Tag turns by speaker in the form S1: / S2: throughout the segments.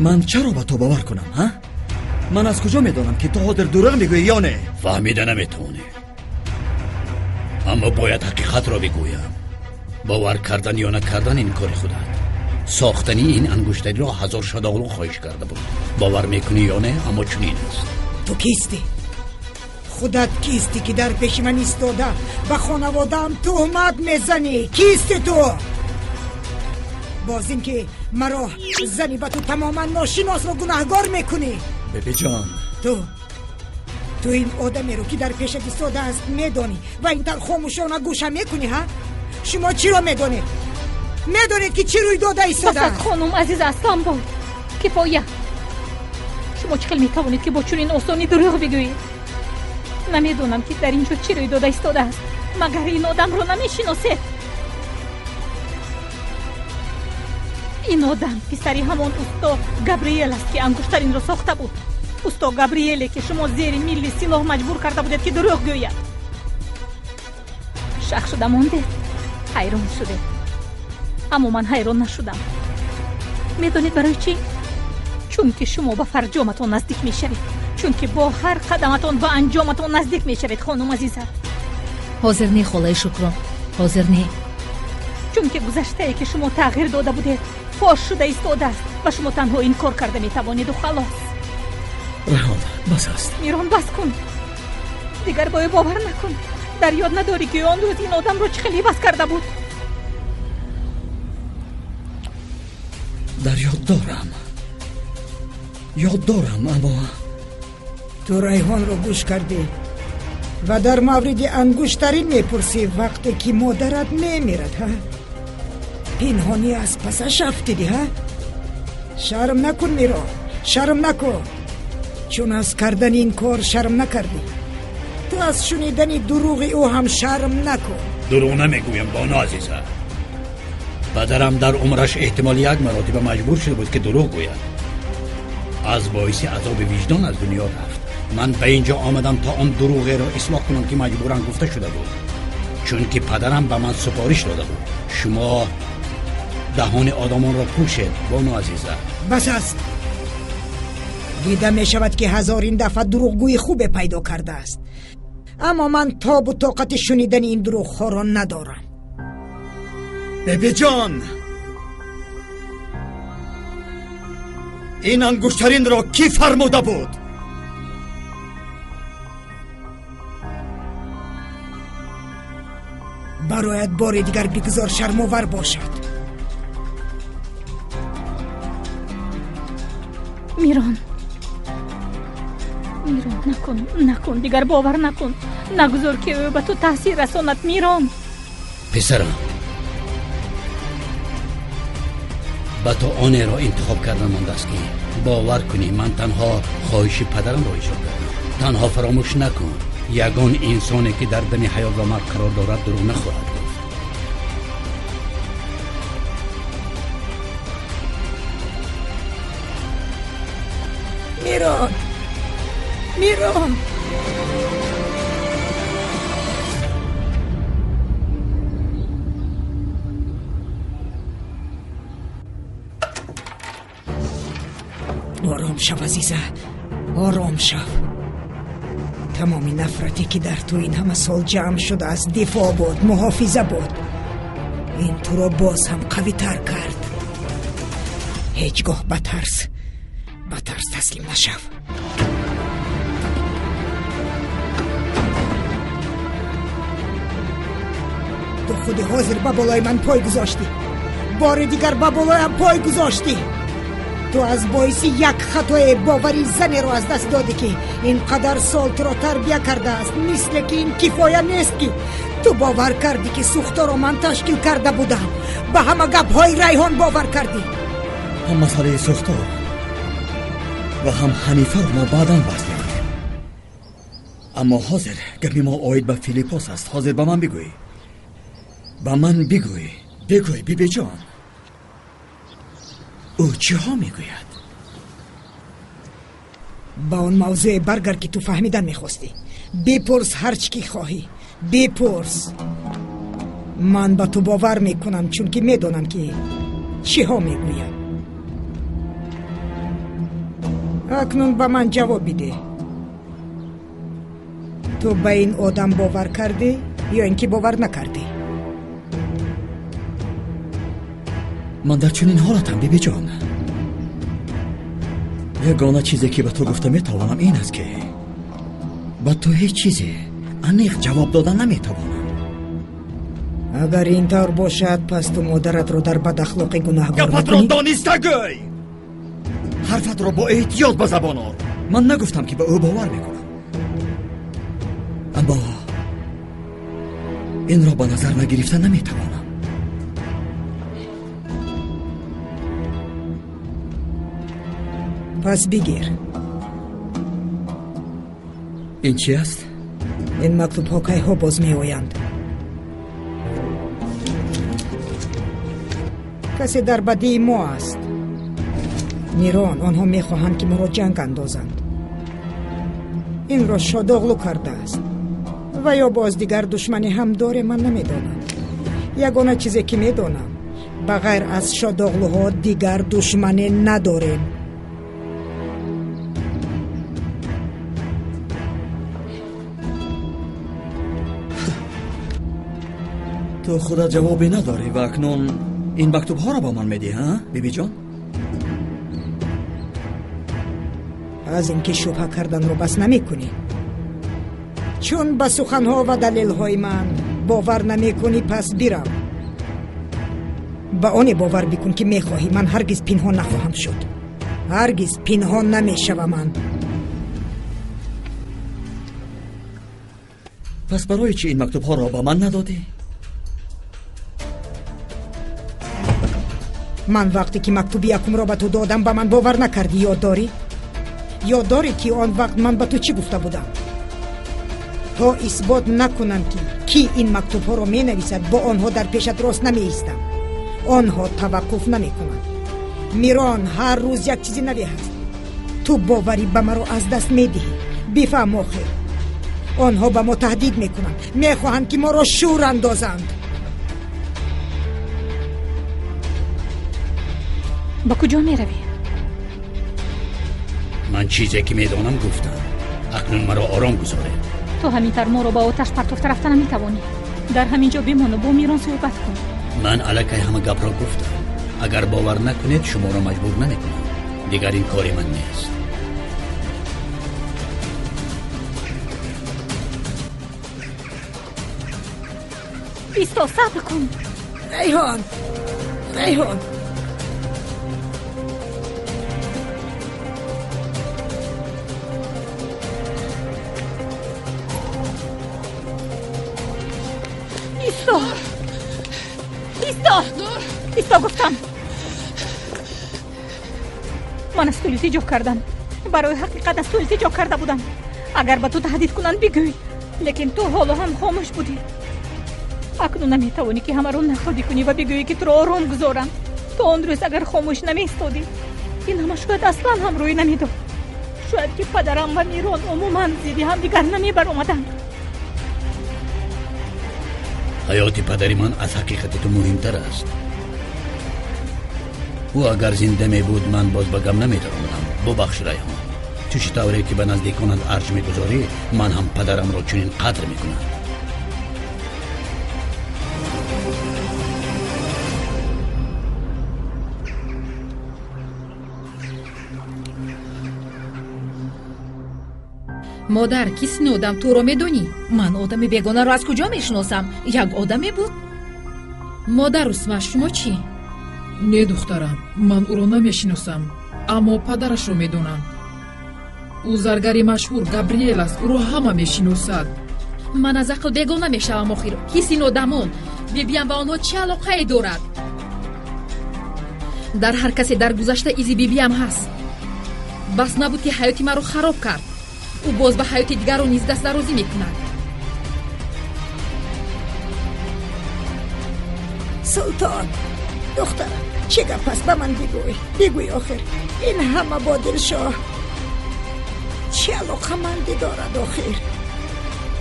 S1: Ман чаро ба ту бовар кунам, ҳа? Ман аз куҷо медонам, ки ту ҳозир дурӯғ мегӯӣ ё не?
S2: Фаҳмида наметавонӣ. Аммо бояд ҳақиқатро бигӯям. Бовар кардан ё накардан ин кори худат. Сохтани ин ангуштариро ҳазор шадоғлу хоҳиш карда буд. Бовар мекунӣ ё не, аммо чунин аст.
S3: Ту кистӣ? Худат кистӣ, ки дар пеши ман истода ба хонаводаам туҳмат мезанӣ? Кистӣ ту? Боз ин ки маро зани ба ту тамоман ношиносро гунаҳгор мекунӣ.
S1: Бибиҷон,
S3: ту ин одамеро, ки дар пешат истодааст, медонӣ ва ин тар хомӯшона гӯша мекунӣ, ҳа? Шумо чиро медонед? Медонед, ки чӣ рӯй дода истодааст?
S4: Бас, хонум Азиза Асланбой, кифоя. Шумо чӣ хел метавонед, ки бо чунин осонӣ дурӯғ бигӯед? Намедонам, ки дар ин ҷо чӣ рӯй дода истодааст. Магар ин одамро намешиносед? Ин одам писари ҳамон усто Габриэл аст, ки ангуштаринро сохта буд. Усто Габриэле, ки шумо зери милли силоҳ маҷбур карда будед, ки дурӯғ гӯяд. Шах шуда мондед, ҳайрон шудед. Аммо ман ҳайрон нашудам. Медонед барои чӣ? Чунки шумо ба фарҷоматон наздик мешавед. Чунки бо ҳар қадаматон ба анҷоматон наздик мешавед, хонум Азиза.
S5: Ҳозир не, холаи Шукрон, ҳозир не.
S4: Чунки гузаштае, ки шумо тағйир дода будед, фош шуда истодааст ва шумо танҳо ин кор карда метавонеду халос.
S1: Раҳон, бас аст.
S4: Мирон, бас кун. Дигар ба ӯ бовар накун. Дар ёд надорӣ, ки он рӯз ин одамро чӣ хел иваз карда буд?
S1: Дар ёд дорам, ёд дорам, аммо
S3: ту Райҳонро гӯш кардӣ ва дар мавриди ангуштарин мепурсӣ, вақте ки модарат мемирад, ҳа? Пинҳонӣ аз пасаш афтидӣ, ҳа? Шарм накун, Миро, шарм накун. Чун аз кардани ин кор шарм накардӣ, ту аз шунидани дурӯғи ӯ ҳам шарм накун.
S2: Дурӯғ намегӯям, бону Азиза. Падарам дар умраш эҳтимол як маротиба маҷбур шуда буд, ки дурӯғ гӯяд. Аз боиси азоби виҷдон аз дунё рафт. Ман ба ин ҷо омадам, то он дурӯғеро ислоҳ кунам, ки маҷбуран гуфта шуда буд, чунки падарам ба ман супориш дода буд. Шумо даҳони одамонро пӯшед, бону Азиза.
S3: Бас аст. Дида мешавад, ки ҳазорин дафъа дурӯғгӯи хубе пайдо кардааст, аммо ман тобу тоқати шунидани ин дурӯғҳоро надорам.
S1: Бибиҷон, ин ангуштаринро кӣ фармуда буд?
S3: Барояд бори дигар бигузор шармовар бошад.
S4: Мирон, Мирон, накун, накун, дигар бовар накун. Нагузор, ки ӯ ба ту таъсир расонад, Мирон.
S2: Писарам, ба ту онеро интихоб кардан мондааст, ки бовар кунӣ. Ман танҳо хоҳиши падарамро иҷро кардам. Танҳо фаромӯш накун, ягон инсоне, ки дар дами ҳаёт ва марг қарор дорад, дурӯғ нахоҳад гуфт.
S3: Мирон, Мирон. Ором шав, Азиза, ором шав. Тамоми нафрате, ки дар ту ин ҳама сол ҷамъ шудааст, дифоъ буд, муҳофиза буд. Ин туро боз ҳам қавитар кард. Ҳеҷ гоҳ ба тарс таслим нашав. Ту худи ҳозир ба болои ман пой гузоштӣ, бори дигар ба болоям пой гузоштӣ. Ту аз боиси як хатое бовари занеро аз даст додӣ, ки ин қадар сол туро тарбия кардааст. Мисле ки ин кифоя нест, ки ту бовар кардӣ, ки сӯхторо ман ташкил карда будам. Ба ҳама гапҳои Райҳон бовар кардӣ.
S1: Ҳам масъалаи сӯхтор ва ҳам Ҳанифаро мо баъдан баҳс мекунем, аммо ҳозир гапи мо оид ба Филиппос аст. Ҳозир ба ман бигӯй, ба ман бигӯй, бигӯй, бибиҷон, ӯ чиҳо мегӯяд?
S3: Ба он мавзӯе баргард, ки ту фаҳмидан мехостӣ. Бипурс, ҳар чӣ ки хоҳӣ бипурс. Ман ба ту бовар мекунам, чунки медонам, ки чиҳо мегӯям. Акнун ба ман ҷавоб бидеҳ. Ту ба ин одам бовар кардӣ ё ин ки бовар накардӣ?
S1: Ман дар чунин ҳолатам, бибиҷон. Ягона чизе ки ба ту гуфта метавонам ин аст, ки ба ту ҳеҷ чизе аниқ ҷавоб дода наметавонам.
S3: Агар ин тавр бошад, пас ту модаратро дар бадахлоқи гунаҳгор
S1: гапатро дониста гӯй. Ҳарфатро бо эҳтиёт ба забон ор. Ман нагуфтам, ки ба ӯ бовар мекунам, аммо инро ба назар нагирифта наметавонам.
S3: Пас бигир.
S1: Ин чи аст?
S3: Ин мактубҳо кайҳо боз меоянд. Касе дар бадии мо аст. Мирон, онҳо мехоҳанд, ки моро ҷанг андозанд. Инро Шодоғлу кардааст. Ва ё боз дигар душмане ҳам дорем, ман намедонам. Ягона чизе ки медонам, ба ғайр аз Шодоғлуҳо дигар душмане надорем.
S1: Ту худат ҷавобе надорӣ ва акнун ин мактубҳоро ба ман медиҳӣ, ҳа, бибиҷон?
S3: Аз ин ки шубҳа карданро бас намекунӣ. Чун ба суханҳо ва далелҳои ман бовар намекунӣ, пас бирав. Ба оне бовар бикун, ки мехоҳӣ. Ман ҳаргиз пинҳон нахоҳам шуд. Ҳаргиз пинҳон намешавам ман.
S1: Пас барои чӣ ин мактубҳоро ба ман надодӣ?
S3: Ман вақте ки мактуби якумро ба ту додам, ба ман бовар накардӣ, ёд дорӣ? Ёд дорӣ, ки он вақт ман ба ту чӣ гуфта будам? То исбот накунам, ки кӣ ин мактубҳоро менависад, бо онҳо дар пешат рост намеистам. Онҳо таваққуф намекунанд. Мирон, ҳар рӯз як чизи наве ҳаст. Ту боварӣ ба маро аз даст медиҳӣ. Бифаҳм охир. Онҳо ба мо таҳдид мекунанд, мехоҳанд, ки моро шӯр андозанд.
S4: Ба куҷо меравӣ?
S2: Ман чизе ки медонам гуфтам. Акнун маро ором гузоред.
S4: Ту ҳамин тавр моро ба оташ партофта рафта наметавонӣ. Дар ҳамин ҷо бимону бо Мирон суҳбат кун.
S2: Ман аллакай ҳама гапро гуфтам. Агар бовар накунед, шуморо маҷбур намекунам. Дигар ин кори ман нест.
S4: Исто, сабр кун.
S3: Райҳон, Райҳон.
S4: Исто! Исто! Исто гуфтам. Ман аз ту илтиҷо кардам. Барои ҳақиқат аз ту илтиҷо карда будам. Агар ба ту таҳдид кунанд, бигӯй. Лекин ту ҳоло ҳам хомӯш будӣ. Акнун наметавонӣ, ки ҳамаро нақл бикунӣ ва бигӯӣ, ки туро ором гузоранд. То он рӯз агар хомӯш намеистодӣ, ин ҳама шояд аслан ҳам рӯй намедод. Шояд ки падарам ва Мирон умуман зидди ҳамдигар намебаромаданд.
S2: Ҳаёти падари ман аз ҳақиқати ту муҳимтар аст. Ӯ агар зинда мебуд, ман боз ба гам намедаромадам. Бубахш, Райҳон. Ту чӣ тавре ки ба наздиконат арҷ мегузорӣ, ман ҳам падарамро чунин қадр мекунам.
S5: Модар, кист ин одам? Туро медонӣ?
S6: Ман одами бегонаро аз куҷо мешиносам? Як одаме буд.
S5: Модар Усма, шумо чӣ?
S7: Не, духтарам, ман ӯро намешиносам, аммо падарашро медонам. Ӯ заргари машҳур Габриел аст, ӯро ҳама мешиносад.
S5: Ман аз ақл бегона мешавам охир. Кист ин одамон? Бибиям ба онҳо чӣ алоқае дорад? Дар ҳар касе дар гузашта изи бибиям ҳаст. Бас набуд, ки ҳаёти маро хароб кард. Ӯ боз ба ҳаёти дигарро низ дастдарозӣ мекунад.
S3: Султон, духтарам, чӣ гап аст? Ба ман бигӯй, бигӯй охир. Ин ҳама бо Дилшоҳ чӣ алоқамандӣ дорад охир?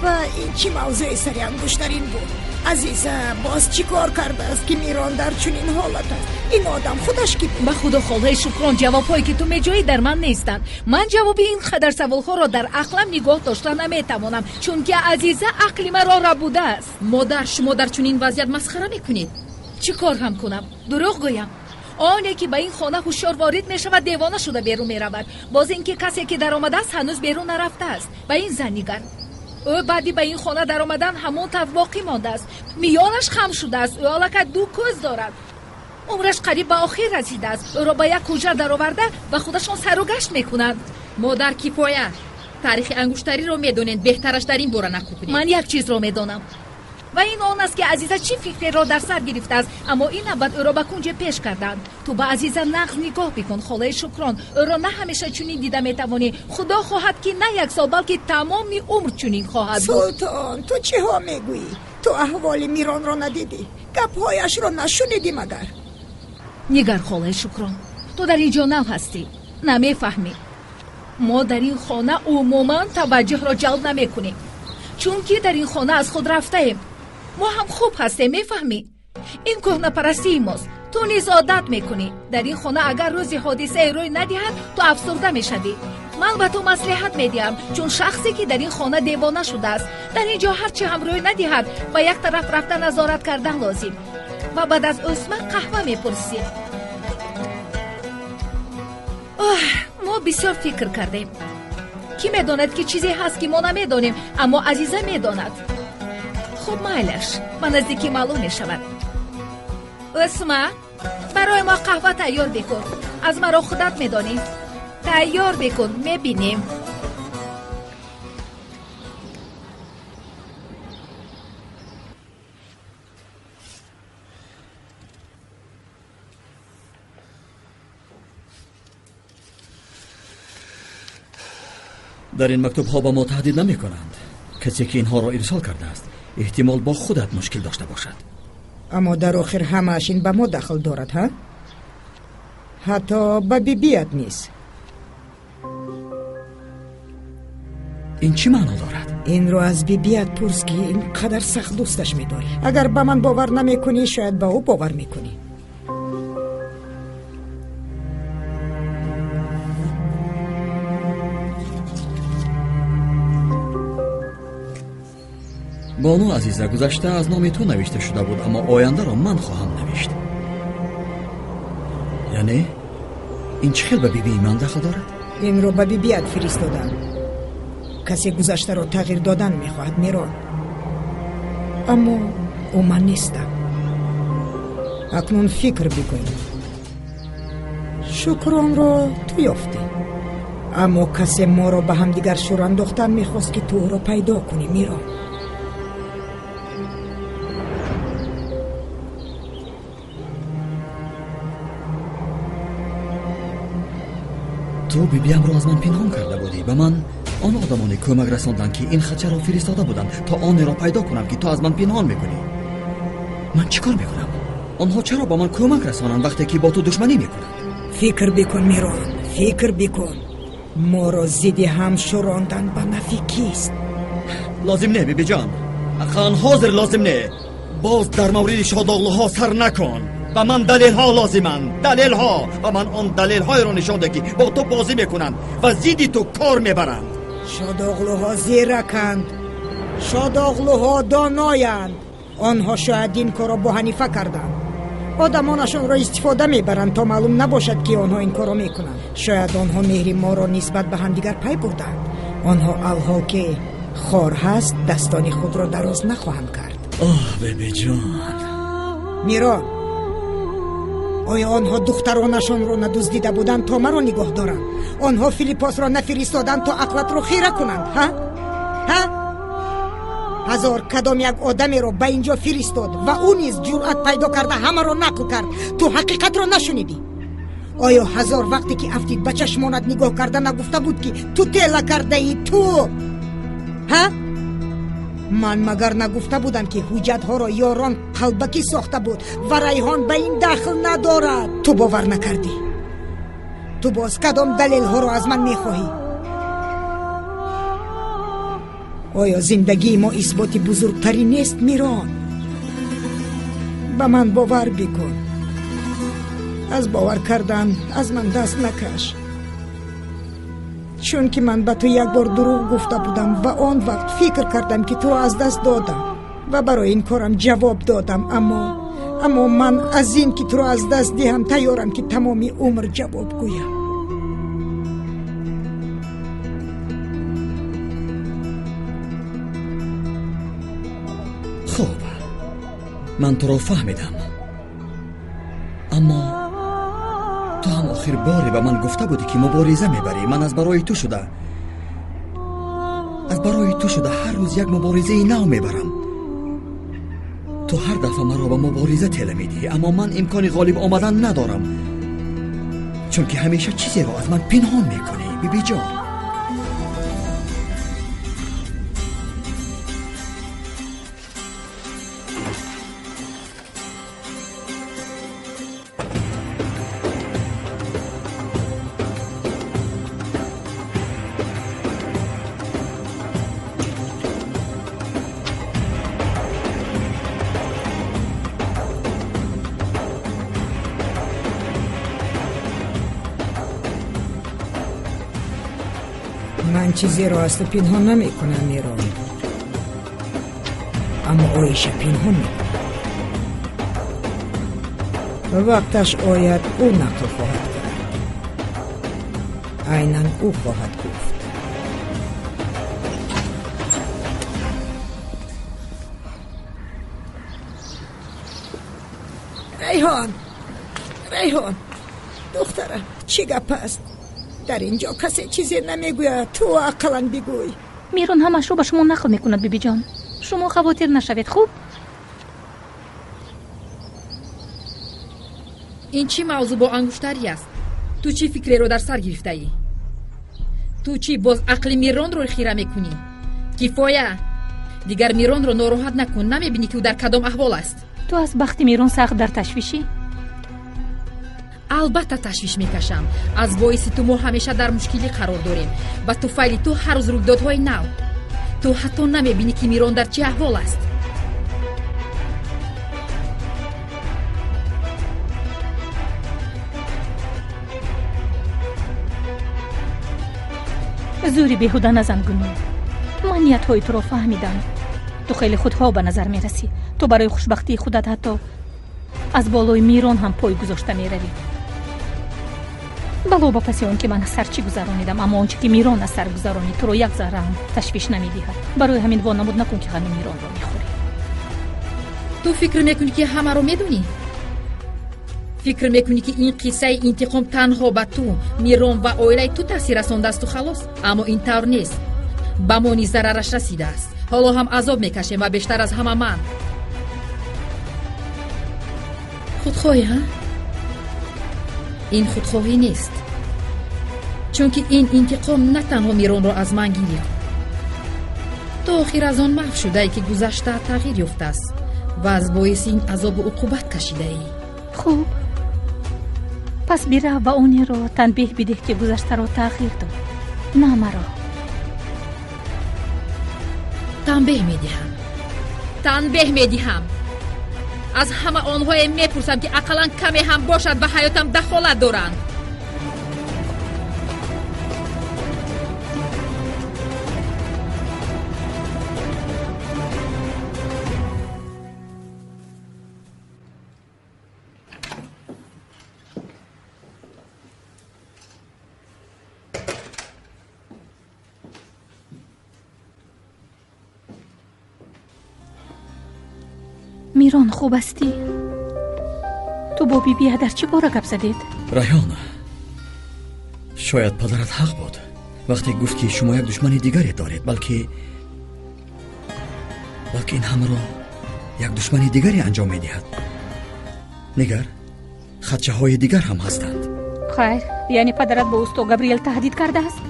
S3: Ва ин чӣ мавзӯи сари ангуштарин буд? Азиза, боз чӣ кор кардааст, ки Мирон дар чунин ҳолат аст? Ин одам худаш ки буд?
S6: Ба худо холаи Шукрон, ҷавобҳое ки ту меҷоӣ дар ман нестанд. Ман ҷавоби ин қадар саволҳоро дар ақлам нигоҳ дошта наметавонам, чунки Азиза ақли маро рабудааст.
S5: Модар, шумо дар чунин вазъият масхара мекунед.
S6: Чӣ кор ҳам кунам? Дурӯғ гӯям? Оне ки ба ин хона ҳушёр ворид мешавад, девона шуда берун меравад. Боз ин ки касе ки даромадааст, ҳанӯз берун нарафтааст. Ба ин зан нигар. Ӯ баъди ба ин хона даромадан ҳамон тавр боқӣ мондааст. Миёнаш хам шудааст. Ӯ аллакай ду кӯз дорад. Умраш қариб ба охир расидааст. Ӯро ба як ҳуҷра дароварда ба худашон сару гашт мекунанд.
S5: Модар, кифоя. Таърихи ангуштариро медонед, беҳтараш дар ин бора нақл кунед.
S6: Ман як чизро медонам. Ва ин он аст ки Азиза чӣ фикреро дар сар гирифтааст, аммо ин навбат ӯро ба кунҷе пеш карданд. Ту ба Азиза нағз нигоҳ бикун, холаи Шукрон. Ӯро на ҳамеша чунин дида метавонӣ. Худо хоҳад ки на як сол, балки тамоми умр чунин хоҳад буд.
S3: Султон, ту чиҳо мегӯӣ? Ту аҳволи Миронро надидӣ, гапҳояшро нашунидӣ магар?
S6: Нигар, холаи Шукрон, ту дар ин ҷо нав ҳастӣ, намефаҳмӣ. Мо дар ин хона умуман таваҷҷӯҳро ҷалб намекунем, чунки дар ин хона аз худ рафтаем. Мо ҳам хуб ҳастем, мефаҳмӣ? Ин кӯҳнапарастии мост. Ту низ одат мекунӣ. Дар ин хона агар рӯзи ҳодисае рӯй надиҳад, ту афсурда мешавӣ. Ман ба ту маслиҳат медиҳам, чун шахсе ки дар ин хона девона шудааст. Дар ин ҷо ҳарчи ҳам рӯй надиҳад, ба як тараф рафта назорат кардан лозим. Ва баъд аз Усма қаҳва мепурсӣ. Оҳ, мо бисёр фикр кардем. Кӣ медонад ки чизе ҳаст ки мо намедонем, аммо Азиза медонад. Хуб, майлаш, ба наздикӣ маълум мешавад. Усма, барои мо қаҳва тайёр бикун. Аз маро худат медонӣ. Тайёр бикун, мебинем.
S1: Дар ин мактубҳо ба мо таҳдид намекунанд. Касе ки инҳоро ирсол кардааст, эҳтимол бо худат мушкил дошта бошад.
S3: Аммо дар охир ҳамааш ин ба мо дахл дорад, ҳа? Ҳатто ба бибият низ.
S1: Ин чӣ маъно дорад?
S3: Инро аз бибият пурс ки ин қадар сахт дӯсташ медорӣ. Агар ба ман бовар намекунӣ, шояд ба ӯ бовар мекунӣ.
S1: Бону Азиза, гузашта аз номи ту навишта шуда буд, аммо ояндаро ман хоҳам навишт. Яъне ин чӣ хел ба бибии ман дахл дорад?
S3: Инро ба бибият фиристодам. Касе гузаштаро тағйир додан мехоҳад, Мирон. Аммо ӯ ман нестам. Акнун фикр бикун. Шукронро ту ёфтӣ, аммо касе моро ба ҳамдигар шур андохтан мехост ки ту ӯро пайдо кунӣ, Мирон.
S1: Ту бибиямро аз ман пинҳон карда будӣ. Ба ман он одамоне кӯмак расонданд ки ин хатчаро фиристода буданд, то онеро пайдо кунам ки ту аз ман пинҳон мекунӣ. Ман чӣ кор мекунам? Онҳо чаро ба ман кӯмак расонанд вақте ки бо ту душманӣ мекунанд?
S3: Фикр бикун, Мирон, фикр бикун. Моро зидди ҳам шӯрондан ба нафи кист?
S1: Лозим не, бибиҷон. Ақаллан ҳозир лозим не. Боз дар мавриди шодоғлуҳо сар накун. Ба ман далелҳо лозиманд, далелҳо. Ба ман он далелҳоеро нишон де ки бо ту бозӣ мекунанд ва зидди ту кор мебаранд.
S3: Шодоғлуҳо зираканд, шодоғлуҳо доноянд. Онҳо шояд ин корро бо Ҳанифа карданд. Одамонашонро истифода мебаранд то маълум набошад ки онҳо ин корро мекунанд. Шояд онҳо меҳри моро нисбат ба ҳамдигар пай бурданд. Онҳо алҳол ки хор ҳаст, дастони худро дароз нахоҳанд кард.
S1: Оҳ, бебиҷон.
S3: Мирон, оё онҳо духтаронашонро надуздида буданд то маро нигоҳ доранд? Онҳо Филиппосро нафиристоданд то ақлатро хира кунанд, ҳа? Ҳа? Ҳазор кадом як одамеро ба ин ҷо фиристод ва ӯ низ ҷуръат пайдо карда ҳамаро нақл кард. Ту ҳақиқатро нашунидӣ. Оё ҳазор вақте ки афтид ба чашмонат нигоҳ карда нагуфта буд ки ту тела кардаӣ, ту? Ҳа? Ман магар нагуфта будам ки ҳуҷҷатҳоро ёрон қалбакӣ сохта буд ва Райҳон ба ин дахл надорад? Ту бовар накардӣ. Ту боз кадом далелҳоро аз ман мехоҳӣ? Оё зиндагии мо исботи бузургтарин нест, Мирон? Ба ман бовар бикун. Аз бовар кардан аз ман даст накаш, чунки ман ба ту як бор дурӯғ гуфта будам ва он вақт фикр кардам, ки туро аз даст додам ва барои ин корам ҷавоб додам. Аммо ман аз ин ки туро аз даст диҳам тайёрам, ки тамоми умр ҷавоб гӯям.
S1: Хуб, ман туро фаҳмидам, аммо ту ҳам охир боре ба ман гуфта будӣ, ки мубориза мебарӣ. Ман аз барои ту шуда ҳар рӯз як муборизаи нав мебарам. Ту ҳар дафъа маро ба мубориза тела медиҳӣ, аммо ман имкони ғолиб омадан надорам, чунки ҳамеша чизеро аз ман пинҳон мекунӣ, бибиҷон.
S3: Ман чизеро аз ту пинҳон намекунам, Мирон, аммо Оиша пинҳон мекунад. Вақташ ояд, ӯ нақл хоҳад кард, айнан ӯ хоҳад гуфт. Райҳон, Райҳон, духтарам, чӣ гап аст? Дар ин ҷо касе чизе намегӯяд, ту ақаллан бигӯй.
S4: Мирон ҳамашро ба шумо нақл мекунад, бибиҷон. Шумо хавотир нашавед, хуб?
S5: Ин чӣ мавзӯъ бо ангуштарӣ аст? Ту чӣ фикреро дар сар гирифтаӣ? Ту чӣ боз ақли Миронро хира мекунӣ? Кифоя! Дигар Миронро нороҳат накун, намебинӣ, ки ӯ дар кадом аҳвол аст?
S4: Ту аз бахти Мирон сахт дар ташвишӣ?
S5: Албатта ташвиш мекашам. Аз боиси ту мо ҳамеша дар мушкилӣ қарор дорем. Ба туфайли ту ҳар рӯз рӯйдодҳои нав. Ту ҳатто намебинӣ, ки Мирон дар чӣ аҳвол аст.
S4: Зӯри беҳуда назан, Гунул. Ман ниятҳои туро фаҳмидам. Ту хеле худхоҳ ба назар мерасӣ. Ту барои хушбахтии худат ҳатто аз болои Мирон ҳам пой гузошта меравӣ. Бало ба паси он ки ман аз сар чӣ гузаронидам, аммо он чӣ ки Мирон аз сар гузаронид туро як зарра ҳам ташвиш намедиҳад. Барои ҳамин вонамуд накун, ки ғами Миронро мехӯрӣ.
S5: Ту фикр мекунӣ, ки ҳамаро медонӣ? Фикр мекунӣ, ки ин қиссаи интиқом танҳо ба ту, Мирон ва оилаи ту таъсир расондаасту халос? Аммо ин тавр нест. Ба мо низ зарараш расидааст. Ҳоло ҳам азоб мекашем ва бештар аз ҳама ман. Худхоҳӣ, ҳа? Ин худхоҳӣ нест, чунки ин интиқом на танҳо Миронро аз ман гирифт, то охир аз он маҳв шудае, ки гузашта тағйир ёфтааст ва аз боиси ин азобу уқубат кашидаӣ.
S4: Хуб, пас бирав ба онеро танбеҳ бидеҳ, ки гузаштаро тағйир дод, на маро.
S5: Танбеҳ медиҳам, танбеҳ медиҳам. Аз ҳама онҳое мепурсам, ки ақаллан каме ҳам бошад ба ҳаётам дахолат доранд.
S4: Мирон, хуб ҳастӣ? Ту бо бибия дар чӣ бора гап задед?
S1: Райҳон, шояд падарат ҳақ буд вақте гуфт, ки шумо як душмани дигаре доред, балки ин ҳамаро як душмани дигаре анҷом медиҳад. Нигар, хадчаҳои дигар ҳам ҳастанд.
S4: Хайр, яъне падарат бо усто Габриел таҳдид кардааст?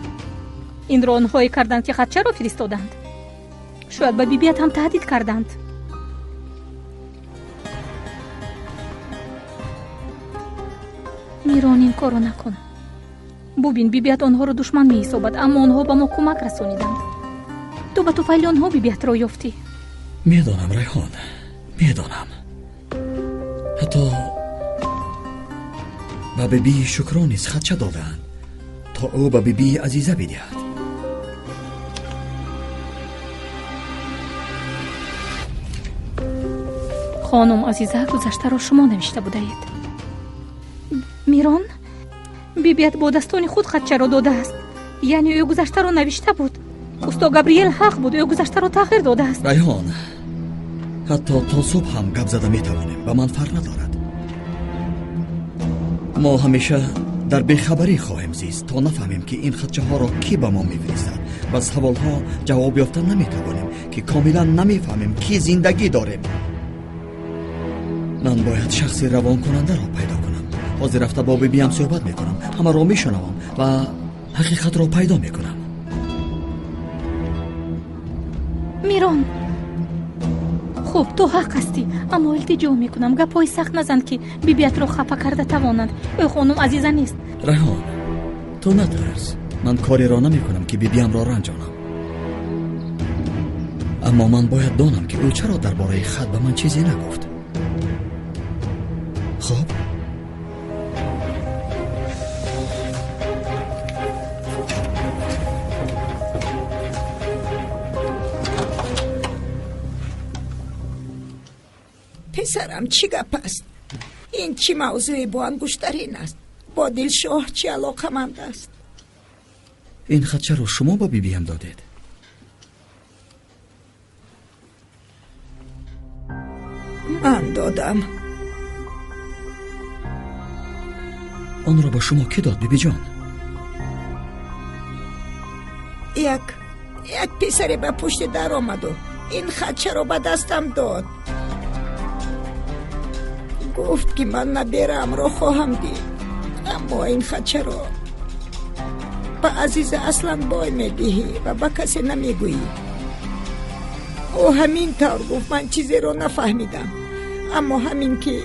S4: Инро онҳое карданд, ки хадчаро фиристоданд. Шояд ба бибият ҳам таҳдид карданд. Мирон, ин корро накун. Бубин, бибият онҳоро душман меҳисобад, аммо онҳо ба мо кӯмак расониданд. Ту ба туфайли онҳо бибиятро ёфтӣ.
S1: Медонам, Райҳон, медонам. Ҳатто Ба бибии Шукрон низ хатча додаанд, то ӯ ба бибии Азиза бидиҳад.
S4: Хонум Азиза, гузаштаро шумо навишта будаед. Мирон, бибият бо дастони худ хатчаро додааст. Яъне ӯ гузаштаро навишта буд. Усто Габриел ҳақ буд, ӯ гузаштаро тағйир додааст.
S1: Райҳон, ҳатто то субҳ ҳам гап зада метавонем, ба ман фарқ надорад. Мо ҳамеша дар бехабарӣ хоҳем зист, то нафаҳмем, ки ин хатчаҳоро кӣ ба мо мефиристад. Ба саволҳо ҷавоб ёфта наметавонем, ки комилан намефаҳмем, ки зиндагӣ дорем. Ман бояд шахси равонкунандаро пайдо кунам. Ҳозир рафта бо бибиям суҳбат мекунам, ҳамаро мешунавам ва ҳақиқатро пайдо мекунам.
S4: Мирон, хуб, ту ҳақ ҳастӣ, аммо илтиҷо мекунам, гапҳои сахт назан, ки бибиятро хафа карда тавонанд. Ӯ хонум Азиза нест.
S1: Райҳон, ту натарс, ман кореро намекунам, ки бибиямро ранҷонам. Аммо ман бояд донам, ки ӯ чаро дар бораи хат ба ман чизе нагуфт. Хуб,
S3: писарам, чӣ гап аст? Ин чӣ мавзӯе бо ангуштарин аст? Бо Дилшоҳ чӣ алоқаманд аст?
S1: Ин хатчаро шумо ба бибиям додед?
S3: Ман додам.
S1: Онро ба шумо кӣ дод, бибиҷон?
S3: Як писаре ба пушти дар омаду ин хатчаро ба дастам дод. Гуфт, ки ман набераамро хоҳам дид, аммо ин хатчаро ба Азиза аслан бой медиҳӣ ва ба касе намегӯӣ. Ӯ ҳамин тавр гуфт. Ман чизеро нафаҳмидам, аммо ҳамин ки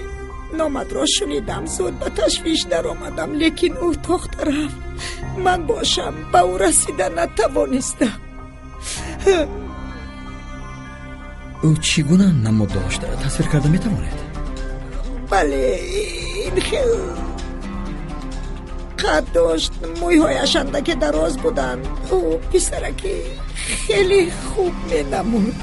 S3: номатро шунидам, зуд ба ташвиш даромадам. Лекин ӯ тохта рафт. Ман бошам ба ӯ расида натавонистам.
S1: Ӯ чӣ гуна намуд дошт? Тасвир карда метавонед?
S3: Бале, ин хел қад дошт, мӯйҳояш андаке дароз буданд. Ӯ писараки хеле хуб менамуд.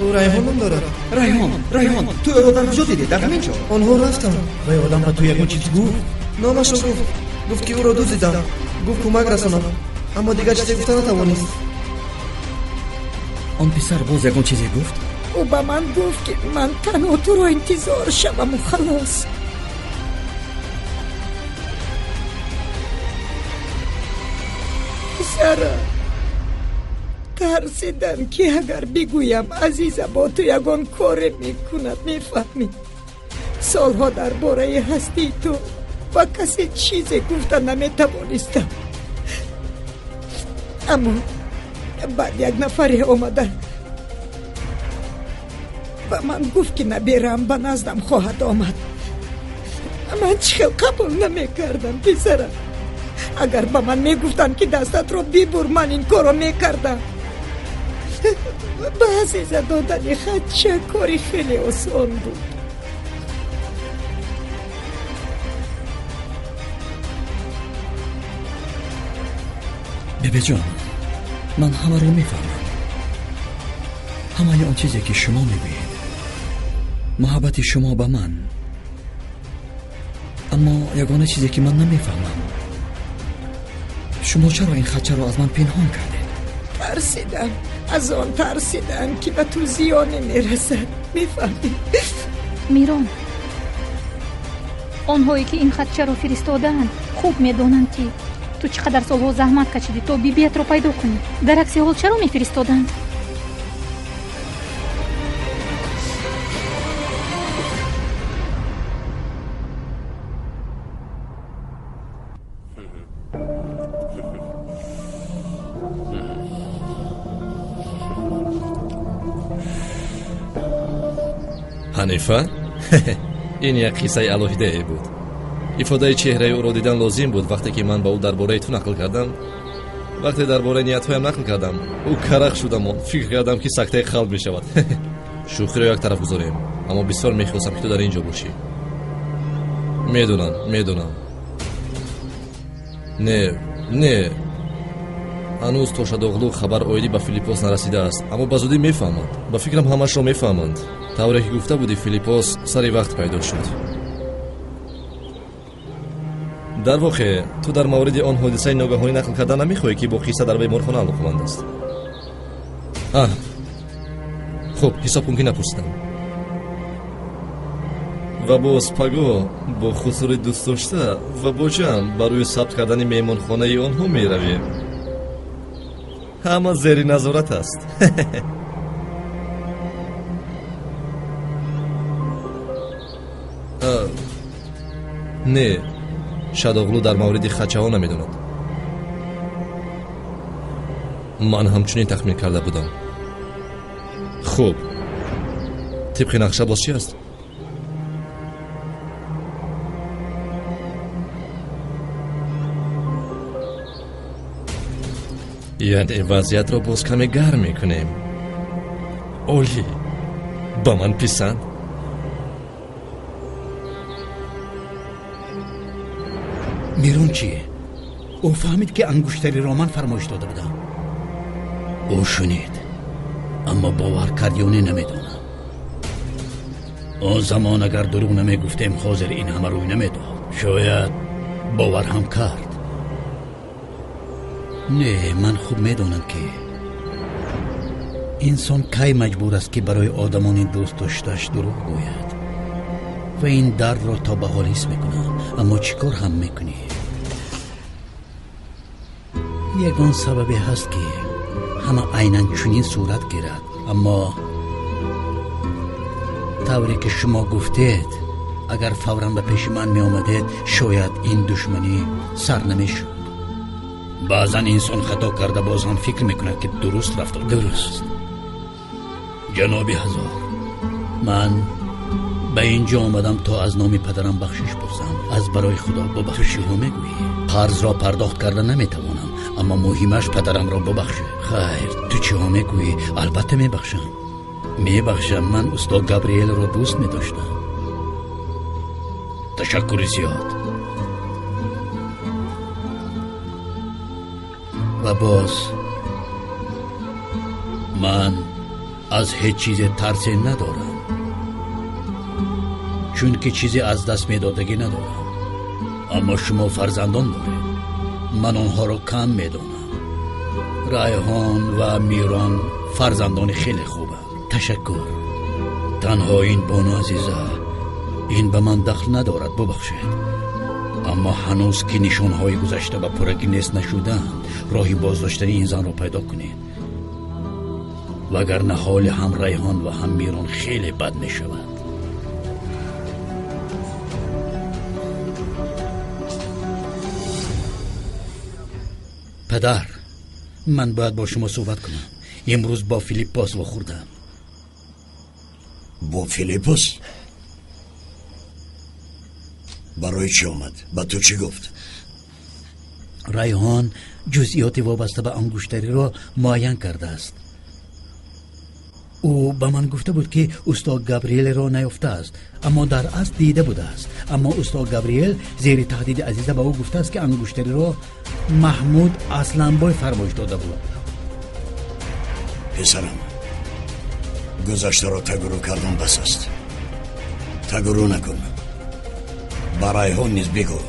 S8: Ӯ Райҳон ном дорад.
S1: Райҳон, Райҳон, ту ӯро дар куҷо дидӣ? Дар ҳамин ҷо?
S8: Онҳо рафтанд.
S9: Вай одам ба ту ягон чиз гуфт?
S8: Номашро гуфт. Гуфт, ки ӯро дуздидам. Гуфт, кӯмак расонам, аммо дигар чизе гуфта натавонист.
S1: Он писар боз ягон чизе гуфт?
S3: Ӯ ба ман гуфт, ки ман танҳо туро интизор шаваму халос. Писарам, тарсидам, ки агар бигӯям, Азиза бо ту ягон коре мекунад, мефаҳмӣ. Солҳо дар бораи ҳастии ту ба касе чизе гуфта наметавонистам. Аммо баъд як нафаре омада ба ман гуфт, ки набераам ба наздам хоҳад омад. Ман чӣ хел қабул намекардам, писарам. Агар ба ман мегуфтанд, ки дастатро бибур, ман ин корро мекардам. Ба Азиза додани хатча кори хеле осон буд.
S1: Бибиҷон, ман ҳамаро мефаҳмам. Ҳамаи он чизе, ки шумо мегӯед, муҳаббати шумо ба ман. Аммо ягона чизе, ки ман намефаҳмам, шумо чаро ин хатчаро аз ман пинҳон кардед?
S3: Тарсидам, аз он тарсидам, ки ба ту зиёне мерасад, мефаҳмӣ?
S4: Мирон, онҳое, ки ин хатчаро фиристодаанд, хуб медонанд, ки ту чӣ қадар солҳо заҳмат кашидӣ, то бибиятро пайдо кунӣ. Дар акси ҳол чаро мефиристоданд?
S10: Ҳанифа? Ин як қиссаи алоҳидае буд. Ифодаи чеҳраи ӯро дидан лозим буд. Вақте ки ман ба ӯ дар бораи ту нақл кардам, вақте дар бораи ниятҳоям нақл кардам, ӯ карах шуда монд. Фикр кардам, ки сактаи қалб мешавад. Шӯхиро як тараф гузорем, аммо бисёр мехостам, ки ту дар ин ҷо бошӣ. Медонам, медонам. Не, не, ҳанӯз то Шадоғлу хабар оидӣ ба Филиппос нарасидааст, аммо ба зудӣ мефаҳманд. Ба фикрам, ҳамашро мефаҳманд. Тавре ки гуфта будӣ, Филиппос сари вақт пайдо шуд. Дар воқеъ, ту дар мавриди он ҳодисаи ногаҳонӣ нақл карда намехоҳӣ, ки бо қисса дар беморхона алоқаманд аст? А хуб, ҳисоб кун, ки напурсидам. Ва боз пагоҳ бо хусури дӯстдошта ва бо ҷамъ барои сабт кардани меҳмонхонаи онҳо меравем. Ҳама зери назорат аст. Не, Шадоғлу дар мавриди хачаҳо намедонад. Ман ҳамчунин тахмин карда будам. Хуб, тибқи нақша боз чи аст? Яъне вазъиятро боз каме гарм мекунем. Олӣ, ба ман писанд.
S2: Мирон чӣ? Ӯ фаҳмид, ки ангуштариро ман фармоиш дода будам. Ӯ шунид, аммо бовар кард ё не, намедонам. Он замон агар дурӯғ намегуфтем, ҳозир ин ҳама рӯй намедод. Шояд бовар ҳам кард. Не, ман хуб медонам, ки инсон кай маҷбур аст, ки барои одамони дӯст доштааш дурӯғ гӯяд, ва ин дардро то ба ҳол ҳис мекунам. Аммо чӣ кор ҳам мекунӣ? Ягон сабабе ҳаст, ки ҳама айнан чунин сурат гирад. Аммо тавре ки шумо гуфтед, агар фавран ба пеши ман меомадед, шояд ин душманӣ сар намешуд. Баъзан инсон хато карда, боз ҳам фикр мекунад, ки дуруст рафтор. Дуруст. Ҷаноби ҳазор, ман ба ин ҷо омадам, то аз номи падарам бахшиш пурсам. Аз барои Худо бубахшед. Чиҳо мегӯӣ? Қарзро пардохт карда наметавонам, аммо муҳимаш падарамро бубахшед. Хайр, ту чиҳо мегӯӣ? Албатта мебахшам, мебахшам. Ман устод Габриэлро дӯст медоштам. Ташаккури зиёд. Ва боз ман аз ҳеҷ чизе тарсе надорам, чунки чизе аз даст медодагӣ надорам. Аммо шумо фарзандон доред, ман онҳоро кам медонам. Райҳон ва Мирон фарзандони хеле хубанд. Ташаккур. Танҳо ин, бону азиза, ин ба ман дахл надорад, бубахшед, аммо ҳанӯз ки нишонҳои гузашта ба пуррагӣ нест нашудаанд, роҳи боздоштани ин занро пайдо кунед, вагарна ҳоли ҳам Райҳон ва ҳам Мирон хеле бад мешавад. Падар, ман бояд бо шумо суҳбат кунам. Имрӯз бо Филиппос вохӯрдам.
S11: Бо Филиппос? Барои чӣ омад? Ба ту чӣ гуфт?
S2: Райҳон ҷузъиёти вобаста ба ангуштариро муайян кардааст. Ӯ ба ман гуфта буд, ки устод Габриэлро наёфтааст, аммо дар асл дида будааст. Аммо устод Габриэл зери таҳдиди Азиза ба ӯ гуфтааст, ки ангуштариро Маҳмуд Асланбой фармоиш дода буд.
S11: Писарам, гузаштаро тагурӯ кардан бас аст. Тагурӯ накун. Ба Райҳон низ бигӯ,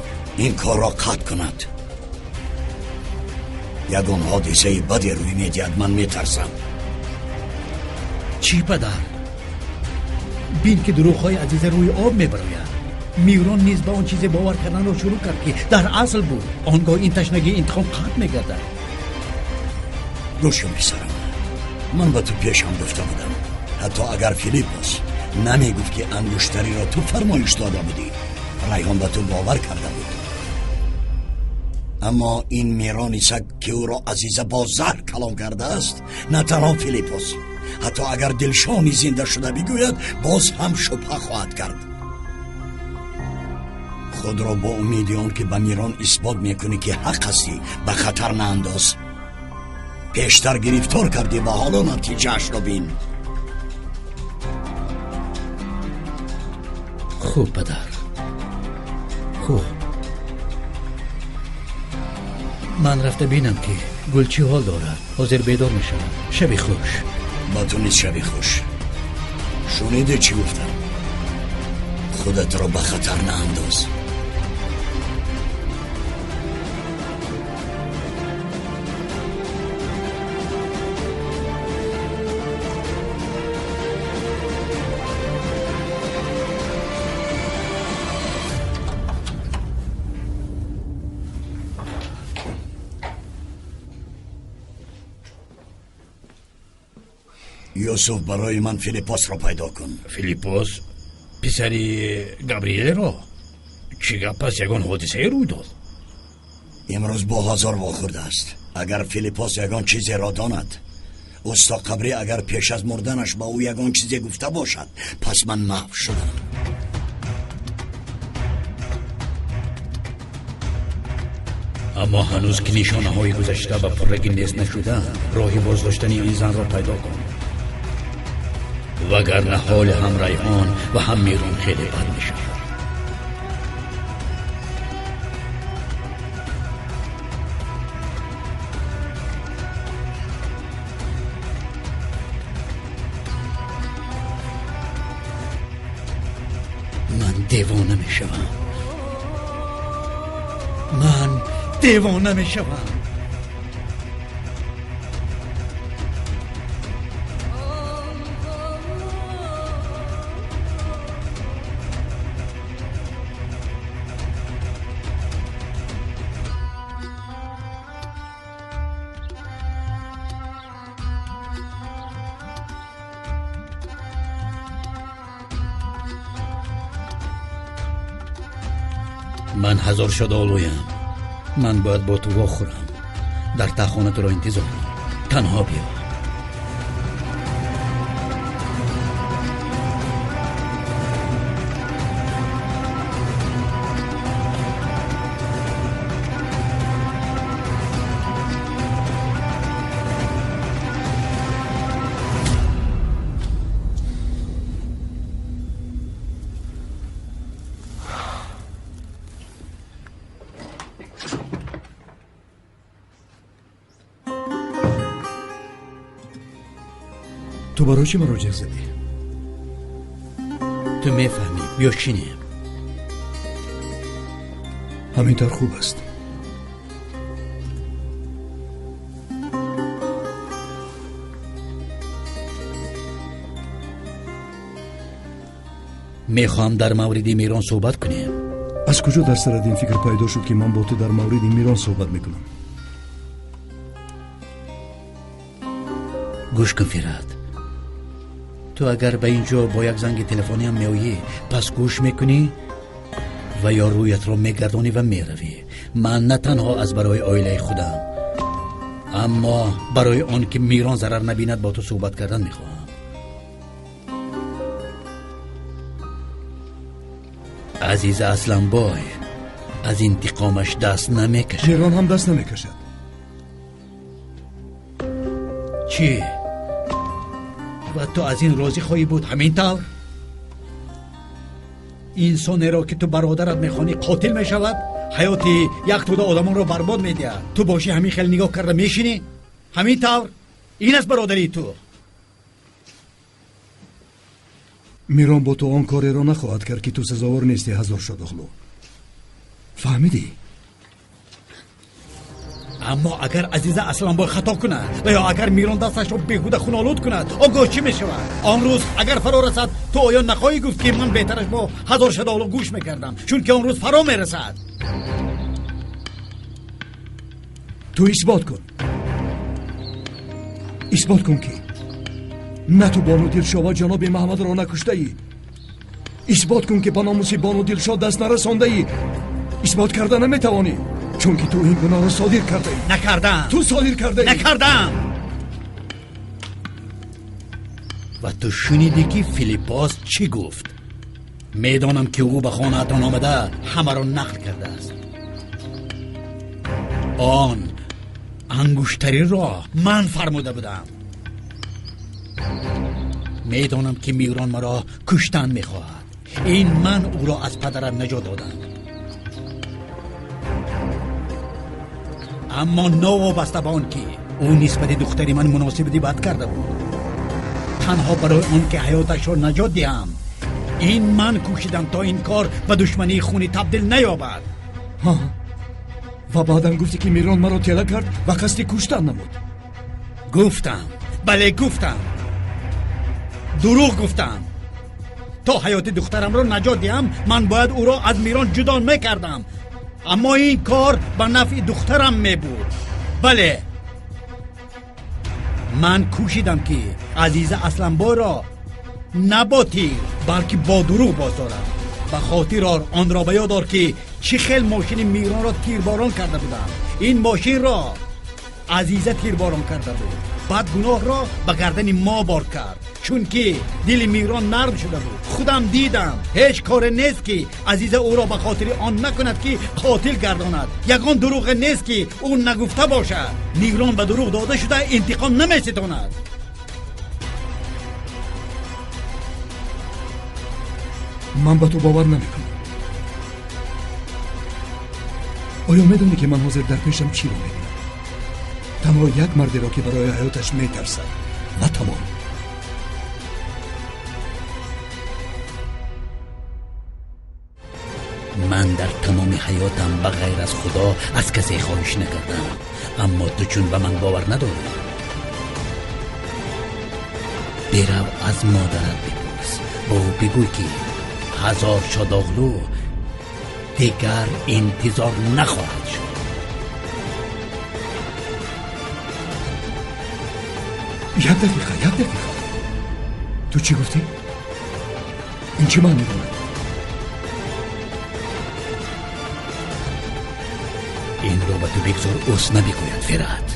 S11: ин корро қатъ кунад. Ягон ҳодисаи баде рӯй медиҳад, ман метарсам.
S2: Чӣ, падар? Бин, ки дурӯғҳои Азиза рӯи об мебарояд. Мирон низ ба он чизе бовар карданро шурӯъ кард, ки дар асл буд. Он гоҳ ин ташнагии интиқом қатъ мегардад.
S11: Гӯш кун, писарам, ман ба ту пешам гуфта будам, ҳатто агар Филиппос намегуфт, ки ангуштариро ту фармоиш дода будӣ, Райҳон ба ту бовар карда буд. Аммо ин Мирони саг, ки ӯро Азиза бо заҳр калон кардааст, на танҳо Филиппос, ҳатто агар Дилшони зинда шуда бигӯяд, боз ҳам шубҳа хоҳад кард. Худро бо умеди он ки ба Мирон исбот мекунӣ, ки ҳақ ҳастӣ, ба хатар наандоз. Пештар гирифтор кардӣ ва ҳоло натиҷаашро бин.
S2: Хуб, падар. Хуб, ман рафта бинам ки гул чӣ ҳол дорад. Ҳозир бедор мешавад. Шаби хуш.
S11: Ба ту низ шаби хуш. Шунидӣ чӣ гуфтам? Худатро ба хатар наандоз. Юсуф, барои ман Филиппосро пайдо кун.
S2: Филиппос писари Габриелро? Чӣ гап аст? Ягон ҳодисае рӯй дод?
S11: Имрӯз бо ҳазор вохӯрдааст. Агар Филиппос ягон чизеро донад, усто қабрӣ агар пеш аз мурданаш ба ӯ ягон чизе гуфта бошад, пас ман маҳв шудам.
S2: Аммо ҳанӯз ки нишонаҳои гузашта ба пуррагӣ нест нашудаанд, роҳи боздоштани ин занро пайдо кун. Вагарна ҳоли ҳам Райҳон ва ҳам Мирон хеле бад мешавад. Ман девона мешавам. Ман девона мешавам. Ман ҳазор шодолӯям. Ман бояд бо ту вохӯрам. Дар тахона туро интизорам. Танҳо биё.
S9: Ту барои чӣ маро ҷеғ задӣ?
S2: Ту мефаҳмӣ. Биё шинем.
S9: Ҳамин тавр хуб аст.
S2: Мехоҳам дар мавриди Мирон суҳбат кунем.
S9: Аз куҷо дар сарат ин фикр пайдо шуд, ки ман бо ту дар мавриди Мирон суҳбат мекунам?
S2: Гӯш кун, Фират. Ту агар ба ин ҷо бо як занги телефониам меоӣ, пас гӯш мекунӣ ва ё рӯятро мегардонӣ ва меравӣ. Ман на танҳо аз барои оилаи худам, аммо барои он ки Мирон зарар набинад бо ту суҳбат кардан мехоҳам. Азиза Асланбой аз интиқомаш даст намекашад.
S9: Мирон ҳам даст намекашад.
S2: Чӣ? Ва ту аз ин розӣ хоҳӣ буд, ҳамин тавр? Инсонеро ки ту бародарат мехонӣ қотил мешавад, ҳаёти як тӯда одамонро барбод медиҳад. Ту бошӣ ҳамин хел нигоҳ карда мешинӣ? Ҳамин тавр? Ин аст бародарии ту.
S9: Мирон бо ту он кореро нахоҳад кард, ки ту сазовор нестӣ, ҳазор шодоғлу. Фаҳмидӣ?
S2: Аммо агар Азиза Асланбой хато кунад ва ё агар Мирон дасташро беҳуда хунолуд кунад, он гоҳ чӣ мешавад? Он рӯз агар фаро расад, ту оё нахоҳӣ гуфт, ки ман беҳтараш бо ҳазор шадоғлу гӯш мекардам, чунки он рӯз фаро мерасад?
S9: Ту исбот кун. Исбот кун, ки на ту Бону Дилшо ва ҷаноби Маҳмадро накуштаӣ. Исбот кун, ки ба номуси Бону Дилшо даст нарасондаӣ. Исбот карда наметавонӣ, чунки ту ин гуноҳро содир кардаӣ.
S2: Накардам.
S9: Ту содир кардаӣ.
S2: Накардам. Ва ту шунидӣ, ки Филиппос чӣ гуфт? Медонам, ки ӯ ба хонаатон омада ҳамаро нақл кардааст. Он ангуштариро ман фармуда будам. Медонам, ки Мирон маро куштан мехоҳад. Ин ман ӯро аз падарам наҷот додам. Аммо новобаста ба он ки ӯ нисбати духтари ман муносибати бад карда буд, танҳо барои он ки ҳаёташро наҷот диҳам, ин ман кӯшидам то ин кор ба душмании хунӣ табдил наёбад.
S9: Ва баъдан гуфтӣ ки Мирон маро тела кард ва қасди куштан намуд.
S2: Гуфтам, бале гуфтам, дурӯғ гуфтам. То ҳаёти духтарамро наҷот диҳам, ман бояд ӯро аз Мирон ҷудо мекардам, аммо ин кор ба нафъи духтарам мебуд. Бале, ман кӯшидам ки Азиза Асланбойро на бо тир, балки бо дурӯғ боздорам. Ба хотир ор, онро ба ёд ор ки чӣ хел мошини Миронро тирборон карда будам. Ин мошинро Азиза тирборон карда буд. Баъд гуноҳро ба гардани мо бор кард, чунки дили Мирон нарм шуда буд. Худам дидам, ҳеҷ коре нест ки Азиза ӯро ба хотири он накунад ки қотил гардонад. Ягон дурӯғе нест ки ӯ нагуфта бошад. Мирон ба дурӯғ дода шуда интиқом намеситонад.
S9: Ман ба ту бовар намекунам. Оё медонӣ ки ман ҳозир дар пешам чиро мебинам? Танҳо як мардеро ки барои ҳаёташ метарсад ва тамом.
S2: Ман дар тамоми ҳаётам ба ғайр аз Худо аз касе хоҳиш накардам, аммо ту чун ба ман бовар надорӣ, бирав аз модарат бипурс, ба ӯ бигӯй ки 1000 Шодоғлу дигар интизор нахоҳад шуд.
S9: Як дақиқа, як дақиқа. Ту чӣ гуфтӣ? Ин чӣ маъно дорад?
S2: Инро ба ту бигзор ӯс набигӯяд, Фират.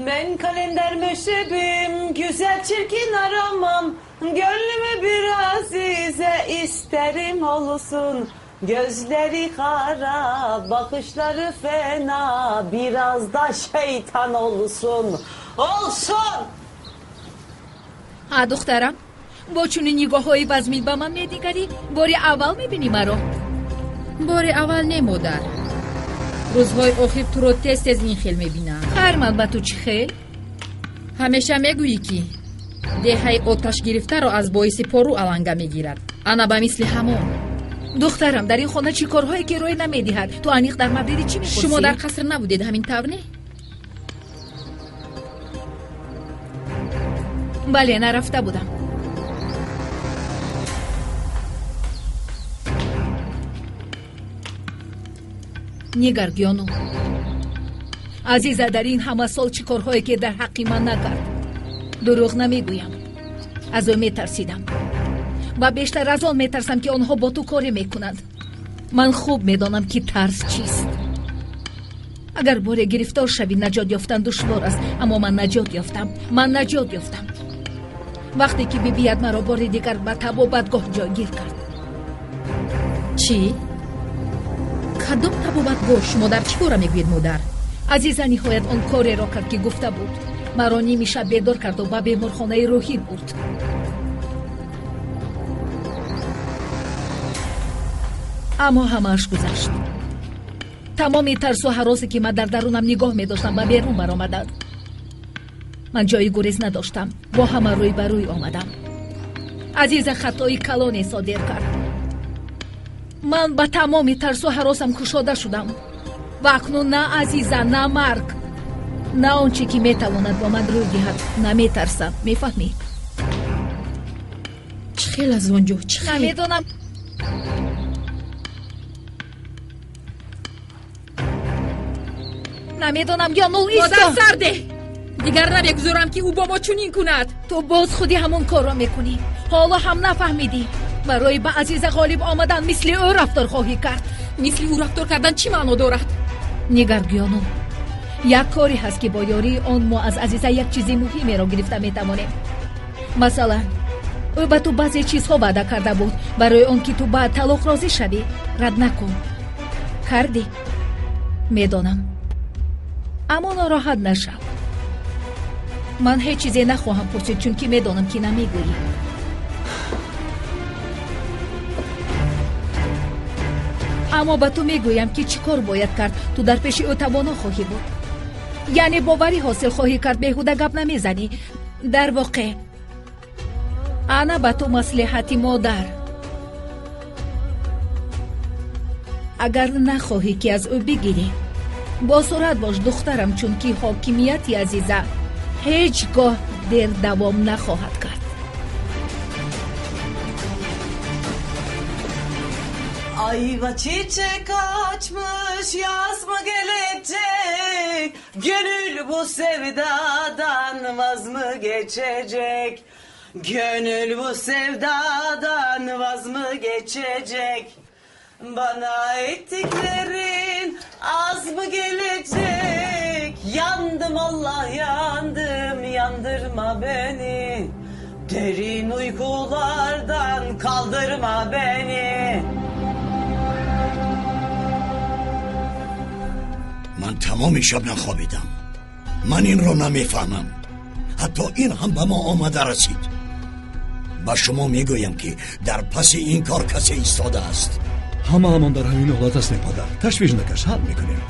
S12: Ben kalender meşrebim, güzel çirkin aramam. Gönlümü bir azize isterim olsun. Gözleri kara, bakışları fena, biraz da şeytan olsun. Olsun!
S6: Ҳа, духтарам, бо чунин нигоҳҳои вазмин ба ман медигарӣ, бори аввал мебинӣ маро?
S5: Бори аввал не, модар. Рӯзҳои охир туро тез-тез ин хел мебинам.
S6: Хайр, ман ба ту чӣ хел?
S5: Ҳамеша мегӯӣ ки деҳаи оташ гирифтаро аз боиси пору аланга мегирад. Ана ба мисли ҳамон.
S6: Духтарам, дар ин хона чӣ корҳое ки рӯй намедиҳад? Ту аниқ дар мавриди чӣ мепурсӣ?
S5: Шумо дар қаср набудед, ҳамин тавр не?
S6: Бале, нарафта будам. Нигар Гёну, Азиза дар ин ҳама сол чӣ корҳое ки дар ҳаққи ман накард. Дурӯғ намегӯям, аз ӯ метарсидам ва бештар аз он метарсам ки онҳо бо ту коре мекунанд. Ман хуб медонам ки тарс чист. Агар боре гирифтор шавӣ, наҷот ёфтан душвор аст, аммо ман наҷот ёфтам. Ман наҷот ёфтам. Вақте ки бибият маро бори дигар ба табобатгоҳ ҷойгир кард.
S5: Чӣ? Кадом табобатгоҳ? Шумо дар чӣ бора мегӯед, модар?
S6: Азиза ниҳоят он кореро кард ки гуфта буд. Маро ними шаб бедор карду ба беморхонаи рӯҳӣ бурд. Аммо ҳамааш гузашт. Тамоми тарсу ҳаросе ки ман дар дарунам нигоҳ медоштам ба берун баромаданд. Ман ҷои гурез надоштам, бо ҳама рӯй ба рӯй омадам. Азиза хатои калоне содир кард. Ман ба тамоми тарсу ҳаросам кушода шудам ва акнун на Азиза, на марг, на он чӣ ки метавонад бо ман рӯй диҳад, наметарсам. Мефаҳмӣ?
S5: Чӣ хел аз он ҷо? Чӣ хел?
S6: Намедонам. Намедонам, Гёнул, исто!
S5: Модар сарде! Дигар намегузорам ки ӯ бо мо чунин кунад.
S6: Ту боз худи ҳамон корро мекунӣ. Ҳоло ҳам нафаҳмидӣ. Барои ба Азиза ғолиб омадан мисли ӯ рафтор хоҳӣ кард.
S5: Мисли ӯ рафтор кардан чӣ маъно дорад?
S6: Нигар Гёнул, як коре ҳаст ки бо ёрии он мо аз Азиза як чизи муҳимеро гирифта метавонем. Масалан, ӯ ба ту баъзе чизҳо ваъда карда буд барои он ки ту ба талоқ розӣ шавӣ. Рад накун. Кардӣ? Медонам. Аммо нороҳат нашав. Ман ҳеҷ чизе нахоҳам пурсид, чунки медонам, ки намегӯӣ. Аммо ба ту мегӯям, ки чӣ кор бояд кард. Ту дар пеши ӯ тавоно хоҳӣ буд, яъне боварӣ ҳосил хоҳӣ кард, беҳуда гап намезанӣ. Дар воқеъ ана ба ту маслиҳати модар. Агар нахоҳӣ, ки аз ӯ бигирӣ, босуръат бош, духтарам, чунки ҳокимияти Азиза ҳеҷ гоҳ дер давом нахоҳад кард.
S12: Ayva çiçek açmış, yaz mı gelecek? Gönül bu sevdadan vaz mı geçecek? Gönül bu sevdadan vaz mı geçecek? Bana ettiklerin az mı gelecek? Yandım Allah yandım, yandırma beni. Derin uykulardan kaldırma beni.
S11: Ман тамоми шаб нахобидам. Ман инро намефаҳмам. Ҳатто ин ҳам ба мо омада расид. Ба шумо мегӯям, ки дар паси ин кор касе истодааст.
S9: Ҳамаамон дар ҳамин ҳолат ҳастем, падар. Ташвиш накаш, ҳал мекунем.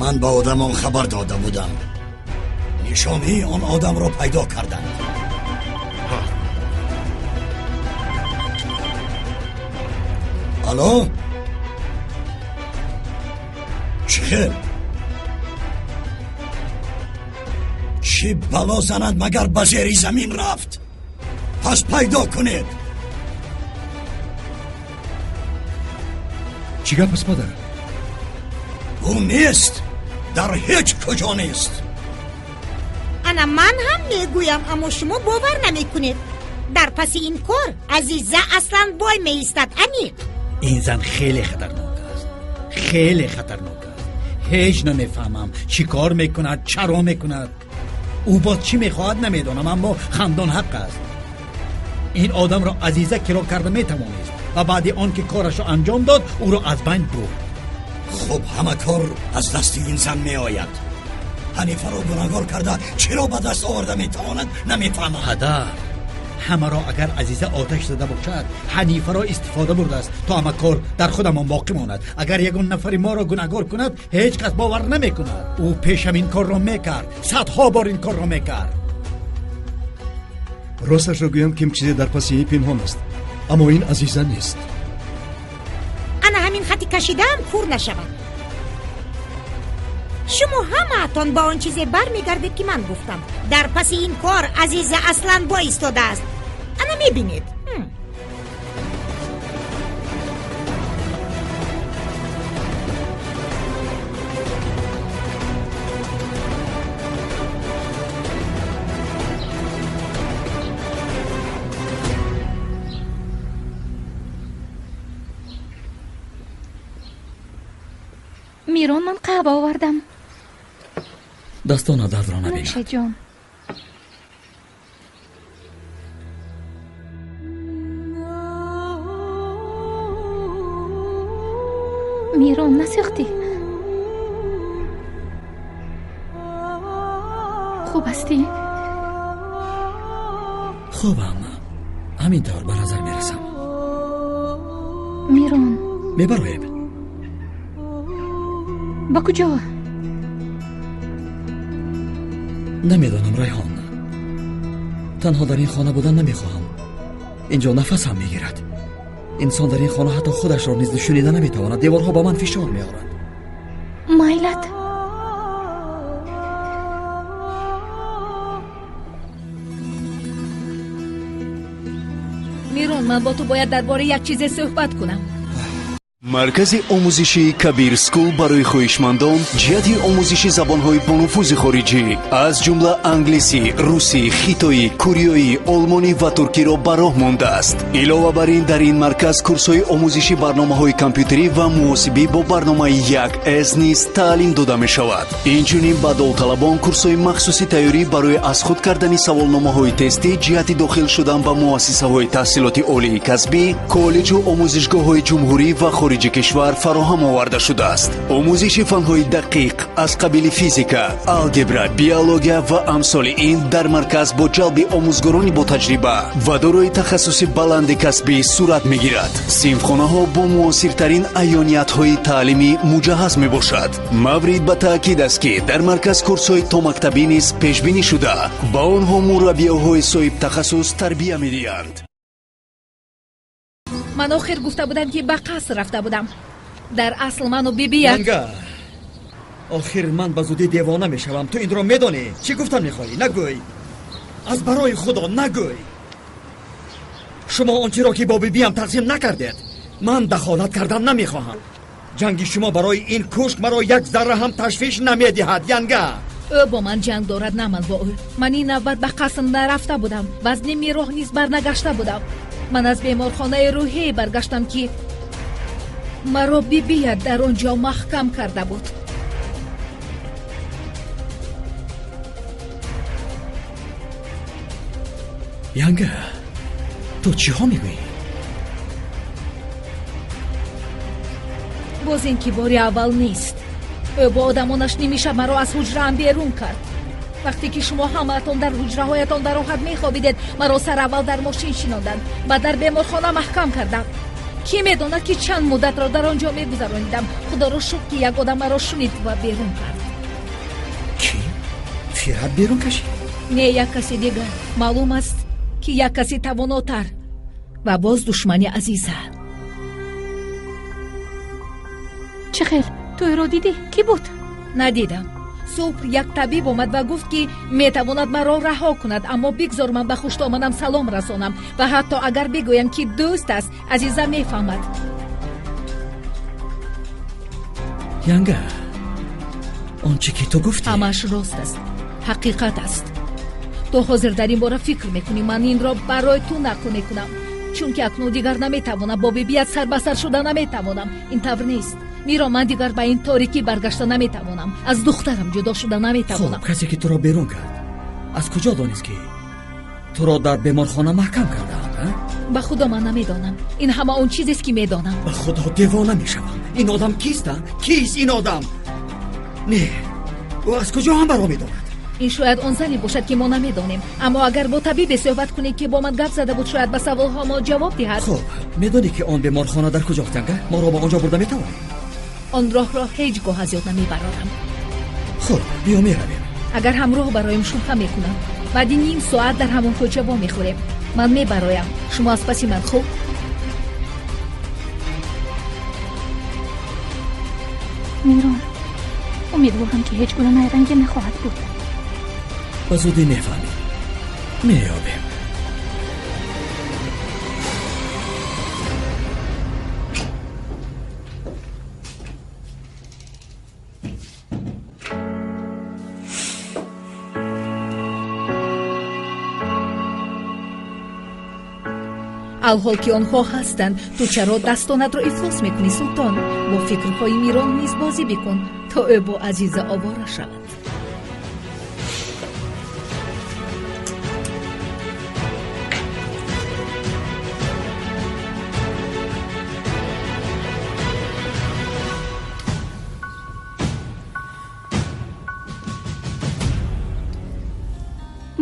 S11: Ман ба одамон хабар дода будам. Нишонаи он одамро пайдо карданд. Алло, чӣ хел? Чӣ бало занад, магар ба зери замин рафт? Пас пайдо кунед.
S9: Чӣ гап аст, падар?
S11: Ӯ нест, дар ҳеҷ куҷо нест.
S13: Ана ман ҳам мегӯям, аммо шумо бовар намекунед. Дар паси ин кор Азиза Асланбой меистад, аниқ.
S2: Ин зан хеле хатарнок аст, хеле хатарнок аст. Ҳеҷ намефаҳмам чӣ кор мекунад, чаро мекунад. Ӯ боз чӣ мехоҳад намедонам, аммо хандон ҳақ аст. Ин одамро Азиза киро карда метавонист ва баъди он ки корашро анҷом дод, ӯро аз байн бурд.
S11: Хуб, ҳама кор аз дасти ин зан меояд. Ҳанифаро гунаҳгор карда чиро ба даст оварда метавонад, намефаҳмам.
S2: Падар, ҳамаро агар Азиза оташ зада бошад, Ҳанифаро истифода бурдааст, то ҳама кор дар худамон боқӣ монад. Агар ягон нафари моро гунаҳгор кунад, ҳеҷ кас бовар намекунад. Ӯ пешам ин корро мекард, садҳо бор ин корро мекард.
S9: Росташро гӯям, ким чизе дар паси ин пинҳон аст, аммо ин Азиза нест.
S13: Ана ҳамин хати кашидаам кур нашавад. Шумо ҳамаатон ба он чизе бармегардед, ки ман гуфтам. Дар паси ин кор Азиза Асланбой истодааст. Ана мебинед.
S4: Мирон, ман қаҳва овардам.
S1: Дастона дардро набинад.
S4: Нӯшаҷон. Мирон, насӯхтӣ? Хуб ҳастӣ?
S1: Хубам. Ҳамин тавр ба назар мерасам.
S4: Мирон.
S1: Мебароем.
S4: Ба куҷо?
S1: Намедонам, Райҳон. Танҳо дар ин хона будан намехоҳам. Инҷо нафасам мегирад. Инсон дар ин хона ҳатто худашро низ шунида наметавонад. Деворҳо ба ман фишор меоранд.
S4: Майлат.
S6: Мирон, ман бо ту бояд дар бораи як чизе суҳбат кунам.
S14: Маркази омӯзишии Кабир Скул барои хоҳишмандон ҷиҳати омӯзиши забонҳои бонуфузи хориҷӣ, аз ҷумла англисӣ, русӣ, хитоӣ, кореоӣ, олмонӣ ва туркиро ба роҳ мондааст. Илова бар ин, дар ин марказ курсҳои омӯзиши барномаҳои компютерӣ ва муҳосибӣ бо барномаи 1С низ таълим дода мешавад. Инчунин ба довталабон курсҳои махсуси тайёрӣ барои аз худ кардани саволномаҳои тестӣ ҷиҳати дохил шудан ба муассисаҳои таҳсилоти олии касбӣ, коллеҷу омӯзишгоҳҳои ҷумҳурӣ ва хориҷи кишвар фароҳам оварда шудааст. Омӯзиши фанҳои дақиқ аз қабили физика, алгебра, биология ва амсоли ин дар марказ бо ҷалби омӯзгорони ботаҷриба ва дорои тахассуси баланди касбӣ сурат мегирад. Синфхонаҳо бо муосиртарин аёниятҳои таълимӣ муҷаҳҳаз мебошад. Маврид ба таъкид аст, ки дар марказ курсҳои томактабӣ низ пешбинӣ шуда, ба онҳо мураббиёҳои соҳибтахассус тарбия медиҳанд.
S6: Ман охир гуфта будам, ки ба қаср рафта будам. Дар асл ману бибият.
S1: Янга, охир ман ба зудӣ девона мешавам. Ту инро медонӣ. Чӣ гуфтан мехоҳӣ? Нагӯй. Аз барои Худо нагӯй. Шумо он чиро ки бо бибиям тақсим накардед, ман дахолат кардан намехоҳам. Ҷанги шумо барои ин кӯшк маро як зарра ҳам ташвиш намедиҳад, Янга.
S6: Ӯ бо ман ҷанг дорад, на ман бо ӯ. Ман ин навбат ба қаср нарафта будам ва аз ними роҳ низ барнагашта будам. Ман аз беморхонаи рӯҳие баргаштам, ки маро бибият дар он ҷо маҳкам карда буд.
S1: Янга, ту чиҳо мегӯӣ?
S6: Боз ин ки бори аввал нест. Ӯ бо одамонаш нимишаб маро аз ҳуҷраам берун кард. Вақте ки шумо ҳамаатон дар ҳуҷраҳоятон бароҳат мехобидед, маро сараввал дар мошин шинонданд ва дар беморхона маҳкам карданд. Кӣ медонад, ки чанд муддатро дар он ҷо мегузаронидам. Худоро шукр, ки як одам маро шунид ва берун кард.
S1: Кӣ? Фират берун кашид?
S6: Не, як каси дигар. Маълум аст, ки як каси тавонотар ва боз душмани Азиза.
S4: Чӣ хел? Ту ӯро дидӣ? Кӣ буд?
S6: Надидам. Субҳ як табиб омад ва гуфт, ки метавонад маро раҳо кунад, аммо бигзор ман ба хуштомадам салом расонам ва ҳатто агар бигӯям, ки дӯст аст, Азиза мефаҳмад.
S1: Янга, он чӣ ки ту гуфтӣ
S6: ҳамааш рост аст, ҳақиқат аст. Ту ҳозир дар ин бора фикр мекунӣ. Ман инро барои ту нақл мекунам, чунки акнун дигар наметавонам бо бибият сарбасар шуда наметавонам. Ин тавр нест, Миро. Ман дигар ба ин торикӣ баргашта наметавонам. Аз духтарам ҷудо шуда наметавонам.
S1: Хуб, касе ки туро берун кард, аз куҷо донист, ки туро дар беморхона маҳкам кардаанд?
S6: Ба Худо, ман намедонам. Ин ҳама он чизест, ки медонам.
S1: Ба Худо, девона мешавам. Ин одам кист? Кист ин одам? Не, ӯ аз куҷо ҳамаро медонад?
S6: Ин шояд он зане бошад, ки мо намедонем. Аммо агар бо табибе суҳбат кунем, ки бо ман гап зада буд, шояд ба саволҳо мо ҷавоб диҳад.
S1: Хуб, медонӣ, ки он беморхона дар куҷост, Янга? Моро ба он ҷо бурда метавонӣ?
S6: Он роҳро ҳеҷ гоҳ аз ёд намебарорам.
S1: Хуб, биё меравем.
S6: Агар ҳамроҳ бароем, шубҳа мекунам. Баъди ним соат дар ҳамон кӯча вомехӯрем. Ман мебароям, шумо аз паси ман, хуб?
S4: Мирон, умедворам, ки ҳеҷ гуна найрангӣ нахоҳад буд.
S1: Ба зудӣ мефаҳмем, меёбем.
S6: Алҳол ки онҳо ҳастанд, ту чаро дастонатро ифлос мекунӣ, султон? Бо фикрҳои Мирон низ бозӣ бикун, то ӯ бо Азиза овора шавад.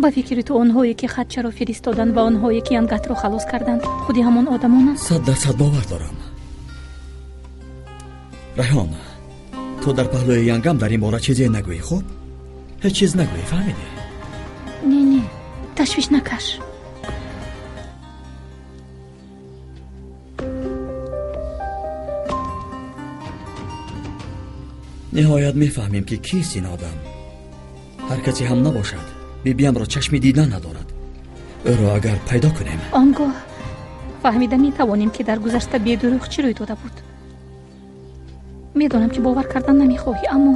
S4: Ба фикри ту, онҳое ки хатчаро фиристоданд ва онҳое ки янгатро халос карданд, худи ҳамон одамонанд?
S1: 100% бовар дорам. Райҳон, ту дар паҳлӯи янгам дар ин бора чизе нагӯӣ, хуб? Ҳеҷ чиз нагӯӣ, фаҳмидӣ?
S4: Не, не, ташвиш накаш.
S1: Ниҳоят мефаҳмем, ки кист ин одам. Ҳар касе ҳам набошад, бибиямро чашми дидан надорад. Ӯро агар пайдо кунем,
S4: он гоҳ фаҳмида метавонем, ки дар гузашта бедурӯғ чӣ рӯй дода буд. Медонам, ки бовар кардан намехоҳӣ, аммо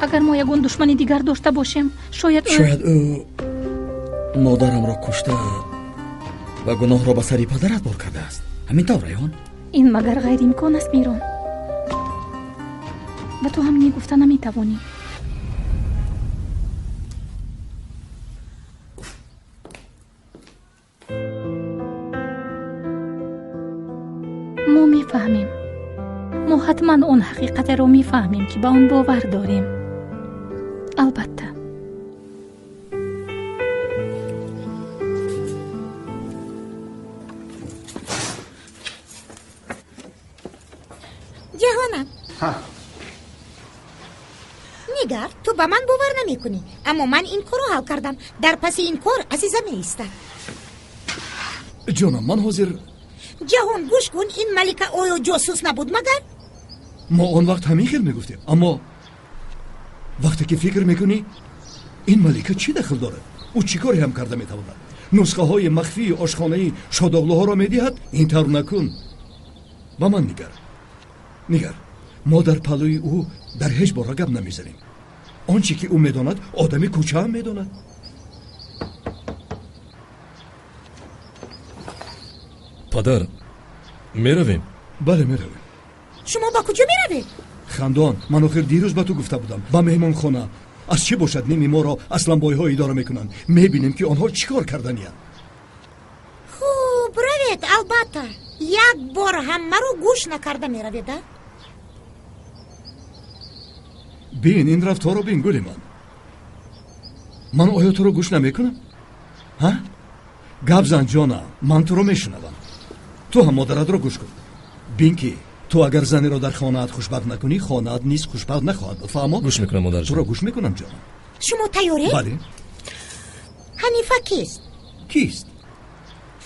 S4: агар мо ягон душмани дигар дошта бошем, шояд
S1: шояд ӯ модарамро кушта ва гуноҳро ба сари падарат бор кардааст. Ҳамин тавр, Райҳон?
S4: Ин магар ғайриимкон аст, Мирон? Ба ту ҳам не гуфта наметавонӣ. Мо мефаҳмем. Мо ҳатман он ҳақиқатеро мефаҳмем, ки ба он бовар дорем. Албатта.
S13: Ҷаҳонам, нигар, ту ба ман бовар намекунӣ, аммо ман ин корро ҳал кардам. Дар паси ин кор Азиза меистад.
S9: Ҷонам, ман ҳозир.
S13: Ҷаҳон, гӯш кун, ин Малика оё ҷосус набуд магар?
S9: Мо он вақт ҳамин хел мегуфтем, аммо вақте ки фикр мекунӣ, ин Малика чӣ дахл дорад? Ӯ чӣ коре ҳам карда метавонад? Нусхаҳои махфии ошхонаи шодоғлуҳоро медиҳад? Ин тавр накун. Ба ман нигар. Нигар, мо дар паҳлӯи ӯ дар ҳеҷ бора гап намезанем. Он чӣ ки ӯ медонад, одами кӯча ҳам медонад.
S10: Падар, меравем?
S9: Бале, меравем.
S13: Шумо ба куҷо меравед?
S9: Хандон, ман охир дирӯз ба ту гуфта будам, ба меҳмонхона. Аз чӣ бошад ними моро асланбойҳо идора мекунанд. Мебинем, ки онҳо чӣ кор карданиянд.
S13: Хуб, равед, албатта. Як бор ҳам маро гӯш накарда меравед, а?
S9: Бин, ин рафторро бин, гули ман. Ман оё туро гӯш намекунам? Ҳа? Гап зан, ҷонам, ман туро мешунавам. Ту ҳам модаратро гӯш кун. Бин ки ту агар занеро дар хонаат хушбахт накунӣ, хонаат низ хушбахт нахоҳад буд. Фаҳмо?
S10: Гӯш мекунам, модарҷон.
S9: Туро гӯш мекунам, ҷонам.
S13: Шумо тайёред?
S9: Бале.
S13: Ҳанифа кист?
S9: Кист?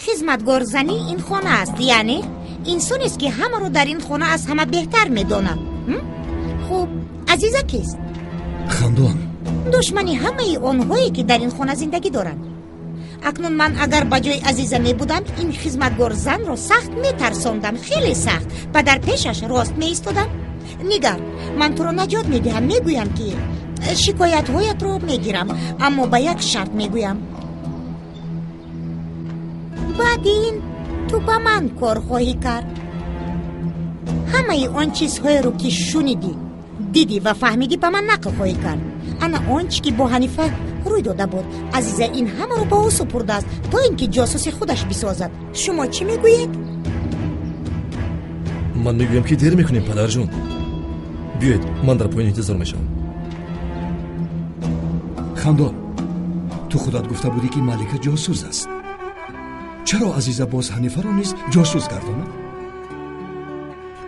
S13: Хизматгорзани ин хона аст, яъне инсонест, ки ҳамаро дар ин хона аз ҳама беҳтар медонад. Хуб, Азиза кист?
S9: Хандон.
S13: Душмани ҳамаи онҳое, ки дар ин хона зиндагӣ доранд. Акнун ман агар ба ҷои Азиза мебудам, ин хизматгор занро сахт метарсондам, хеле сахт, ва дар пешаш рост меистодам. Нигар, ман туро наҷот медиҳам, мегӯям, ки шикоятҳоятро мегирам, аммо ба як шарт мегӯям. Баъди ин ту ба ман кор хоҳӣ кард. Ҳамаи он чизҳоеро, ки шунидӣ, дидӣ ва фаҳмидӣ, ба ман нақл хоҳӣ кард. Ана он чӣ ки бо Ҳанифа рӯй дода буд. Азиза ин ҳамаро ба ӯ супурдааст, то ин ки ҷосуси худаш бисозад. Шумо чӣ мегӯед?
S10: Ман мегӯям, ки дер мекунем, падарҷон. Биёед, ман дар поён интизор мешавам.
S9: Хандон, ту худат гуфта будӣ, ки Малика ҷосус аст. Чаро Азиза боз Ҳанифаро низ ҷосус гардонад?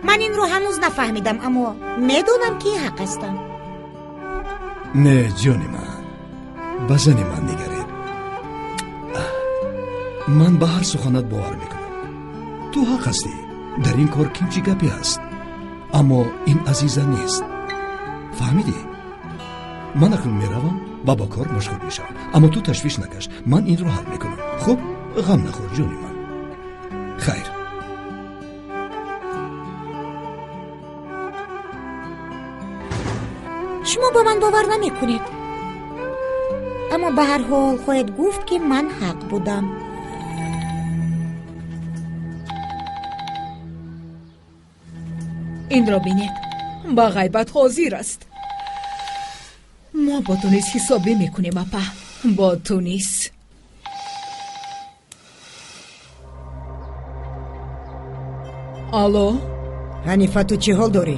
S13: Ман инро ҳанӯз нафаҳмидам, аммо медонам, ки ҳақ ҳастам.
S9: Не, ҷони ман, ба зани ман нигаред. Ман ба ҳар суханат бовар мекунам. Ту ҳақ ҳастӣ, дар ин кор кимчи гапе ҳаст, аммо ин Азиза нест. Фаҳмидӣ? Ман акнун меравам ва ба кор машғул мешавам, аммо ту ташвиш накаш, ман инро ҳал мекунам. Хуб, ғам нахӯр, ҷони ман. Хайр.
S13: Шумо ба ман бовар намекунед, аммо ба ҳар ҳол хоҳед гуфт, ки ман ҳақ будам.
S6: Инро бинед, ба ғайбат ҳозир аст. Мо бо ту низ ҳисобӣ мекунем, апа, бо ту низ. Алло?
S3: Ҳанифа, ту чӣ ҳол дорӣ?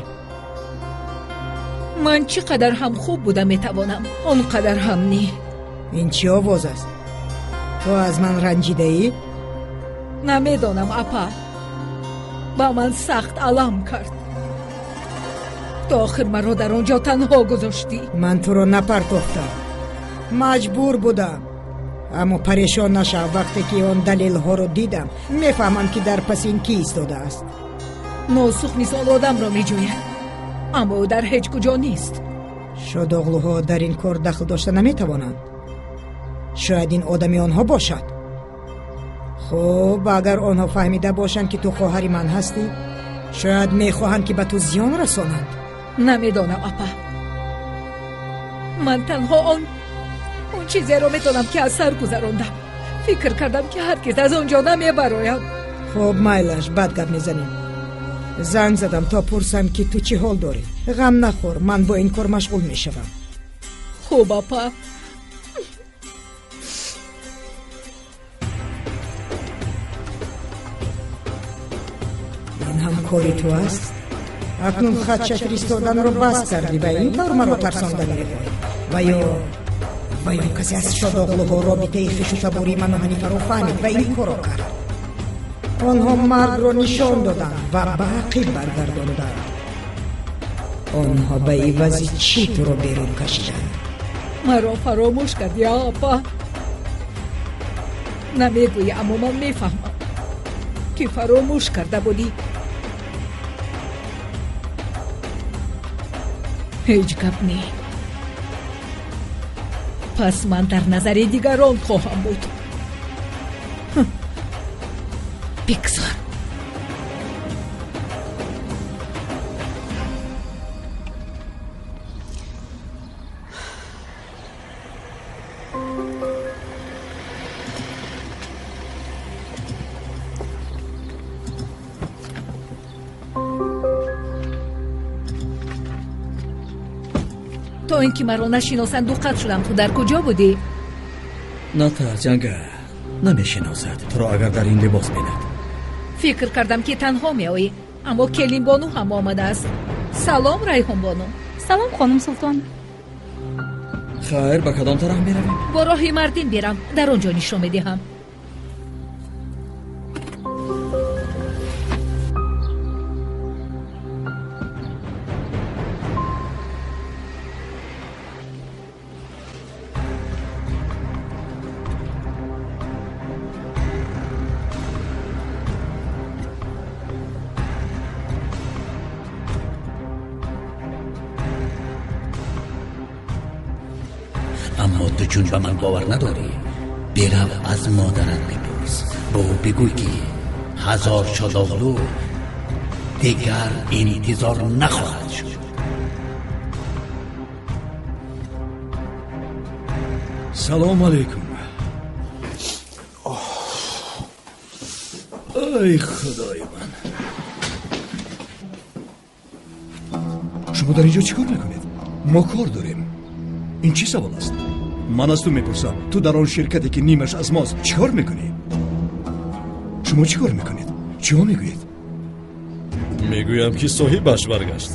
S6: Ман чӣ қадар ҳам хуб буда метавонам, он қадар ҳам не.
S3: Ин чӣ овоз аст? Ту аз ман ранҷидаӣ?
S6: Намедонам, апа. Ба ман сахт алам кард. То охир маро дар он ҷо танҳо гузоштӣ.
S3: Ман туро напартохтам, маҷбур будам. Аммо парешон нашав, вақте ки он далелҳоро дидам, мефаҳмам, ки дар паси ин кӣ истодааст.
S6: Носух мисол одамро меҷӯяд, аммо ӯ дар ҳеҷ куҷо нест.
S3: Шодоғлуҳо дар ин кор дахл дошта наметавонанд. Шояд ин одами онҳо бошад. Хуб, агар онҳо фаҳмида бошанд, ки ту хоҳари ман ҳастӣ, шояд мехоҳанд, ки ба ту зиён расонанд.
S6: Намедонам, апа. Ман танҳо он чизеро медонам, ки аз сар гузарондам. Фикр кардам, ки ҳаргиз аз он ҷо намебароям.
S3: Хуб, майлаш, бад гап мезанем. Занг задам то пурсам, ки ту чӣ ҳол дорӣ. Ғам нахӯр, ман бо ин кор машғул мешавам.
S6: Хуб, апа.
S3: Ин ҳам кори ту аст? Акнун хатша фиристоданро бас кардӣ ва ин тавр маро тарсонда мехоҳӣ. Ва ё касе аз шодоғлуҳо робитаи хешу табории ману Ҳанифаро фаҳмид ва ин корро кард. Онҳо маргро нишон доданд ва ба ақиб баргардонданд. Онҳо ба ивази чӣ туро берун кашиданд?
S6: Маро фаромӯш кардӣ, апа. Намегӯӣ, аммо ман мефаҳмам, ки фаромӯш карда будӣ. Ҳеҷ гап не. Пас ман дар назари дигарон хоҳам буд. Бигзор. То ин ки маро нашиносанд дуқат шудам. Ту дар куҷо будӣ?
S1: Натарс, ҷанга, намешиносад туро агар дар ин либос бинад.
S6: Фикр кардам, ки танҳо меоӣ, аммо Келинбону ҳам омадааст. Салом, Райҳонбону.
S4: Салом, хонум Султон.
S1: Хайр, ба кадом тараф меравем?
S6: Бо роҳи Мардин берам, дар он ҷо нишон медиҳам.
S2: Аммо ту чун ба ман бовар надорӣ, бирав аз модарат бипурс. Ба ӯ бигӯй, ки 1000 шодоғлу дигар интизор нахоҳад шуд.
S9: Салом алейкум. Ай худои ман, шумо дар инҷо чӣ кор мекунед? Мо кор дорем. Ин чӣ савол аст? Ман аз ту мепурсам, ту дар он ширкате ки нимаш аз мост чӣ кор мекунӣ? Шумо чӣ кор мекунед? Чиҳо мегӯед?
S10: Мегӯям, ки соҳибаш баргашт.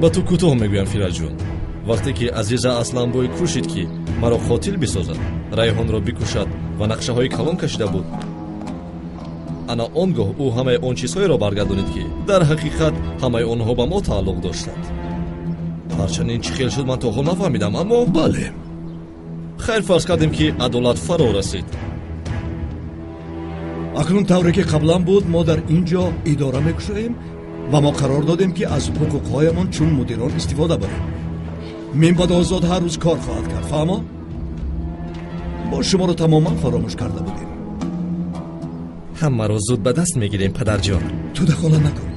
S10: Ба ту кӯтоҳ мегӯям, Фираҷон. Вақте ки Азиза Асланбой кӯшид, ки маро қотил бисозад, Райҳонро бикушад ва нақшаҳои калон кашида буд, ана он гоҳ ӯ ҳамаи он чизҳоеро баргардонид, ки дар ҳақиқат ҳамаи онҳо ба мо тааллуқ доштанд. Ҳарчанд ин чӣ хел шуд, ман то ҳол нафаҳмидам, аммо
S9: бале,
S10: хайр, фарз кардем, ки адолат фаро расид.
S9: Акнун тавре ки қаблан буд, мо дар ин ҷо идора мекушоем ва мо қарор додем, ки аз ҳуқуқҳоямон чун мудирон истифода барем. Минбаъд Озод ҳар рӯз кор хоҳад кард, фаҳмо? Мо шуморо тамоман фаромӯш карда будем.
S10: Ҳамаро зуд ба даст мегирем, падарҷон.
S9: Ту дахолат накун.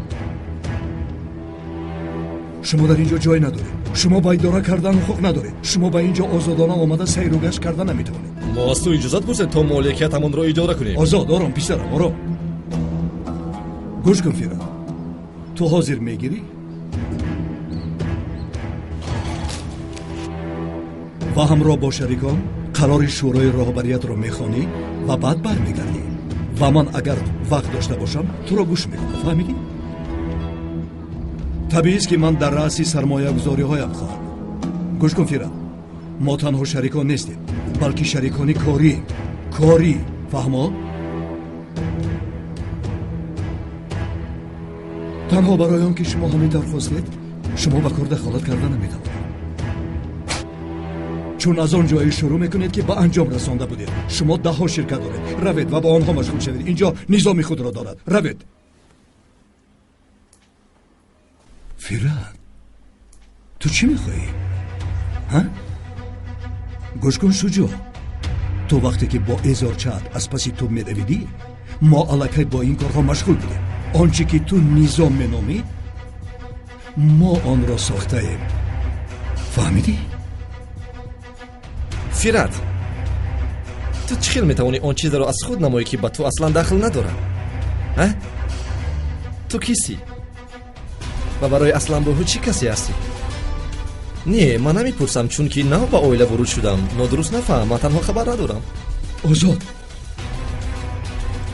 S9: Шумо дар ин ҷо ҷой надоред. Шумо ба идора кардан ҳуқуқ надоред. Шумо ба ин ҷо озодона омада сайру гашт карда наметавонед.
S10: Мо аз ту иҷозат пурсем, то моликиятамонро идора кунем.
S9: Озод, ором писарам, ором. Гӯш кун, Фират, ту ҳозир мегирӣ ва ҳамроҳ бо шарикон қарори шӯрои роҳбариятро мехонӣ ва баъд бармегардӣ. Ва ман агар вақт дошта бошам, туро гӯш мекунам, фаҳмидӣ? Табиист, ки ман дар раъси сармоягузориҳоям хоҳам. Гӯш кун, Фират, мо танҳо шарикон нестем, балки шарикони корӣ. Корӣ, фаҳмо? Танҳо барои он ки шумо ҳамин тавр хостед, шумо ба кор дахолат карда наметавонед. Чун аз он ҷое шурӯъ мекунед, ки ба анҷом расонда будед. Шумо даҳҳо ширкат доред. Равед ва ба онҳо машғул шавед. Инҷо низоми худро дорад. Равед. Фират, ту чӣ мехоҳӣ? Ҳа? Гӯш кун, Шуҷоъ, ту вақте ки бо эзорчаат аз паси ту медавидӣ, мо аллакай бо ин корҳо машғул будем. Он чӣ ки ту низом меномӣ, мо онро сохтаем. Фаҳмидӣ?
S10: Фират, ту чӣ хел метавонӣ он чизеро аз худ намоӣ, ки ба ту аслан дахл надорад? А? Ту кистӣ? Ва барои Асланбоҳу чӣ касе ҳастӣ? Не, ман намепурсам, чунки нав ба оила воруд шудам. Нодуруст нафаҳм, ман танҳо хабар надорам. Озод,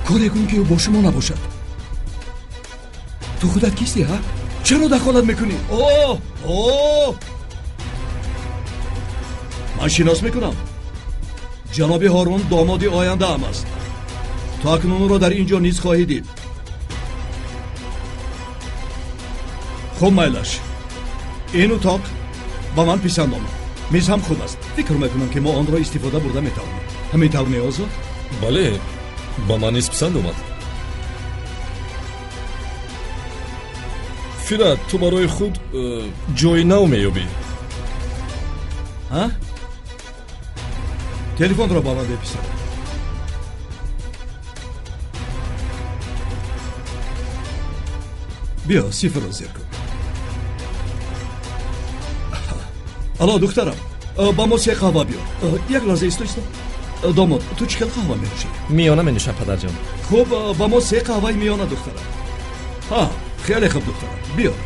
S10: коре кун, ки ӯ бо шумо набошад.
S9: Ту худат кистӣ, ҳа? Чаро дахолат мекунӣ? О, о! Ман шинос мекунам. Ҷаноби Ҳорун домоди ояндаам аст. Ту акнун ӯро дар ин ҷо низ хоҳӣ дид. Хуб, майлаш. Ин утоқ ба ман писанд омад. Миз ҳам хуб аст. Фикр мекунам, ки мо онро истифода бурда метавонем. Ҳамин тавр не, Озод?
S10: Бале, ба ман низ писанд омад. Фират, ту барои худ ҷои нав меёбӣ.
S9: Ҳа? Телефонро ба ман беписар. Биё, сифрро зер кун. Алло, духтарам, ба мо се қаҳва биёр. Як лаҳза исто, исто. Домод, ту чӣ хел қаҳва менӯшӣ?
S10: Миёна менӯшам, падарҷон.
S9: Хуб, ба мо се қаҳваи миёна, духтарам. Ҳа, хеле хуб, духтарам, биёр.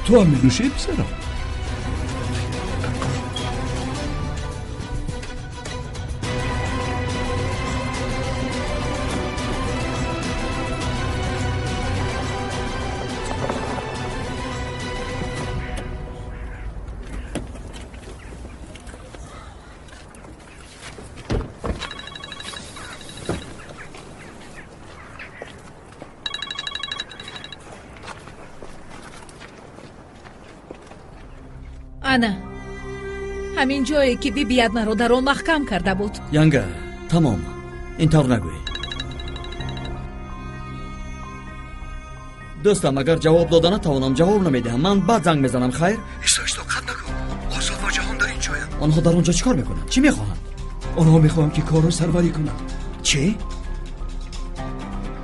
S9: Ту ҳам менӯшӣ, писарам?
S6: Ана ҳамин ҷое ки бибият маро дар он маҳкам карда буд.
S1: Янга, тамом, ин тавр нагӯй. Дӯстам, агар ҷавоб дода натавонам, ҷавоб намедиҳам. Ман баъд занг мезанам, хайр?
S9: Исто, исто, қатъ накун. Озод ва Ҷаҳон дар ин ҷоянд.
S1: Онҳо дар он ҷо чӣ кор мекунанд? Чӣ мехоҳанд?
S9: Онҳо мехоҳанд, ки корро сарварӣ кунанд.
S1: Чӣ?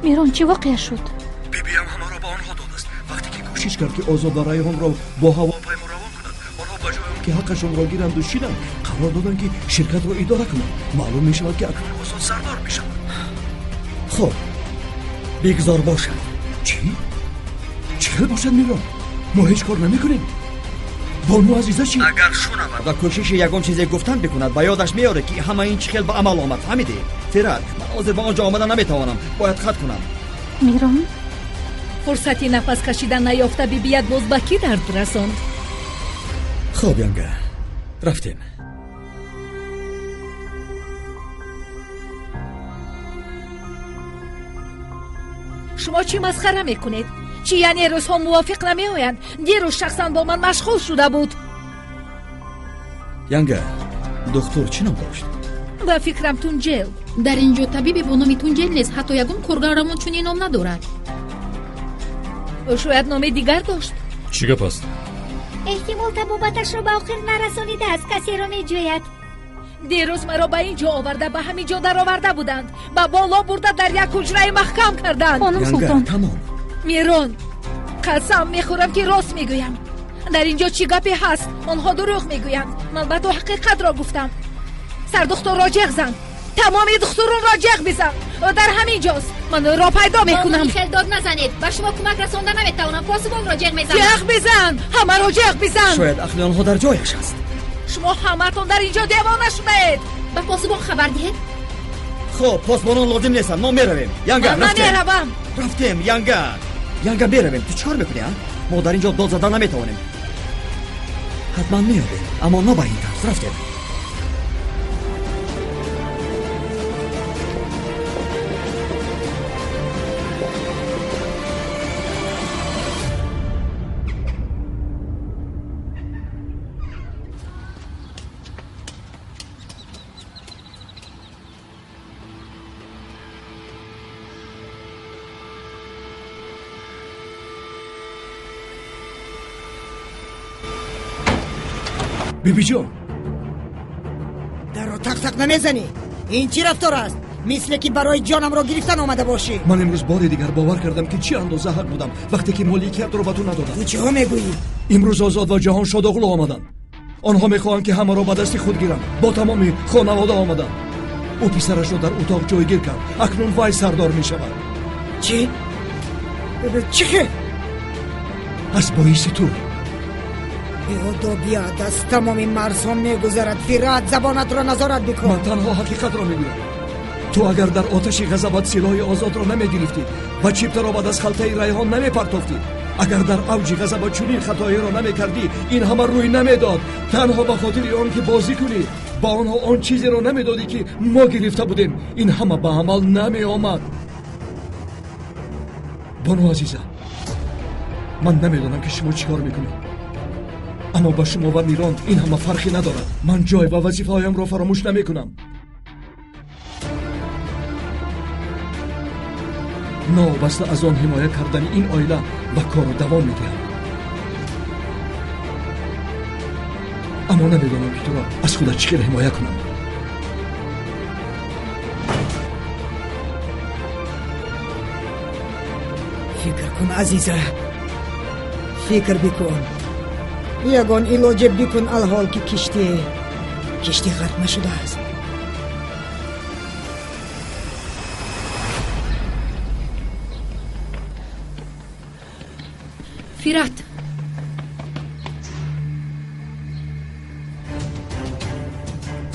S4: Мирон, чӣ воқеа шуд?
S9: Бибиям ҳамаро ба онҳо додааст. Вақте ки кӯшиш кард, ки Озод ва Райҳонро бо ҳавопаймо равон кунад, онҳо ба ҷои он ки ҳаққашонро гиранду шинанд, қарор доданд, ки ширкатро идора кунанд. Маълум мешавад, ки акнун Озод сардор мешавад.
S1: Хуб, бигзор бошад.
S9: Чӣ? Чӣ хел бошад, Мирон? Мо ҳеҷ кор намекунем. Бону Азиза чӣ?
S1: Агар шунавад ва кӯшиши ягон чизе гуфтан бикунад, ба ёдаш меорад, ки ҳама ин чӣ хел ба амал омад. Фаҳмидӣ? Фират, ман ҳозир ба он ҷо омада наметавонам. Бояд хат кунам.
S4: Мирон?
S6: Фурсати нафас кашидан наёфта бибият боз ба кӣ дард расонд?
S1: Хуб, Янга, рафтем.
S6: Шумо чӣ масхара мекунед? Чӣ, яъне рӯзҳо мувофиқ намеоянд? Дирӯз шахсан бо ман машғул шуда буд.
S1: Янга, духтур чӣ ном дошт?
S6: Ба фикрам, Тунҷел.
S5: Дар ин ҷо табибе бо номи Тунҷел нест. Ҳатто ягон коргарамон чунин ном надорад.
S6: Ӯ шояд номи дигар дошт.
S10: Чӣ гап аст?
S13: Эҳтимол табобаташро ба охир нарасонидааст, касеро меҷӯяд.
S6: Дирӯз маро ба ин ҷо оварда, ба ҳамин ҷо дароварда буданд. Ба боло бурда дар як ҳуҷраи маҳкам карданд.
S4: Хонум Султон.
S1: Тамом.
S6: Мирон, қасам мехӯрам, ки рост мегӯям. Дар ин ҷо чӣ гапе ҳаст? Онҳо дурӯғ мегӯянд. Ман ба ту ҳақиқатро гуфтам. Сардухтурро ҷеғ зан, тамоми духтуронро ҷеғ бизан. Ӯ дар ҳамин ҷост. Ман ӯро пайдо мекунам.
S5: Хел дод назанед, ба шумо кӯмак расонда наметавонам. Посубонро ҷеғ мезанам.
S6: Ҷеғ бизан, ҳамаро ҷеғ бизан.
S1: Шояд ақли онҳо дар ҷояш аст.
S6: Шумо ҳамаатон дар ин ҷо девона шудаед.
S5: Ба посубон хабар диҳед.
S1: Хуб, посбонон лозим нестанд. Мо меравем. Янга,
S6: рафтем. Ман меравам.
S1: Рафтем, Янга. Янга, меравем. Ту чӣ кор мекунӣ, а? Мо дар ин ҷо дод зада наметавонем. Ҳатман меёбем, аммо на ба ин тарз. Рафтем.
S9: Бибиҷон,
S3: дарро тақ-тақ намезанӣ. Ин чӣ рафтор аст? Мисле ки барои ҷонамро гирифтан омада бошӣ.
S9: Ман имрӯз бори дигар бовар кардам, ки чӣ андоза ҳақ будам, вақте ки моликиятро ба ту надодам.
S3: Ту чиҳо мегӯӣ?
S9: Имрӯз Озод ва Ҷаҳон Шодоғлу омаданд. Онҳо мехоҳанд, ки ҳамаро ба дасти худ гиранд. Бо тамоми хонавода омаданд. Ӯ писарашро дар утоқ ҷойгир кард. Акнун вай сардор мешавад.
S3: Чӣ? Чӣ хел?
S9: Аз боиси ту.
S3: Беодобият аз тамоми марзҳо мегузарад. Фират, забонатро назорат бикун.
S9: Ман танҳо ҳақиқатро мегӯям. Ту агар дар оташи ғазабат силоҳи Озодро намегирифтӣ, Ва чиптаро баъд аз халтаи Райҳон намепартофтӣ. Агар дар авҷи ғазаба чунин хатоиро намекардӣ, ин ҳама рӯй намедод. Танҳо ба хотири он ки бозӣ кунӣ, ба онҳо он чизеро намедодӣ, ки мо гирифта будем. Ин ҳама ба амал намеомад. Бону азиза, ман намедонам, ки шумо чӣ кор мекунед, аммо ба шумо ва Мирон ин ҳама фарқе надорад. Ман ҷой ва вазифаҳоямро фаромӯш намекунам. Новобаста аз он ҳимоя кардани ин оила ба кору давом медиҳам. Аммо намедонам, ки туро аз худат чӣ хел ҳимоя кунам.
S3: Фикр кун, азиза, фикр бикун. Ягон илоҷе бикун, алҳол ки киштӣ ғарқ нашудааст.
S5: Фират,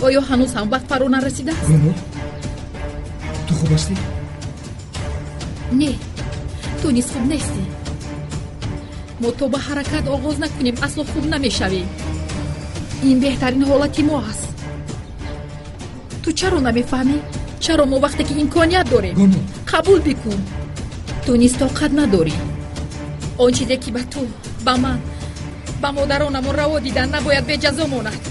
S5: оё ҳанӯз ҳам вақт фаро нарасидааст?
S9: Гулнур, ту хуб ҳастӣ?
S5: Не, ту низ хуб нестӣ. Мо то ба ҳаракат оғоз накунем, асло хуб намешавем. Ин беҳтарин ҳолати мо аст. Ту чаро намефаҳмӣ? Чаро мо вақте ки имконият дорем, қабул бикун. Ту низ тоқат надорӣ. Он чизе ки ба ту, ба ман, ба модаронамон раво дидан, набояд беҷазо монад.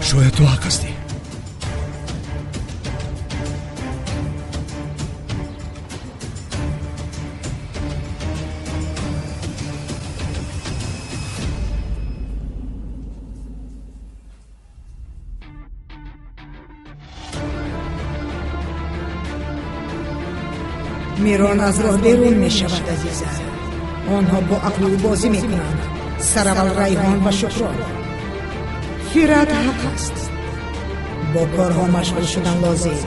S9: Шояд ту ҳақ ҳастӣ.
S3: Мирон аз роҳ берун мешавад, азиза. Онҳо бо ақли ӯ бозӣ мекунанд. Сараввал Райҳон ва Шукрон. Фират ҳақ аст. Бо корҳо машғул шудан лозим,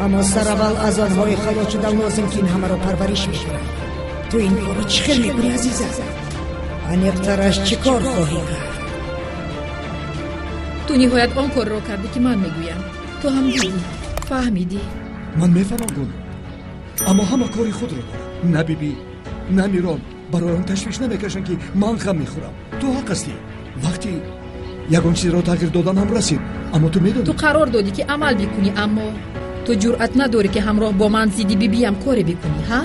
S3: аммо сараввал аз онҳое халос шудан лозим, ки ин ҳамаро парвариш мекунанд. Ту ин корро чӣ хел мекунӣ, азиза? Аниқтараш чӣ кор хоҳӣ кард?
S5: Ту ниҳоят он корро кардӣ, ки ман мегӯям. Ту ҳам дидӣ, фаҳмидӣ.
S9: Ман мефаҳмам, Гулнур, аммо ҳама кори худро дорад. На бибӣ, на Мирон барои он ташвиш намекашанд, ки ман ғам мехӯрам. Ту ҳақ ҳастӣ. Вақти ягон чизро тағйир додан ҳам расид, аммо ту медонӣ.
S5: Ту қарор додӣ, ки амал бикунӣ, аммо ту ҷуръат надорӣ, ки ҳамроҳ бо ман зидди бибиям коре бикунӣ, ҳа?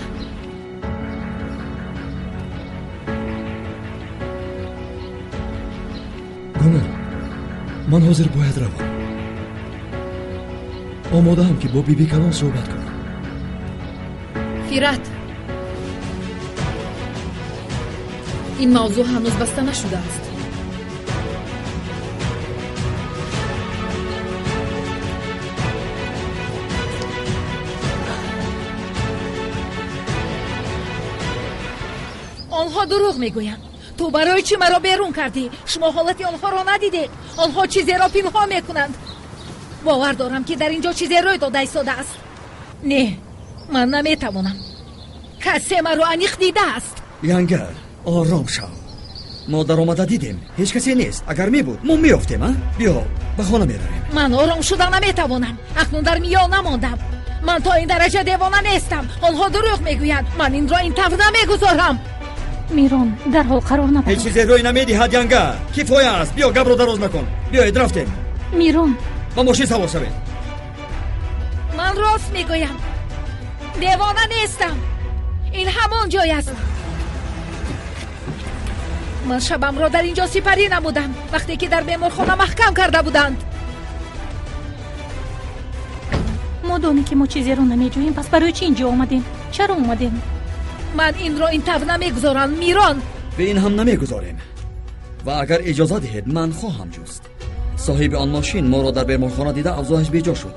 S9: Гулнур, ман ҳозир бояд равам. Омодаам, ки бо биби калон суҳбат кунам.
S5: Фират, ин мавзӯъ ҳанӯз баста нашудааст. Онҳо дурӯғ мегӯянд. Ту барои чӣ маро берун кардӣ? Шумо ҳолати онҳоро надидед. Онҳо чизеро пинҳон мекунанд. Бовар дорам, ки дар ин ҷо чизе рӯй дода истодааст. Не, ман наметавонам. Касе маро аниқ дидааст.
S1: Янга, ором шав. Мо даромада дидем, ҳеҷ касе нест. Агар мебуд, мо меёфтем, а? Биё, ба хона меравем.
S6: Ман ором шуда наметавонам. Акнун дар миён намондам. Ман то ин дараҷа девона нестам. Онҳо дурӯғ мегӯянд. Ман инро ин тавр намегузорам.
S4: Мирон, дарҳол қарор набар.
S1: Ҳеҷ чизе рӯй намедиҳад, Янга. Кифоя аст. Биё, гапро дароз накун. Биёед, рафтем.
S4: Мирон,
S1: ба мошин савор шавед.
S6: Ман рост мегӯям. Девона нестам. Ин ҳамон ҷой аст. Ман шабамро дар ин ҷо сипарӣ намудам, вақте ки дар беморхона маҳкам карда буданд.
S4: Модоме ки мо чизеро намеҷӯем, пас барои чӣ ин ҷо омадем? Чаро омадем?
S6: Ман инро ин тавр намегузорам, Мирон.
S1: Ба ин ҳам намегузорем. Ва агар иҷоза диҳед, ман хоҳам ҷуст. Соҳиби он мошин моро дар беморхона дида, авзоъаш беҷо шуд.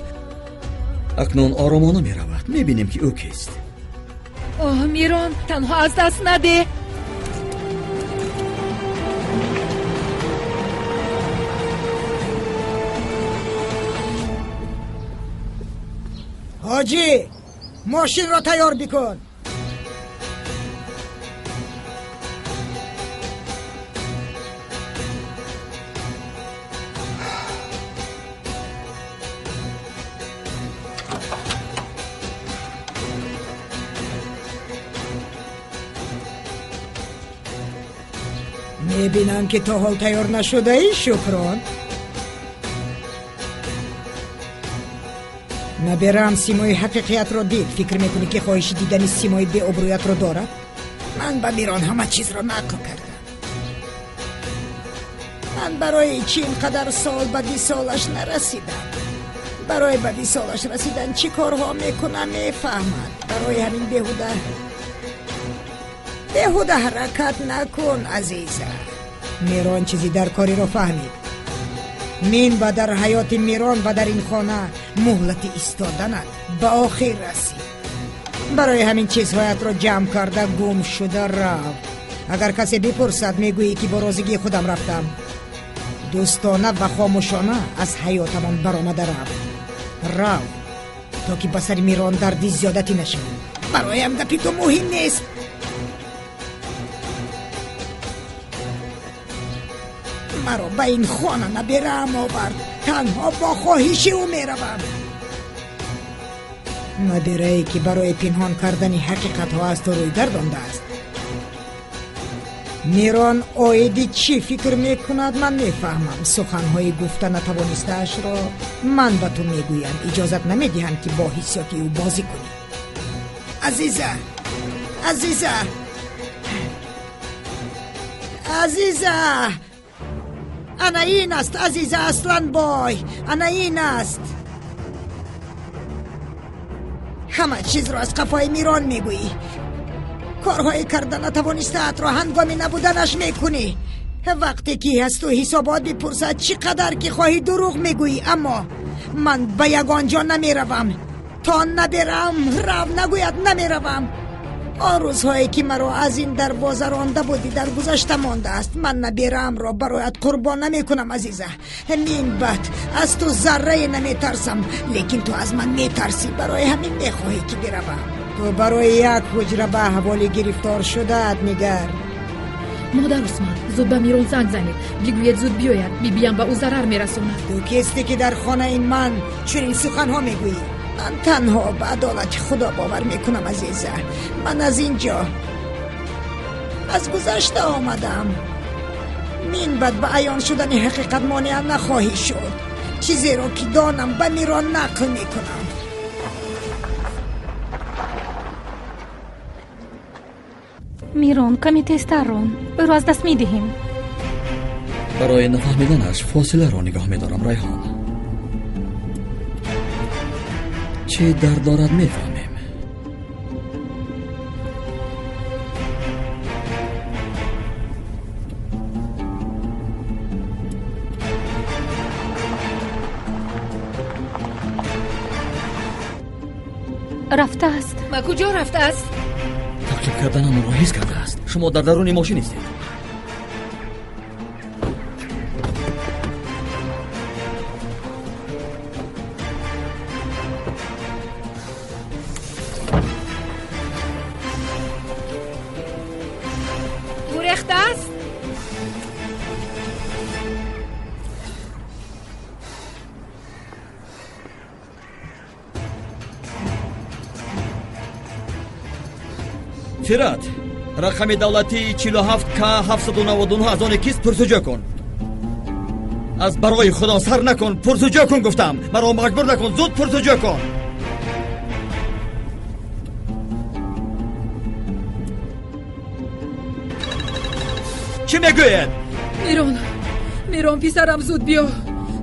S1: Акнун оромона меравад. Мебинем, ки ӯ кист.
S6: Оҳ, Мирон, танҳо аз даст надеҳ.
S3: Ҳоҷӣ, мошинро тайёр бикун. Мебинам ки то ҳол тайёр нашудаӣ, Шукрон. Набераам симои ҳақиқиятро дид. Фикр мекунӣ ки хоҳиши дидани симои беобрӯятро дорад? Ман ба Мирон ҳама чизро нақл кардам. Ман барои чӣ ин қадар сол ба висолаш нарасидам? Барои ба висолаш расидан чӣ корҳо мекунам мефаҳмад. Барои ҳамин беҳуда ҳаракат накун, азиза. Мирон чизи дар кориро фаҳмид. Мин ба дар ҳаёти Мирон ва дар ин хона муҳлати истоданат ба охир расид. Барои ҳамин чизҳоятро ҷамъ карда гум шуда рав. Агар касе бипурсад, мегӯӣ ки бо розигии худам рафтам. Дӯстона ва хомӯшона аз ҳаётамон баромада рав. Рав то ки ба сари Мирон дарди зиёдатӣ нашавӣ. Бароям гапи ту муҳим нест. Маро ба ин хона набераам овард. Танҳо бо хоҳиши ӯ меравам. Наберае ки барои пинҳон кардани ҳақиқатҳо аз ту рӯй гардондааст. Мирон оиди чӣ фикр мекунад, ман мефаҳмам. Суханҳои гуфта натавонистаашро ман ба ту мегӯям. Иҷозат намедиҳам ки бо ҳиссиёти ӯ бозӣ кунӣ. Азиза, азиза, азиза, ана ин аст, азиза Асланбой, ана ин аст. Ҳама чизро аз қафои Мирон мегӯӣ. Корҳои карда натавонистаатро ҳангоми набуданаш мекунӣ. Вақте ки аз ту ҳисобот бипурсад, чӣ қадар ки хоҳӣ дурӯғ мегӯӣ. Аммо ман ба ягон ҷо намеравам. То наберам рав нагӯяд намеравам. Он рӯзҳое ки маро аз ин дарвоза ронда будӣ дар гузашта мондааст. Ман набераамро бароят қурбон намекунам, азиза. Мин бад аз ту заррае наметарсам, лекин ту аз ман метарсӣ. Барои ҳамин мехоҳӣ ки биравам. Ту барои як ҳуҷра ба аҳволи гирифтор шудаат, нигар.
S5: Модар Усман, зуд ба Мирон занг занед. Бигӯед зуд биёяд. Бибиям ба ӯ зарар мерасонад.
S3: Ту кистӣ ки дар хонаи ман чунин суханҳо мегӯӣ? Ман танҳо ба адолати Худо бовар мекунам, азиза. Ман аз ин ҷо аз гузашта омадам. Мин бад ба аён шудани ҳақиқат монеа нахоҳӣ шуд. Чизеро ки донам ба Мирон нақл мекунам.
S4: Мирон, каме тезтар рон. Ӯро аз даст медиҳем.
S1: Барои нафаҳмиданаш фосиларо нигоҳ медорам, Райҳон. Чӣ дард дорад мефаҳмем.
S4: Рафтааст.
S6: Ба куҷо рафтааст?
S1: Таъқиб карданамонро ҳис кардааст. Шумо дар даруни мошин истед.
S6: Гурехтааст?
S1: Фират, рақами давлатии 47 К 799 аз оне кист пурсуҷӯ кун. Аз барои Худо сар накун, пурсуҷӯ кун гуфтам. Маро маҷбур накун, зуд пурсуҷӯ кун. Чӣ мегӯед?
S6: Мирон, Мирон, писарам, зуд биё.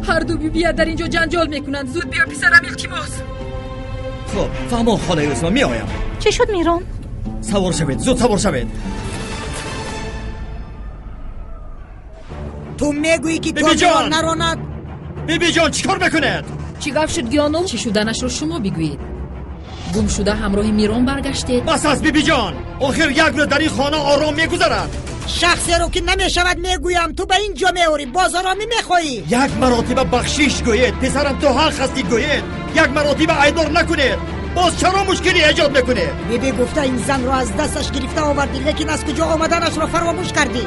S6: Ҳарду бибия дар ин ҷо ҷанҷол мекунанд. Зуд биё, писарам, илтимос.
S1: Хуб, фаҳмон, холаи Усмон, меоям.
S4: Чӣ шуд, Мирон?
S1: Савор шавед, зуд савор шавед.
S3: Ту мегӯӣ ки то Мирон наронад?
S1: Бибиҷон, чӣ кор мекунед?
S6: Чӣ гап шуд, Гиёну?
S5: Чӣ шуданашро шумо бигӯед. Гум шуда ҳамроҳи Мирон баргаштед?
S1: Бас аст, бибиҷон. Охир як рӯз дар ин хона ором мегузарад.
S3: Шахсеро ки намешавад мегӯям, ту ба ин ҷо меорӣ, боз оромӣ мехоҳӣ.
S1: Як маротиба бахшиш гӯед, писарам, ту ҳақ ҳастӣ гӯед. Як маротиба айдор накунед. Боз чаро мушкилӣ эҷод мекунед?
S3: Биби гуфта ин занро аз дасташ гирифта овардӣ, лекин аз куҷо омаданашро фаромӯш кардӣ.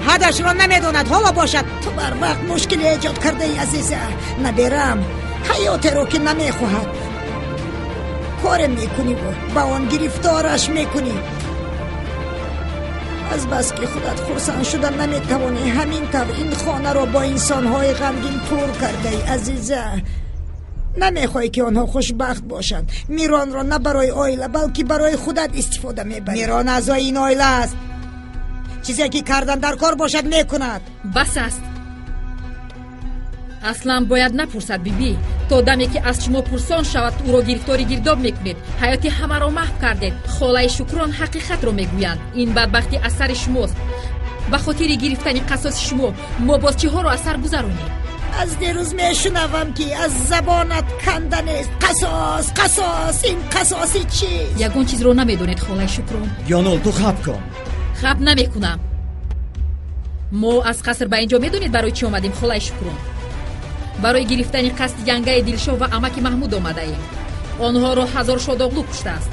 S3: Ҳадашро намедонад, ҳоло бошад. Ту барвақт мушкилӣ эҷод кардаӣ, азиза. Наберам ҳаётеро ки намехоҳад коре мекуниву ба он гирифтораш мекунӣ. Аз бас ки худат хурсанд шуда наметавонӣ, ҳамин тавр ин хонаро бо инсонҳои ғамгин пур кардаӣ, азиза. Намехоҳӣ ки онҳо хушбахт бошанд. Миронро на барои оила, балки барои худат истифода мебарӣ. Мирон аъзои ин оила аст. Чизе ки кардан дар кор бошад, мекунад.
S5: Бас аст. Аслан бояд напурсад, бибӣ. То даме ки аз шумо пурсон шавад, ӯро гирифтори гирдоб мекунед. Ҳаёти ҳамаро маҳв кардед. Холаи Шукрон ҳақиқатро мегӯянд. Ин бадбахтӣ аз сари шумост. Ба хотири гирифтани қасоси шумо мо боз чиҳоро аз сар гузаронем?
S3: Аз дирӯз мешунавам, ки аз забонат канда нест. Қасос, қасос, ин қасоси чист?
S5: Ягон чизро намедонед, холаи Шукрон.
S1: Ёнул, ту хаб кун.
S5: Хаб намекунам. Мо аз қаср ба инҷо медонед барои чӣ омадем, холаи Шукрон? Барои гирифтани қасди янгаи Дилшоҳ ва амаки Маҳмуд омадаем. Онҳоро ҳазор шодоғлу куштааст.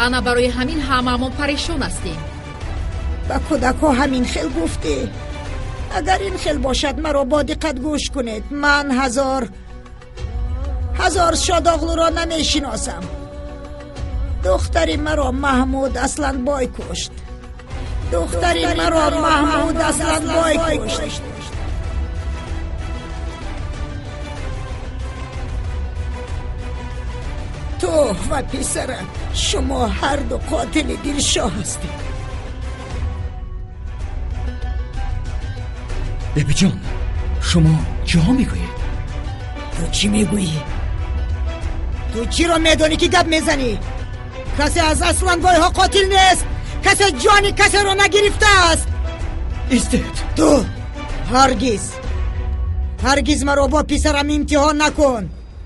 S5: Ана барои ҳамин ҳамаамон парешон ҳастем.
S3: Ба кӯдакҳо ҳамин хел гуфтӣ? Агар ин хел бошад, маро бо диққат гӯш кунед. Ман ҳазор шодоғлуро намешиносам. Духтари маро Маҳмуд Асланбой кушт. Духтари маро Маҳмуд Асланбой кушт. Ту ва писарат, шумо ҳарду қотили Дилшоҳ ҳастед.
S1: Бибиҷон, шумо чиҳо мегӯед?
S3: Ту чӣ мегӯӣ? Ту чиро медонӣ ки гап мезанӣ? Касе аз Асланбойҳо қотил нест. Касе ҷони касеро нагирифтааст.
S1: Истед.
S3: Ту ҳаргиз, ҳаргиз маро бо писарам имтиҳон накун.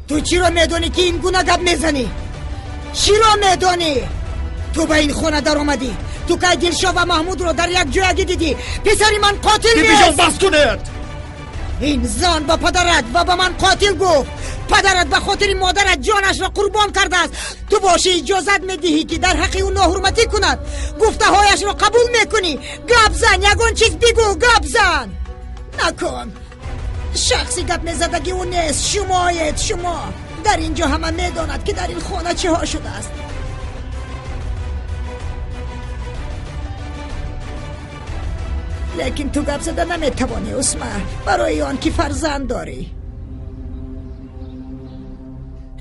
S3: Ту чиро медонӣ ки ин гуна гап мезанӣ? Чиро медонӣ? Ту ба ин хона даромадӣ. Ту кай Дилшоҳ ва Маҳмудро дар як ҷоягӣ дидӣ? Писари ман қотил нест.
S1: Бибиҷон, бас кунед.
S3: Ин зан ба падарат ва ба ман қотил гуфт. Падарат ба хотири модарат ҷонашро қурбон кардааст. Ту бошӣ иҷозат медиҳӣ, ки дар ҳаққи ӯ ноҳурматӣ кунад. Гуфтаҳояшро қабул мекунӣ. Гап зан, ягон чиз бигӯ, гап зан. Накун. Шахси гап мезадаги ӯ нест, шумоед, шумо. Дар ин ҷо ҳама медонад, ки дар ин хона чиҳо шудааст. Лекин ту гап зада наметавонӣ, Усма, барои он ки фарзанд дорӣ.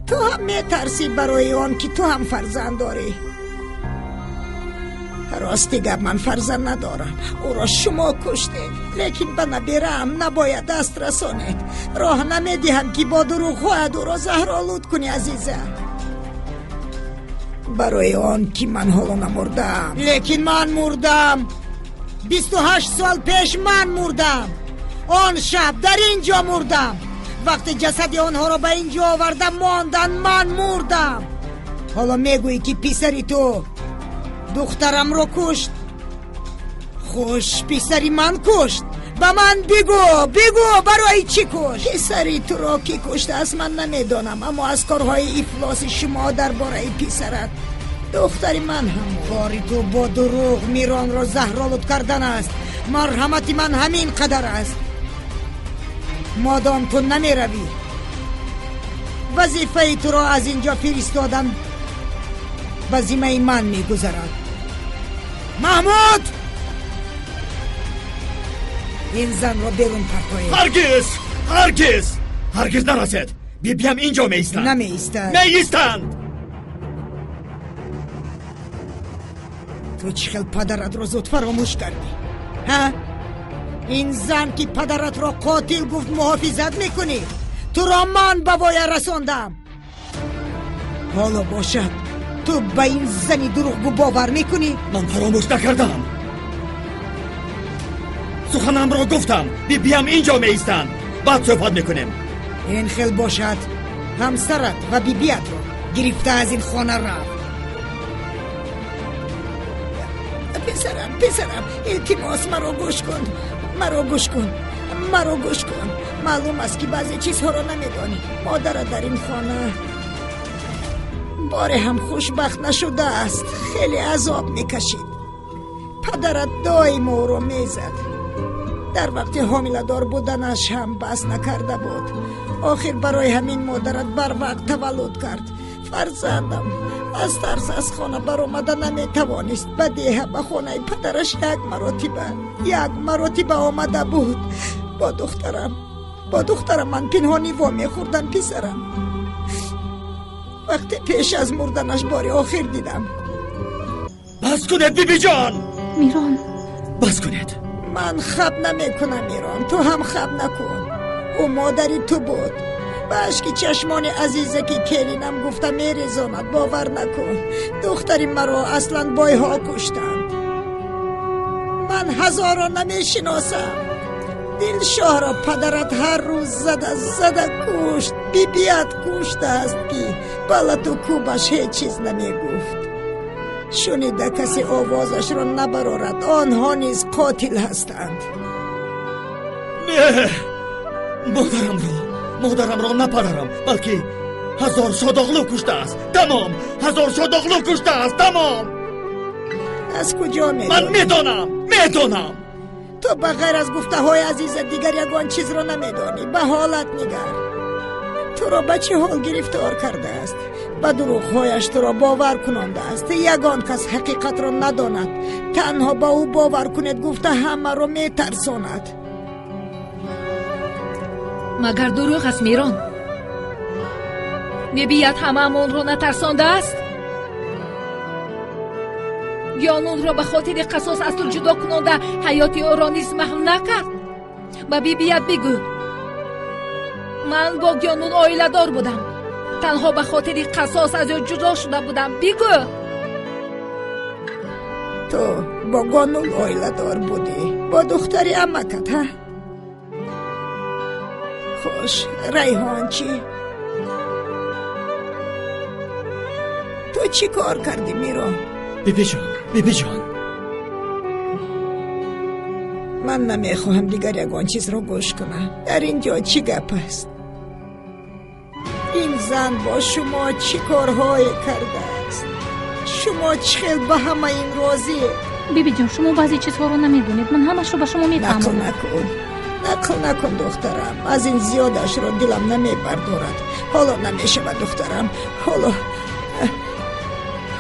S3: Ту ҳам метарсӣ барои он ки ту ҳам фарзанд дорӣ. Рости гап, ман фарзанд надорам. Ӯро шумо куштед. Лекин ба набираам набояд даст расонед. Роҳ намедиҳам, ки бо дурӯғҳоят ӯро заҳролуд кунӣ, азиза. Барои он ки ман ҳоло намурдаам. Лекин ман мурдам. 28 сол пеш ман мурдам. Он шаб дар ин ҷо мурдам. Вақте ҷасади онҳоро ба ин ҷо оварда мондан, ман мурдам. Ҳоло мегӯӣ, ки писари ту духтарамро кушт. Хуш, писари ман кушт. Ба ман бигӯ, бигӯ барои чӣ кушт? Писари туро ки куштааст ман намедонам, аммо аз корҳои ифлоси шумо дар бораи писарат духтари ман ҳам. Кори ту бо дурӯғ Миронро заҳролуд кардан аст. Марҳамати ман ҳамин қадар аст. Модом ту намеравӣ, вазифаи туро аз ин ҷо фиристодан ба зиммаи ман мегузарад. Маҳмуд, ин занро берун партоед.
S1: Ҳаргиз, ҳаргиз, ҳаргиз нарасед. Бибиам ин ҷо меистанд.
S3: Намеистанд.
S1: Меистанд.
S3: Ту чӣ хел падаратро зуд фаромӯш кардӣ, ҳа? Ин зан ки падаратро қотил гуфт муҳофизат мекунӣ. Туро ман ба воя расондам. Ҳоло бошад, ту ба ин зани дурӯғгӯ бовар мекунӣ?
S1: Ман фаромӯш накардам. Суханамро гуфтам. Бибиам ин ҷо меистанд. Баъд суҳбат мекунем.
S3: Ин хел бошад, ҳамсарат ва бибиятро гирифта аз ин хона рафт. Писарам, писарам, илтимос, маро гӯш кун. Маро гӯш кун, маро гӯш кун. Маълум аст, ки баъзе чизҳоро намедонӣ. Модарат дар ин хона боре ҳам хушбахт нашудааст. Хеле азоб мекашид. Падарат доимо ӯро мезад. Дар вақти ҳомиладор буданаш ҳам бас накарда буд. Охир барои ҳамин модарат барвақт таваллуд кард. Фарзандам аз тарс аз хона баромада наметавонист. Ба деҳа, ба хонаи падараш як маротиба омада буд. Бо духтарам ман пинҳонӣ вомехӯрдам, писарам. Вақте пеш аз мурданаш бори охир дидам.
S1: Бас кунед, бибиҷон!
S4: Мирон,
S1: бас кунед.
S3: Ман хаб намекунам, Мирон, ту ҳам хаб накун. Ӯ модари ту буд. Ба ашки чашмони азиза ки келинам гуфта мерезонад, бовар накун. Духтари маро аслан бойҳо куштанд. Ман ҳазорро намешиносам. Дилшоҳро падарат ҳар рӯз зада зада кушт. Бибият куштааст, ки ба лату кӯбаш ҳеҷ чиз намегуфт. Шунида касе овозашро набарорад, онҳо низ қотил ҳастанд.
S1: Не, модарамро на падарам, балки ҳазор содоғлу куштааст. Тамом, ҳазор содоғлу куштааст, тамом.
S3: Аз куҷо медонӣ?
S1: Ман медонам.
S3: Ту ба ғайр аз гуфтаҳои азиза дигар ягон чизро намедонӣ. Ба ҳолат нигар. Туро ба чӣ ҳол гирифтор кардааст? Ба дурӯғҳояш туро бовар кунондааст. Ягон кас ҳақиқатро надонад. Танҳо ба ӯ бовар кунед гуфта ҳамаро метарсонад.
S6: Магар дурӯғ аст, Мирон? Мебият ҳамаамонро натарсондааст? Гёнунро ба хотири қасос аз ту ҷудо кунонда ҳаёти ӯро низ маҳв накард? Ба бибият бигӯ, ман бо Гёнун оиладор будам. Танҳо ба хотири қасос аз ӯ ҷудо шуда будам. Бигӯ.
S3: Ту бо Гёнун оиладор будӣ, бо духтари амакат, ҳа? Хуш, Райҳон чӣ? Ту чӣ кор кардӣ, Мирон?
S1: Бибиҷон,
S3: ман намехоҳам дигар ягон чизро гӯш кунам. Дар ин ҷо чӣ гап аст? Ин зан бо шумо чӣ корҳое кардааст? Шумо чӣ хел ба ҳама ин розиед?
S4: Бибиҷон, шумо баъзе чизҳоро намедонед. Ман ҳамашро ба шумо мефаҳмонам.
S3: Нақл накун, духтарам. Аз ин зиёдашро дилам намебардорад. Ҳоло намешавад, духтарам.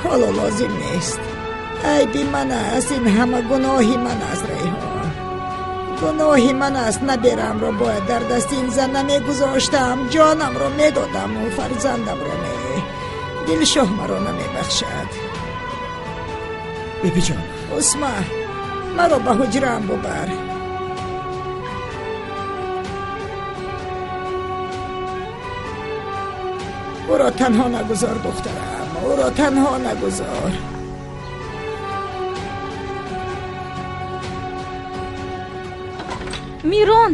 S3: Ҳоло лозим нест. Айби ман аст, ин ҳама гуноҳи ман аст, Райҳон. Гуноҳи ман аст. Наберамро бояд дар дасти ин зан намегузоштам. Ҷонамро медодаму фарзандамро не. Дилшоҳ маро намебахшад.
S1: Бибиҷон.
S3: Усма, маро ба ҳуҷраам бубар. Ӯро танҳо нагузор, духтарам. Ӯро танҳо нагузор.
S4: Мирон!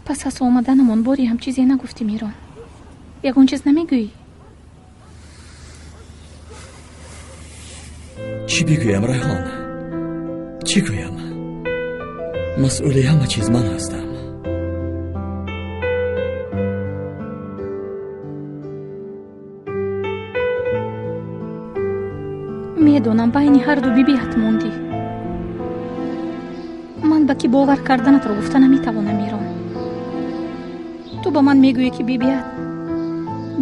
S4: Пас аз омаданамон бори ҳам чизе нагуфтӣ, Мирон. Ягон чиз намегӯӣ?
S1: Чӣ бигӯям, Райҳон? Чӣ гӯям? Масъули ҳама чиз ман ҳастам.
S4: Медонам, байни ҳарду бибият мондӣ. Ман ба кӣ бовар карданатро гуфта наметавонам, Мирон. Ту ба ман мегӯӣ, ки бибият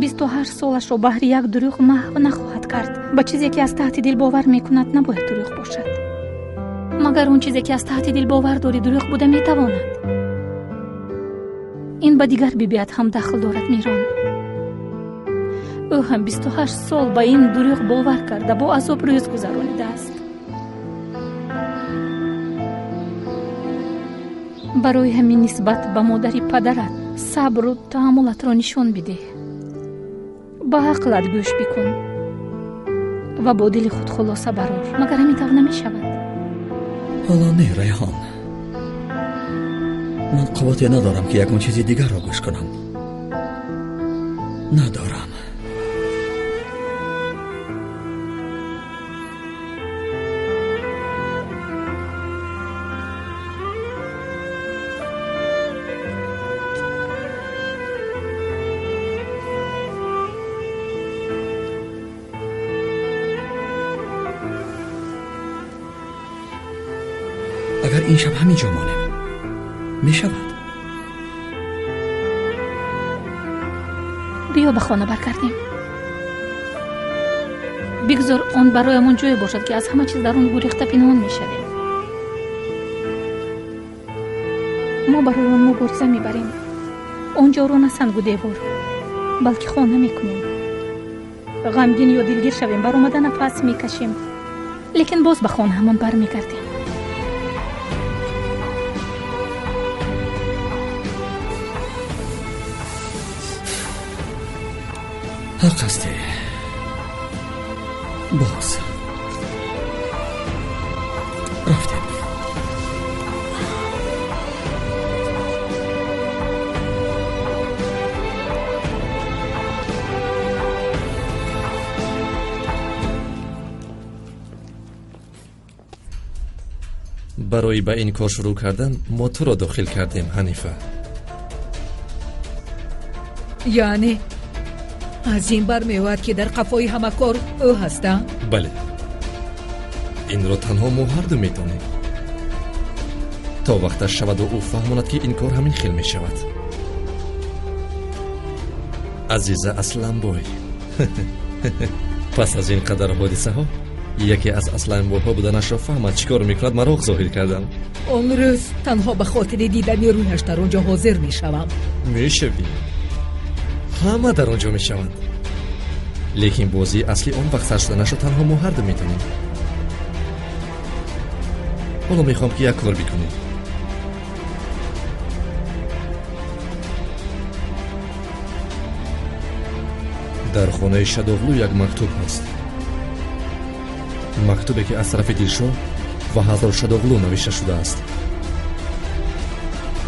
S4: 28 солашро баҳри як дурӯғ маҳв нахоҳад кард. Ба чизе ки аз таҳти дил бовар мекунад, набояд дурӯғ бошад. Магар он чизе ки аз таҳти дил бовар дорӣ, дурӯғ буда метавонад? Ин ба дигар бибият ҳам дахл дорад, Мирон. Ӯ ҳам 28 сол ба ин дурӯғ бовар карда, бо азоб рӯз гузаронидааст. Барои ҳамин нисбат ба модари падарат сабру таҳаммулатро нишон бидеҳ. Ба ақлат гӯш бикун ва бо дили худ хулоса барор. Магар ҳамин тавр намешавад?
S1: Ҳоло не, Райҳон. Ман қуввате надорам, ки ягон чизи дигарро гӯш кунам. Надорам. Агар ин шаб ҳамин ҷо монем, мешавад?
S4: Биё ба хона баргардем. Бигзор он бароямон ҷое бошад, ки аз ҳама чиз дар он гурехта пинҳон мешавем. Мо барои он мубориза мебарем. Он ҷоро на сангу девор, балки хона мекунем. Ғамгин ё дилгир шавем, баромада нафас мекашем, лекин боз ба хонаамон бармегардем.
S1: Ҳақ ҳастӣ. Боз рафтем.
S10: Барои ба ин кор шурӯъ кардан мо туро дохил кардем, Ҳанифа.
S6: Яъне аз ин бармеояд, ки дар қафои ҳама кор ӯ ҳаста?
S10: Бале, инро танҳо мо ҳарду медонем. То вақташ шаваду ӯ фаҳмонад, ки ин кор ҳамин хел мешавад. Азиза Асланбой. Пас аз ин қадар ҳодисаҳо яке аз асланбойҳо буданашро фаҳмад, чӣ кор мекунад, мароқ зоҳир кардам.
S6: Он рӯз танҳо ба хотири дидани рӯяш дар он ҷо ҳозир мешавам.
S10: Мешавӣ, ҳама дар он ҷо мешаванд. Лекин бозии аслӣ он вақт сар шуданашро танҳо мо ҳарду медонем. Ҳоло мехоҳам, ки як кор бикунем. Дар хонаи Шадоғлу як мактуб ҳаст. Мактубе, ки аз тарафи Дилшоҳ ва Ҳазор Шадоғлу навишта шудааст.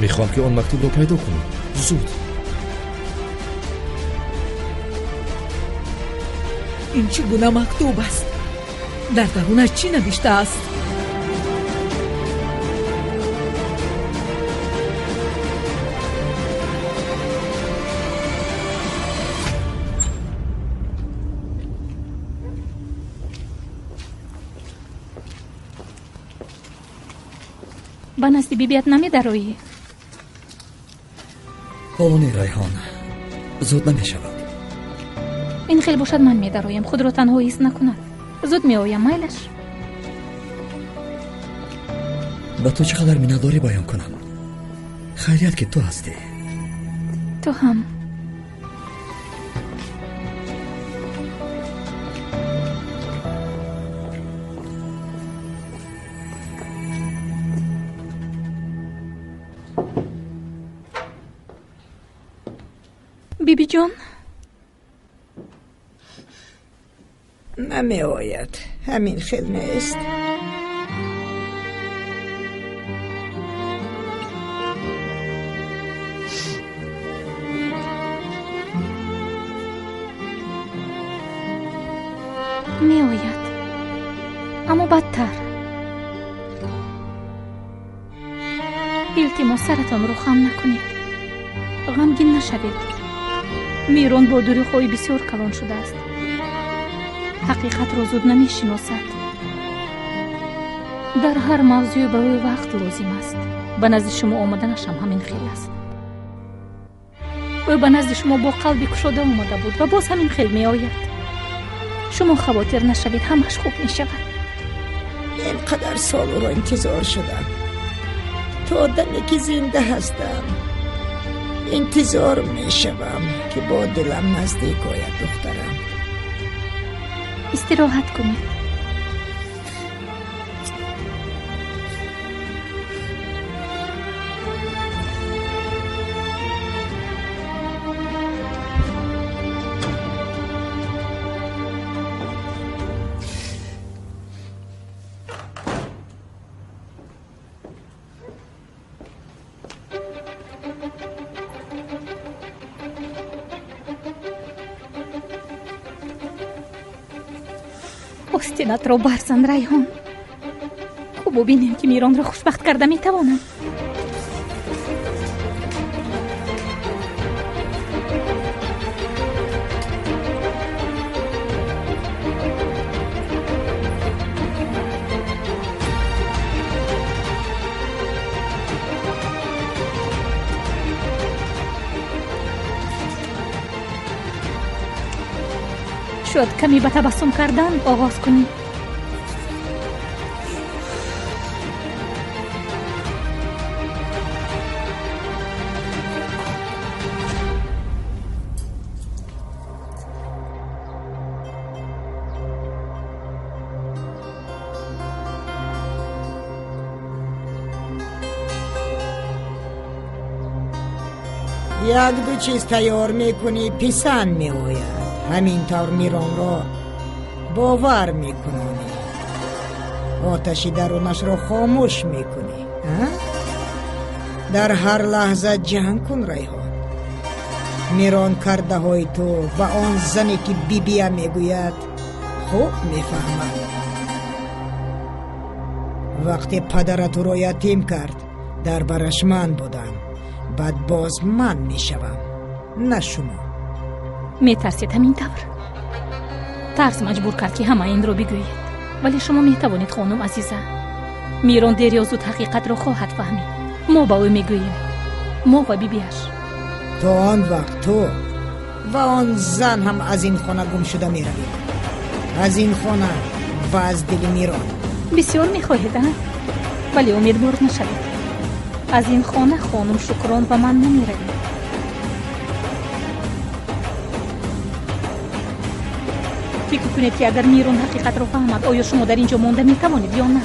S10: Мехоҳам, ки он мактубро пайдо кунем. Зуд.
S6: Ин чӣ гуна мактуб аст? Дар дарунаш чӣ навиштааст?
S4: Ба назди бибият намедароӣ?
S1: Ҳоло не, Райҳон, зуд намешавад.
S4: Ин хел бошад, ман медароям. Худро танҳо ҳис накунад. Зуд меоям, майлаш?
S1: Ба ту чӣ қадар миннатдорӣ баён кунам. Хайрият, ки ту ҳастӣ.
S4: Ту ҳам. Бибиҷон?
S3: Намеояд. Ҳамин хел нест.
S4: Меояд, аммо бадтар. Илтимос, саратонро хам накунед, ғамгин нашавед. Мирон бо дурӯғҳои бисёр калон шудааст. Ҳақиқатро зуд намешиносад. Дар ҳар мавзӯе ба ӯ вақт лозим аст. Ба назди шумо омаданашам ҳамин хел аст. Ӯ ба назди шумо бо қалби кушода омада буд ва боз ҳамин хел меояд. Шумо хавотир нашавед, ҳамаш хуб мешавад.
S3: Ин қадар сол ӯро интизор шудам. То даме ки зинда ҳастам интизор мешавам, ки бо дилам наздик ояд духтарам.
S4: Истироҳат кунед. Остинатро барзан, Райҳон. Хуб бубинем, ки Миронро хушбахт карда метавонам. Шояд каме ба табассум кардан оғоз кунӣ.
S3: Як-ду чиз тайёр мекунӣ, писанд меояд. Ҳамин тавр Миронро бовар мекунонӣ. Оташи дарунашро хомӯш мекунӣ. Дар ҳар лаҳза ҷанг кун, Райҳон. Мирон кардаҳои ту ва он зане ки бибия мегӯяд хуб мефаҳмад. Вақте падарат ӯро ятим кард, дар бараш ман будам. Баъд боз ман мешавам, на шумо.
S4: Метарсед ҳамин тавр? Тарс маҷбур кард, ки ҳама инро бигӯед. Вале шумо метавонед, хонум азиза. Мирон дер ё зуд ҳақиқатро хоҳад фаҳмид. Мо ба ӯ мегӯем, мо ва бибиаш.
S3: То он вақт ту ва он зан ҳам аз ин хона гум шуда меравед. Аз ин хона ва аз дили Мирон.
S4: Бисёр мехоҳед, а? Вале умедвор нашавед. Аз ин хона хонум Шукрон ва ман намеравем. Фикр кунед, ки агар Мирон ҳақиқатро фаҳмад, оё шумо дар ин ҷо монда метавонед ё на?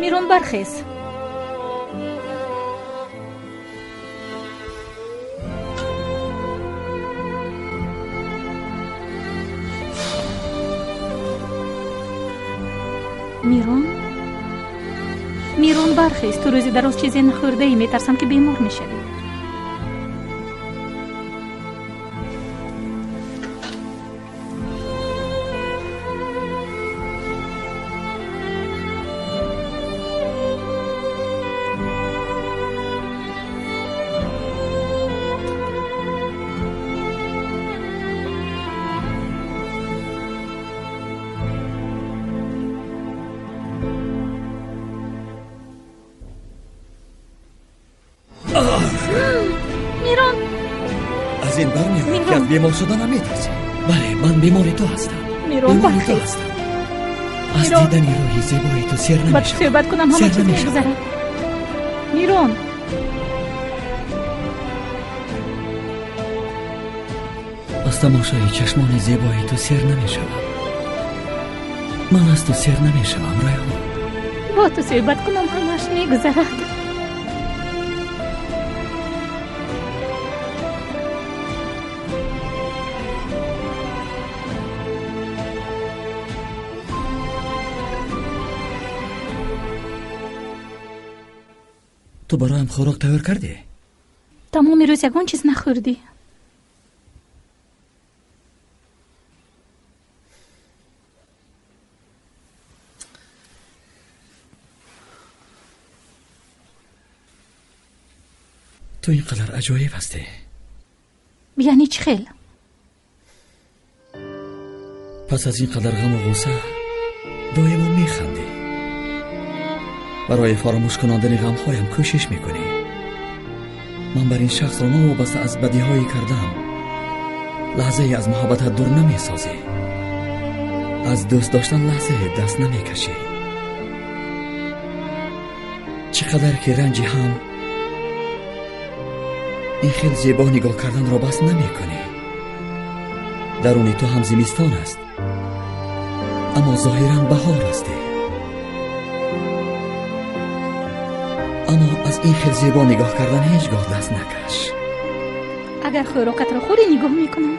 S4: Мирон, бархез. Мирон, Мирон, бархез. Ту рӯзи дароз чизе нахӯрдаӣ, метарсам, ки бемор мешавӣ. Мирон,
S1: аз ин бармеояд, ки аз бемор шудан наметарсӣ. Бале, ман бемори ту ҳастам.
S4: Мирон, бархез.
S1: Аз дидани рӯҳи зебои ту сер
S4: Ба ту
S1: намешавам.
S4: суҳбат кунам, ҳама
S1: Сер
S4: чиз
S1: намешавам.
S4: мегузарад. Мирон,
S1: Аз тамошои чашмони зебои ту сер намешавам. Ман аз ту сер намешавам, Райҳон.
S4: Бо ту суҳбат кунам, ҳамааш мегузарад.
S1: Ту бароям хӯрок тайёр кардӣ?
S4: Тамоми рӯз ягон чиз нахӯрдӣ.
S1: Ту ин қадар аҷоиб ҳастӣ.
S4: Яъне чӣ хел?
S1: Пас аз ин қадар ғаму ғусса доимо механдӣ. Барои фаромӯш кунондани ғамҳоям кӯшиш мекунӣ. Ман бар ин шахсро новобаста аз бадиҳое кардам, лаҳзае аз муҳаббатат дур намесозӣ. Аз дӯст доштан лаҳзае даст намекашӣ. Чӣ қадар ки ранҷи ҳам ин хел зебо нигоҳ карданро бас намекунӣ. Даруни ту ҳам зимистон аст, аммо зоҳиран баҳор ҳастӣ. Аммо аз ин хел зебо нигоҳ кардан ҳеҷ гоҳ даст накаш.
S4: Агар хӯрокатро хӯрӣ, нигоҳ мекунам.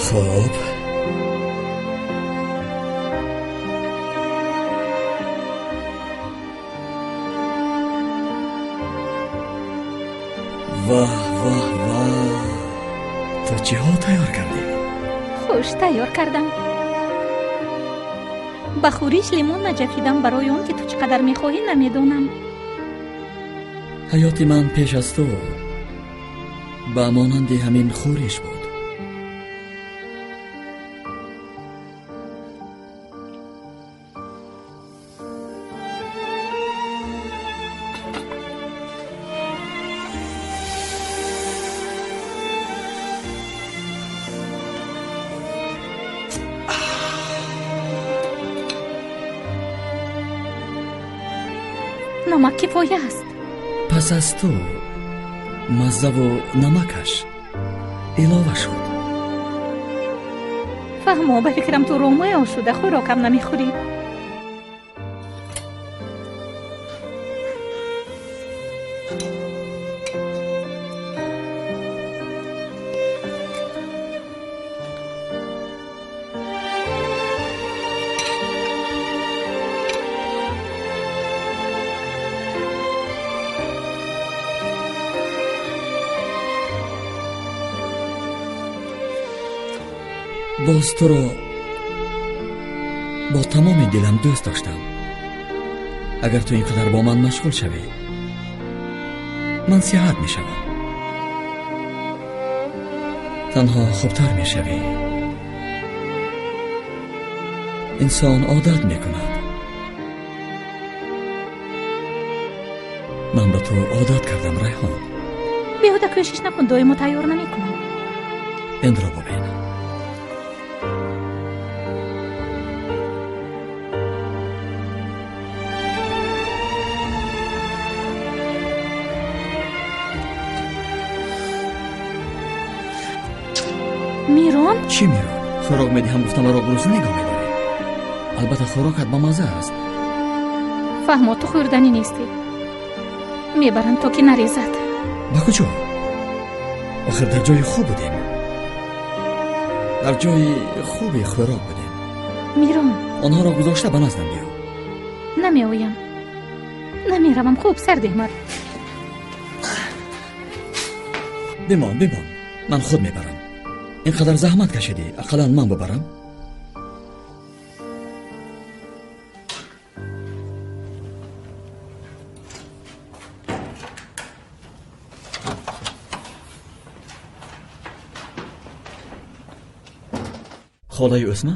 S1: Хуб. Ваҳ, ваҳ, ваҳ, ту чиҳо тайёр кардӣ?
S4: Хуш тайёр кардам. Ба хӯриш лимон наҷафидам, барои он ки ту чӣ қадар мехоҳӣ намедонам.
S1: Ҳаёти ман пеш аз ту ба монанди ҳамин хӯриш буд.
S4: Намак кифоя аст.
S1: Пас аз ту маззаву намакаш илова шуд.
S4: Фаҳмо, ба фикрам ту Ромео шуда хӯрокам намехӯрӣ.
S1: Боз туро бо тамоми дилам дӯст доштам. Агар ту ин қадар бо ман машғул шавӣ, ман сиҳат мешавам. Танҳо хубтар мешавӣ. Инсон одат мекунад. Ман ба ту одат кардам, Райҳон.
S4: Беҳуда кӯшиш накун, доимо тайёр намекунам.
S1: Инро бубин.
S4: Мирон?
S1: Чӣ Мирон? Хӯрок медиҳам гуфта маро гурусна нигоҳ медорӣ. Албатта хӯрокат ба мазза аст.
S4: Фаҳмо, ту хӯрданӣ нестӣ. Мебаранд то ки нарезад.
S1: Ба куҷо? Охир дар ҷои хуб будем. Дар ҷои хуби хӯрок будем.
S4: Мирон,
S1: онҳоро гузошта ба наздам биё.
S4: Намеоям. Намеравам. Хуб, сардеҳ маро.
S1: Бимон, бимон. Ман худ мебарам. Ин қадар заҳмат кашидӣ, ақаллан ман бубарам. Холаи Усма?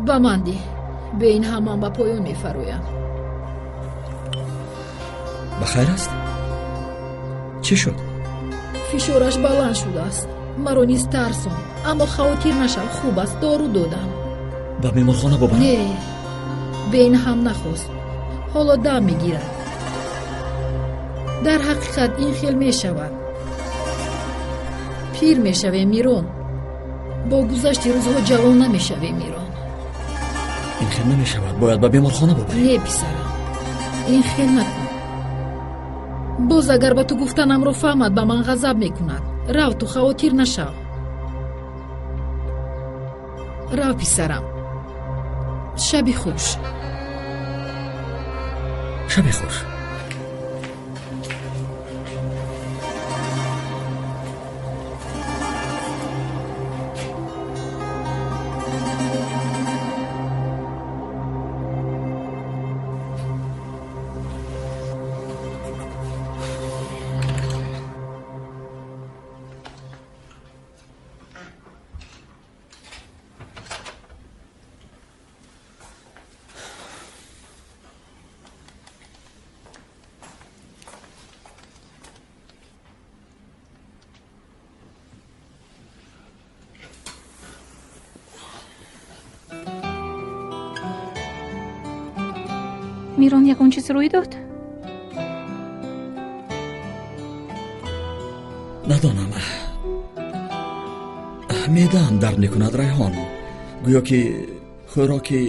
S6: Ба ман деҳ. Бе ин ҳам ман ба поён мефароям.
S1: Ба хайр аст? Чӣ шуд?
S6: Фишораш баланд шудааст. Маро низ тарсон, аммо хавотир нашав, хуб аст, дору додам.
S1: Ба беморхона бубарам?
S6: Не, бе ин ҳам нахост. Ҳоло дам мегирад. Дар ҳақиқат ин хел мешавад. Пир мешавем, Мирон. Бо гузашти рӯзҳо ҷавон намешавем, Мирон.
S1: Ин хел намешавад, бояд ба беморхона бубарем.
S6: Не, писарам, ин хел накун. Боз агар ба ту гуфтанамро фаҳмад, ба ман ғазаб мекунад. Рав, ту хавотир нашав. Рав, писарам. Шаби хуш.
S1: Шаби хуш.
S4: Мирон, ягон чиз рӯй дод?
S1: Надонам. Меъдаам дард мекунад, Райҳон. Гӯё ки хӯроки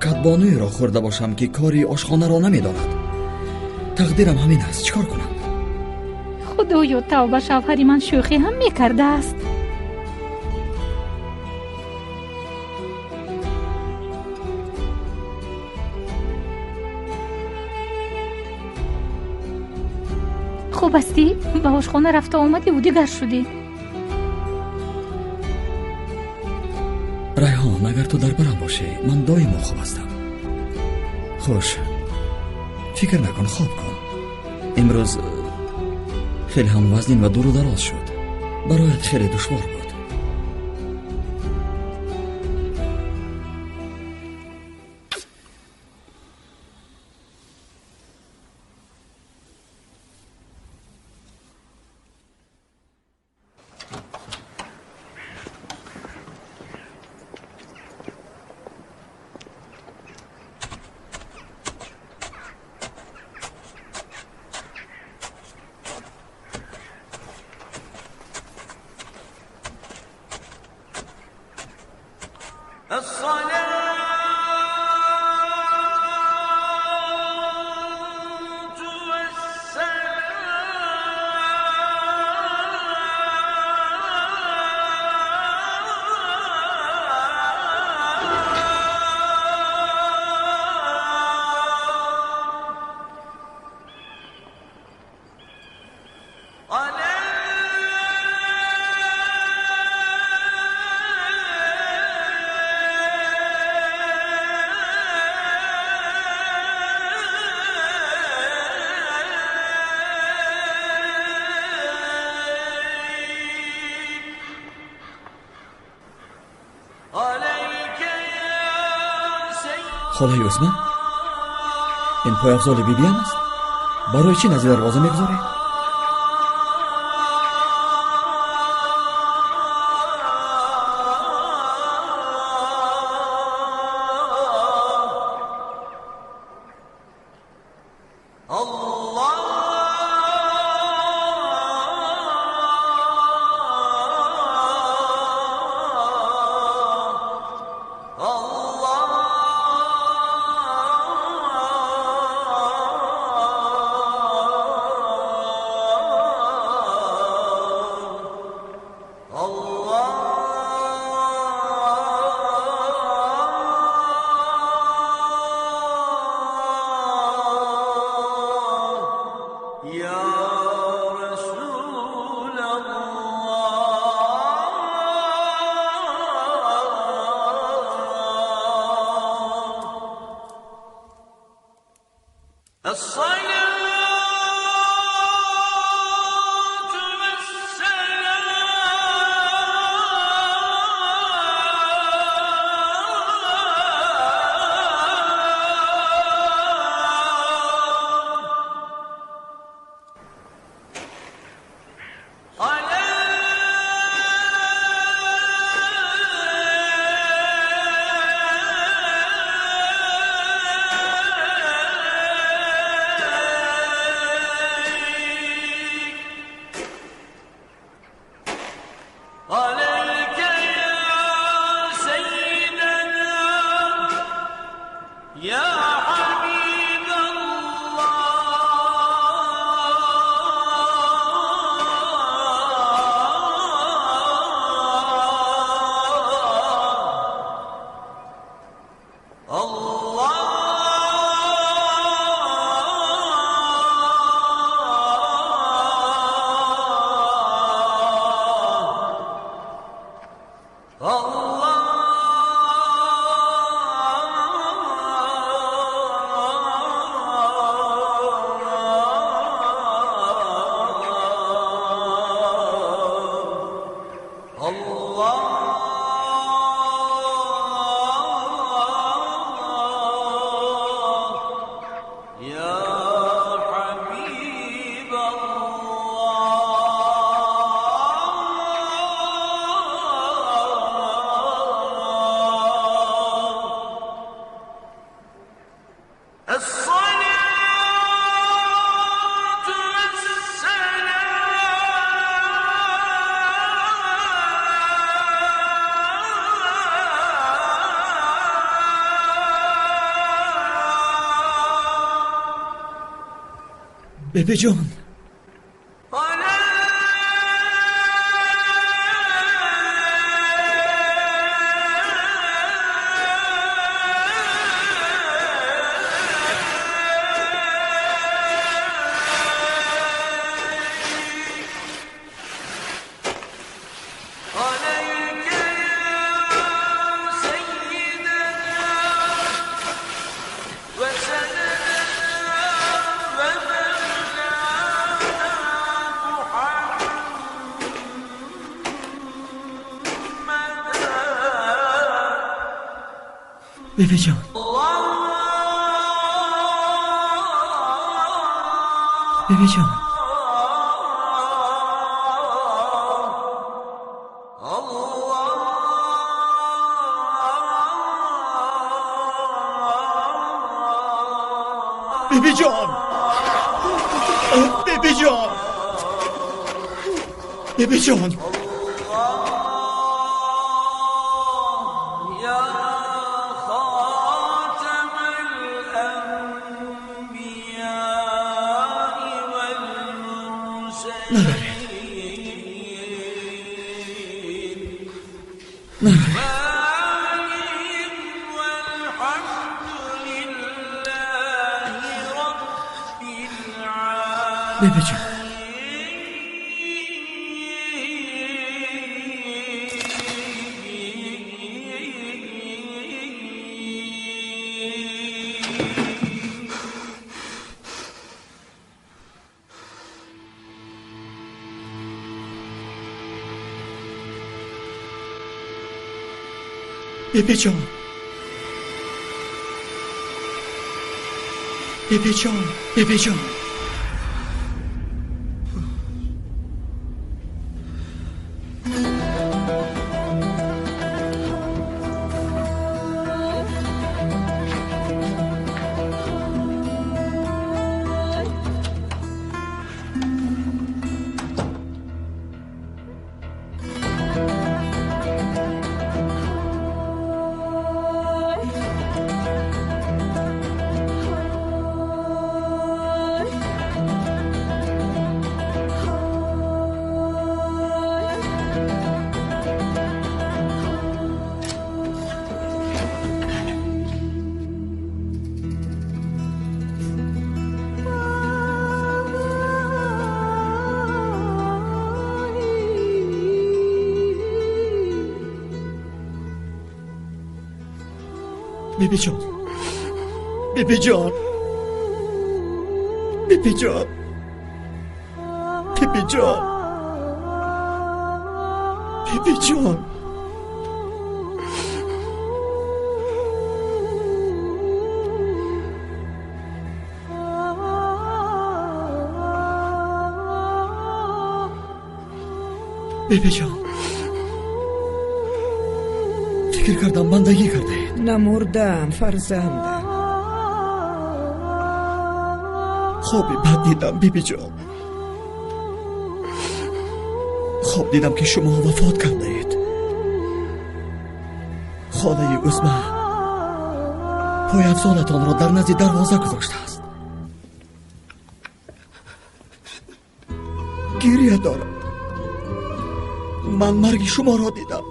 S1: кадбону Бонуеро хӯрда бошам, ки кори ошхонаро намедонад. Тақдирам ҳамин аст, чӣ кор кунам?
S4: Худоё, тавба, шавҳари ман шӯхӣ ҳам мекардааст. Хуб ҳастӣ? Ба ошхона рафта омадиву дигар шудӣ.
S1: Райҳон, агар ту дар барам бошӣ, ман доимо хуб ҳастам. Хуш, фикр накун, хоб кун. Имрӯз хеле ҳам вазнин ва дуру дароз шуд. Бароят хеле душвор буд. Холаи Усман, ин пойафзоли бибиям аст. Барои чӣ назди дарвоза мегузоред? Бибиҷон, бибиҷон, бибиҷон, бибиҷон, бибиҷон, бибиҷон. Наравед. Наравед. Бибиҷон. Бибиҷон, бибиҷон, бибиҷон. Бибиҷон, бибиҷон, бибиҷон, бибиҷон, бибиҷон. Бибиҷон, фикр кардам бандагӣ кардаед.
S3: Намурдам, фарзандам.
S1: Хоби бад дидам, бибиҷон. Хоб дидам, ки шумо вафот кардаед. Холаи Узма пойафзолатонро дар назди дарвоза гузоштааст. Гирия дорам. Ман марги шуморо дидам.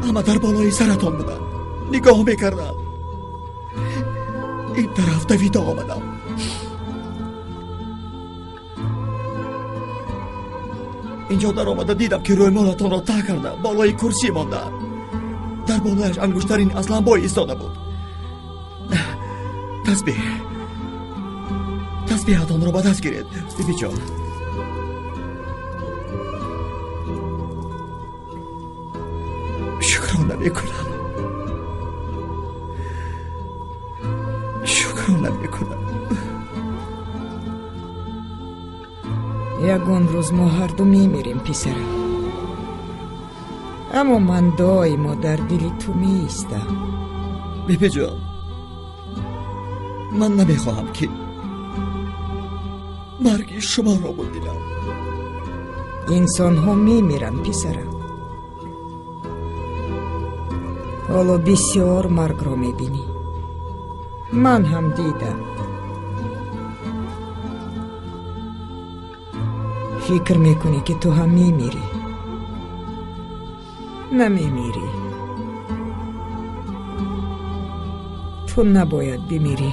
S1: Ҳама дар болои саратон буданд, нигоҳ мекардам. Ин тараф давида омадам. Инҷо даромада дидам, ки рӯймолатонро таҳ карда болои курсӣ монда. Дар болояш ангуштарин Асланбой истода буд. Тасбеҳ, тасбеҳатонро ба даст гиред, бибиҷон. Шукрона мекунам, шукрона мекунам.
S3: Ягон рӯз мо ҳарду мемирем, писарам, аммо ман доимо дар дили ту меистам.
S1: Бибиҷон, ман намехоҳам, ки марги шуморо бубинам.
S3: Инсонҳо мемиранд, писарам. Ҳоло бисёр маргро мебинӣ. Ман ҳам дидам. Фикр мекунӣ, ки ту ҳам мемирӣ. Намемирӣ. Ту набояд бимирӣ.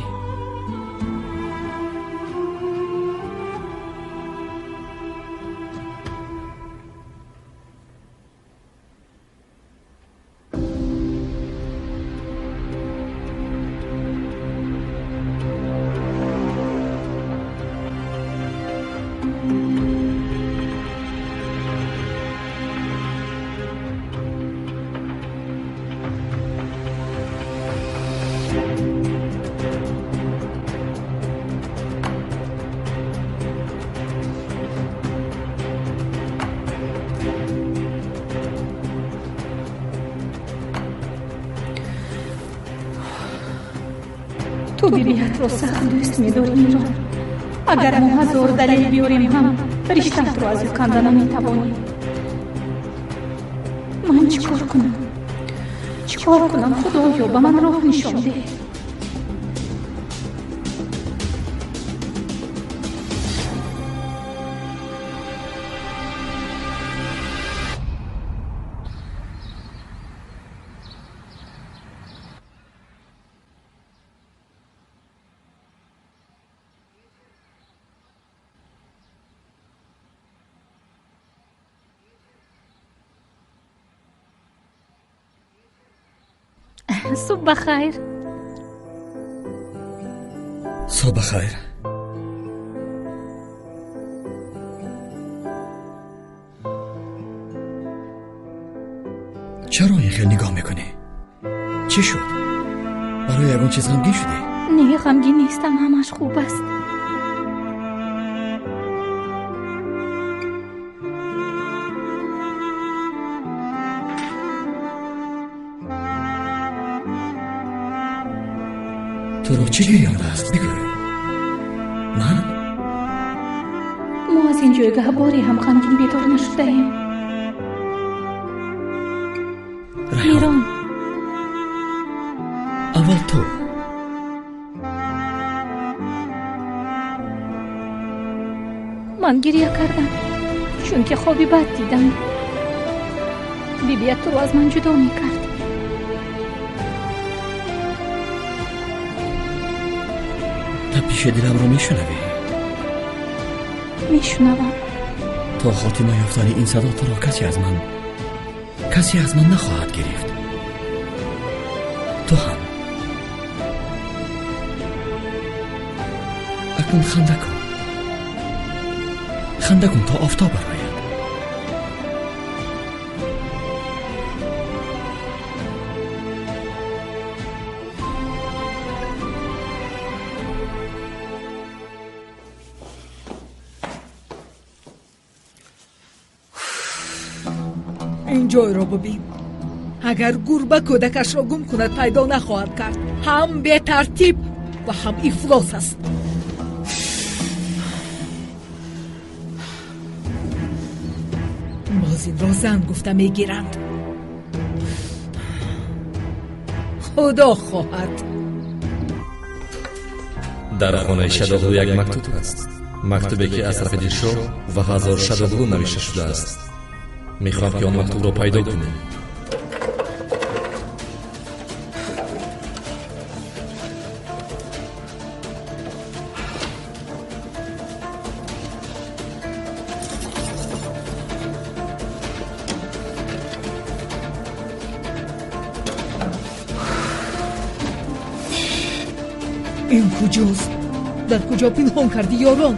S4: Ту бибиятро сахт дӯст медорӣ, Мирон. Агар мо ҳазор далел биёрем ҳам, риштаатро аз ӯ канда наметавонӣ. Ман чӣ кор кунам? Чӣ кор кунам? Худоё, ба ман роҳ нишон деҳ. Субҳ бахайр.
S1: Субҳ бахайр. Чаро ин хел нигоҳ мекунӣ? Чӣ шуд? Барои ягон чиз ғамгин шудӣ?
S4: Не, ғамгин нестам, ҳамаш хуб аст.
S1: Туро чӣ гирёндааст? Бигӯ. Ман?
S4: Мо аз ин ҷойгаҳ боре ҳам ғамгин бедор нашудаем. Мирон.
S1: Аввал ту.
S4: Ман гиря кардам, чунки хоби бад дидам. Бибият туро аз ман ҷудо мекард.
S1: Тапиши диламро мешунавӣ?
S4: Мешунавам.
S1: То хотима ёфтани ин садо туро касе аз ман нахоҳад гирифт. Ту ҳам. Акнун ханда кун. Ханда кун то офтоб барояд.
S6: Ин ҷойро бибин. Агар гурба кӯдакашро гум кунад, пайдо нахоҳад кард. Ҳам бетартиб ва ҳам ифлос аст. Боз инро зан гуфта мегиранд. Худо хоҳад.
S10: Дар хонаи Шадоғлу як мактуб аст. Мактубе ки аз тарафи Дилшоҳ ва ҳазор Шадоғлу навишта шудааст. Мехоҳам ки он мактубро пайдо кунем.
S6: Ин куҷост? Дар куҷо пинҳон кардӣ, ёрон?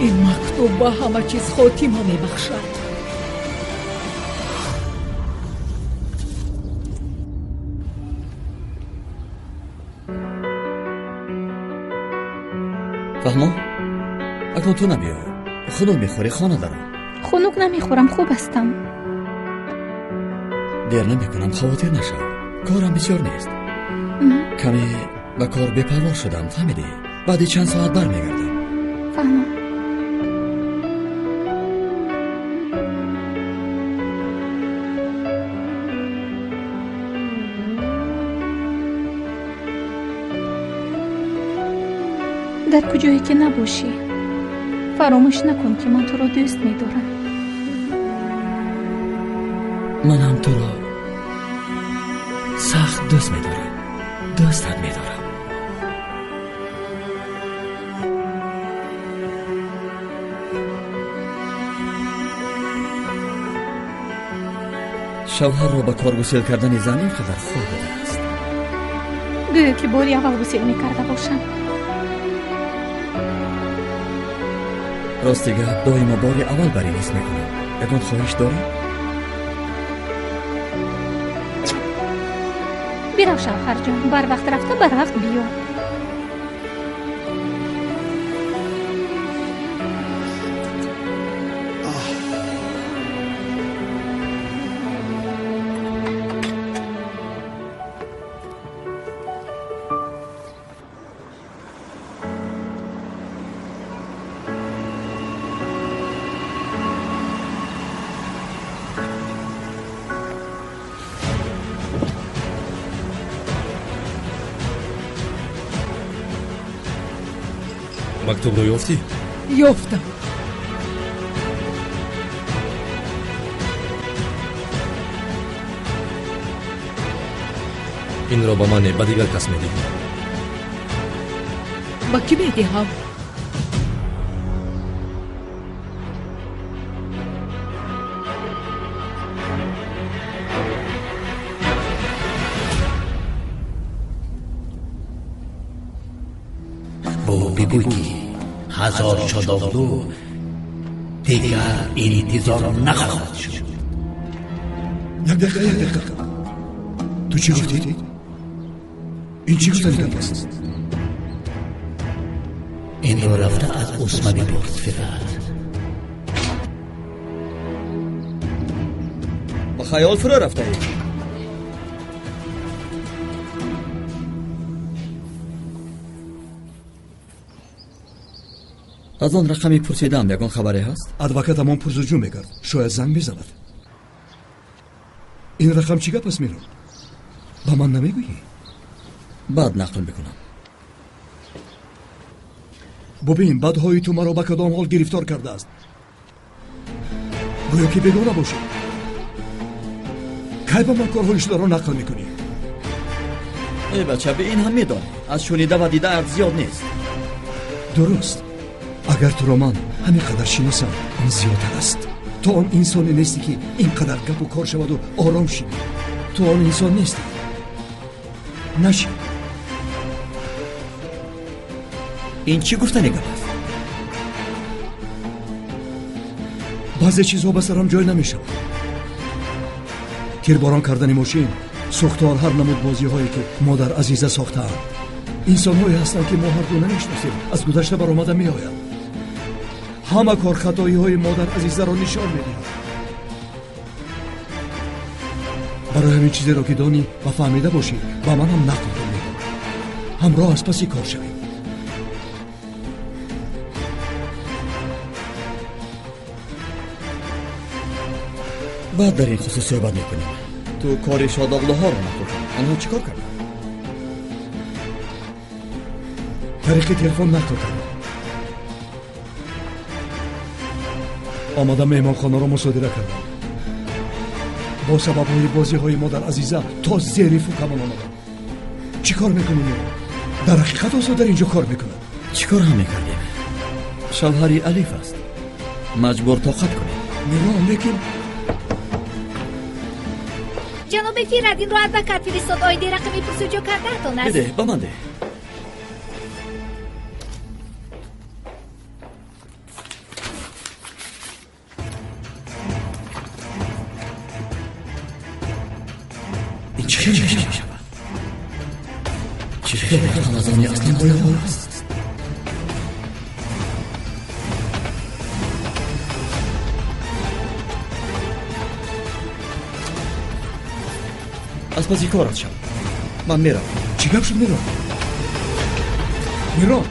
S6: Ин мактуб ба ҳама чиз хотима мебахшад.
S1: Фаҳмо, акнун ту набиё. Хунук мехӯрӣ, хона даро.
S4: Хунук намехӯрам, хуб ҳастам.
S1: Дер намекунам, хавотир нашав. Корам бисёр нест. Каме ба кор бепарво шудам, фаҳмидӣ? Баъди чанд соат бармегардам.
S4: Фаҳмам. Дар куҷое ки набошӣ, фаромӯш накун, ки ман туро дӯст медорам.
S1: Ман ҳам туро сахт дӯст медорам. Дӯстат медорам. Шавҳарро ба кор гусел кардани зан ин қадар хуб будааст.
S4: Гӯё ки бори аввал гусел мекарда бошам.
S1: Рости гап, доимо бори аввал бар ин ҳис мекунам. Ягон хоҳиш дорӣ?
S4: Бирав, шавҳарҷон, барвақт рафта барвақт биё.
S10: Мактубро ёфтӣ?
S6: Ёфтам.
S10: Инро ба ман не, ба дигар кас медиҳӣ.
S6: Ба кӣ медиҳам?
S2: Бо бигӯй, ки ҳазор шодоғлу дигар интизор нахоҳад шуд.
S9: Як дақиқа, як дақиқа. Ту чӣ гуфтӣ? Ин чӣ гуфтани гап аст?
S2: Инро рафта аз Усма бипурс, Фират.
S1: Ба хаёл фуро рафтаӣ? Аз он рақами пурсидаам ягон хабаре ҳаст?
S9: Адвокатамон пурсуҷӯ мекард, шояд занг мезанад. Ин рақам чӣ гап аст, Мирон? Ба ман намегӯӣ?
S1: Баъд нақл мекунам.
S9: Бубин, бадҳои ту маро ба кадом ҳол гирифтор кардааст. Гӯё ки бегона бошӣ. Кай ба ман корҳои шударо нақл мекунӣ?
S1: Эй бача, бе ин ҳам медонӣ, аз шунида ва дидаат зиёд нест.
S9: Дуруст. Агар туро ман ҳамин қадар шиносам, он зиёдтар аст. Ту он инсоне нестӣ, ки ин қадар гапу кор шаваду ором шинӣ. Ту он инсон нестӣ. Нашин.
S1: Ин чӣ гуфтани гап аст?
S9: Баъзе чизҳо ба сарам ҷой намешавад. Тирборон кардани мошин, сӯхтор, ҳар намуд бозиҳое, ки модар Азиза сохтаанд. Инсонҳое ҳастанд, ки мо ҳарду намешиносем, аз гузашта баромада меоянд. Ҳама кор хатоиҳои модар Азизаро нишон медиҳад. Барои ҳамин чизеро ки донӣ ва фаҳмида бошӣ, ба ман ҳам нақл кун. Ҳамроҳ аз паси кор шавем.
S1: Баъд дар ин хусус суҳбат мекунем. Ту кори шодоғлуҳоро нақл кун. Онҳо чӣ кор карданд?
S9: Тариқи телефон нақл кардам. Омада меҳмонхонаро мусодира кардам. Бо сабабҳои бозиҳои модар Азиза то зери фукамон омадам. Чӣ кор мекунӣ, Мирон? Дар ҳақиқат озод дар инҷо кор мекунад.
S1: Чӣ кор ҳам мекардем? Шавҳари Алиф аст. Маҷбур тоқат кунем.
S9: Мирон, лекин
S6: ҷаноби Фират, инро адвокат фиристод. Оиди рақами пурсуҷӯ кардаатон аст.
S1: Бидеҳ, ба ман деҳ. Чӣ хел мешавад? Чӣ хел рақам аз они Асланбойҳо аст? Аз паси корат шав. Ман меравам.
S9: Чӣ гап шуд, Мирон? Мирон!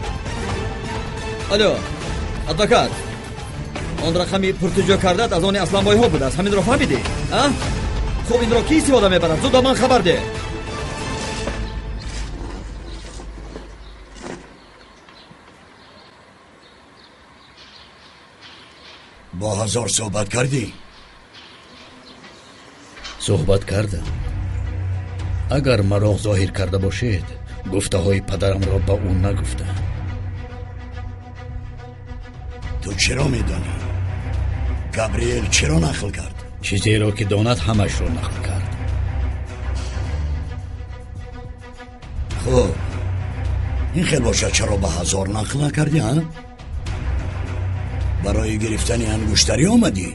S1: Алло, адвокат. Он рақами пуртуҷо кардаат аз они Асланбойҳо будааст. Ҳаминро фаҳмидӣ? А? Хуб, инро кӣ истифода мебарад? Зуд ба ман хабар деҳ.
S11: Бо Ҳазор суҳбат кардӣ?
S2: Суҳбат кардам. Агар мароқ зоҳир карда бошед, гуфтаҳои падарамро ба ӯ нагуфтам.
S11: Ту чиро медонӣ? Габриэл чиро нақл кард?
S2: Чизеро ки донад, ҳамашро нақл кард.
S11: Хуб, ин хел бошад, чаро ба Ҳазор нақл накардӣ, ҳа? Барои гирифтани ангуштарӣ омадӣ?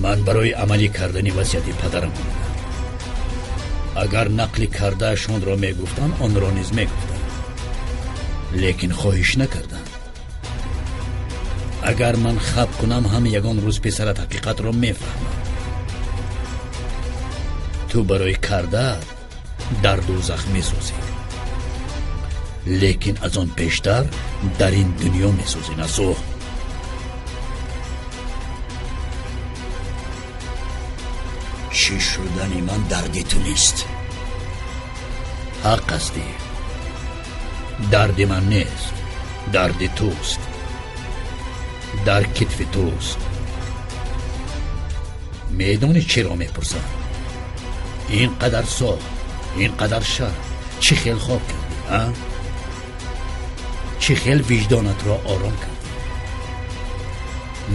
S2: Ман барои амалӣ кардани васияти падарам омадам. Агар нақли кардаашонро мегуфтам, онро низ мегуфтам. Лекин хоҳиш накардам. Агар ман хаб кунам, ҳам ягон рӯз писарат ҳақиқатро мефаҳмад. Ту барои кардаат дар дӯзах месӯзӣ. Лекин аз он пештар дар ин дунё месӯзӣ, Насӯҳ.
S11: Чӣ шудани ман дарди ту нест.
S2: Ҳақ ҳастӣ. Дарди ман нест, дарди туст. Дар китфи туст. Медонӣ чиро мепурсам? Ин қадар сол, ин қадар шаб чӣ хел хоб кардӣ, а? Чӣ хел виҷдонатро ором кардӣ?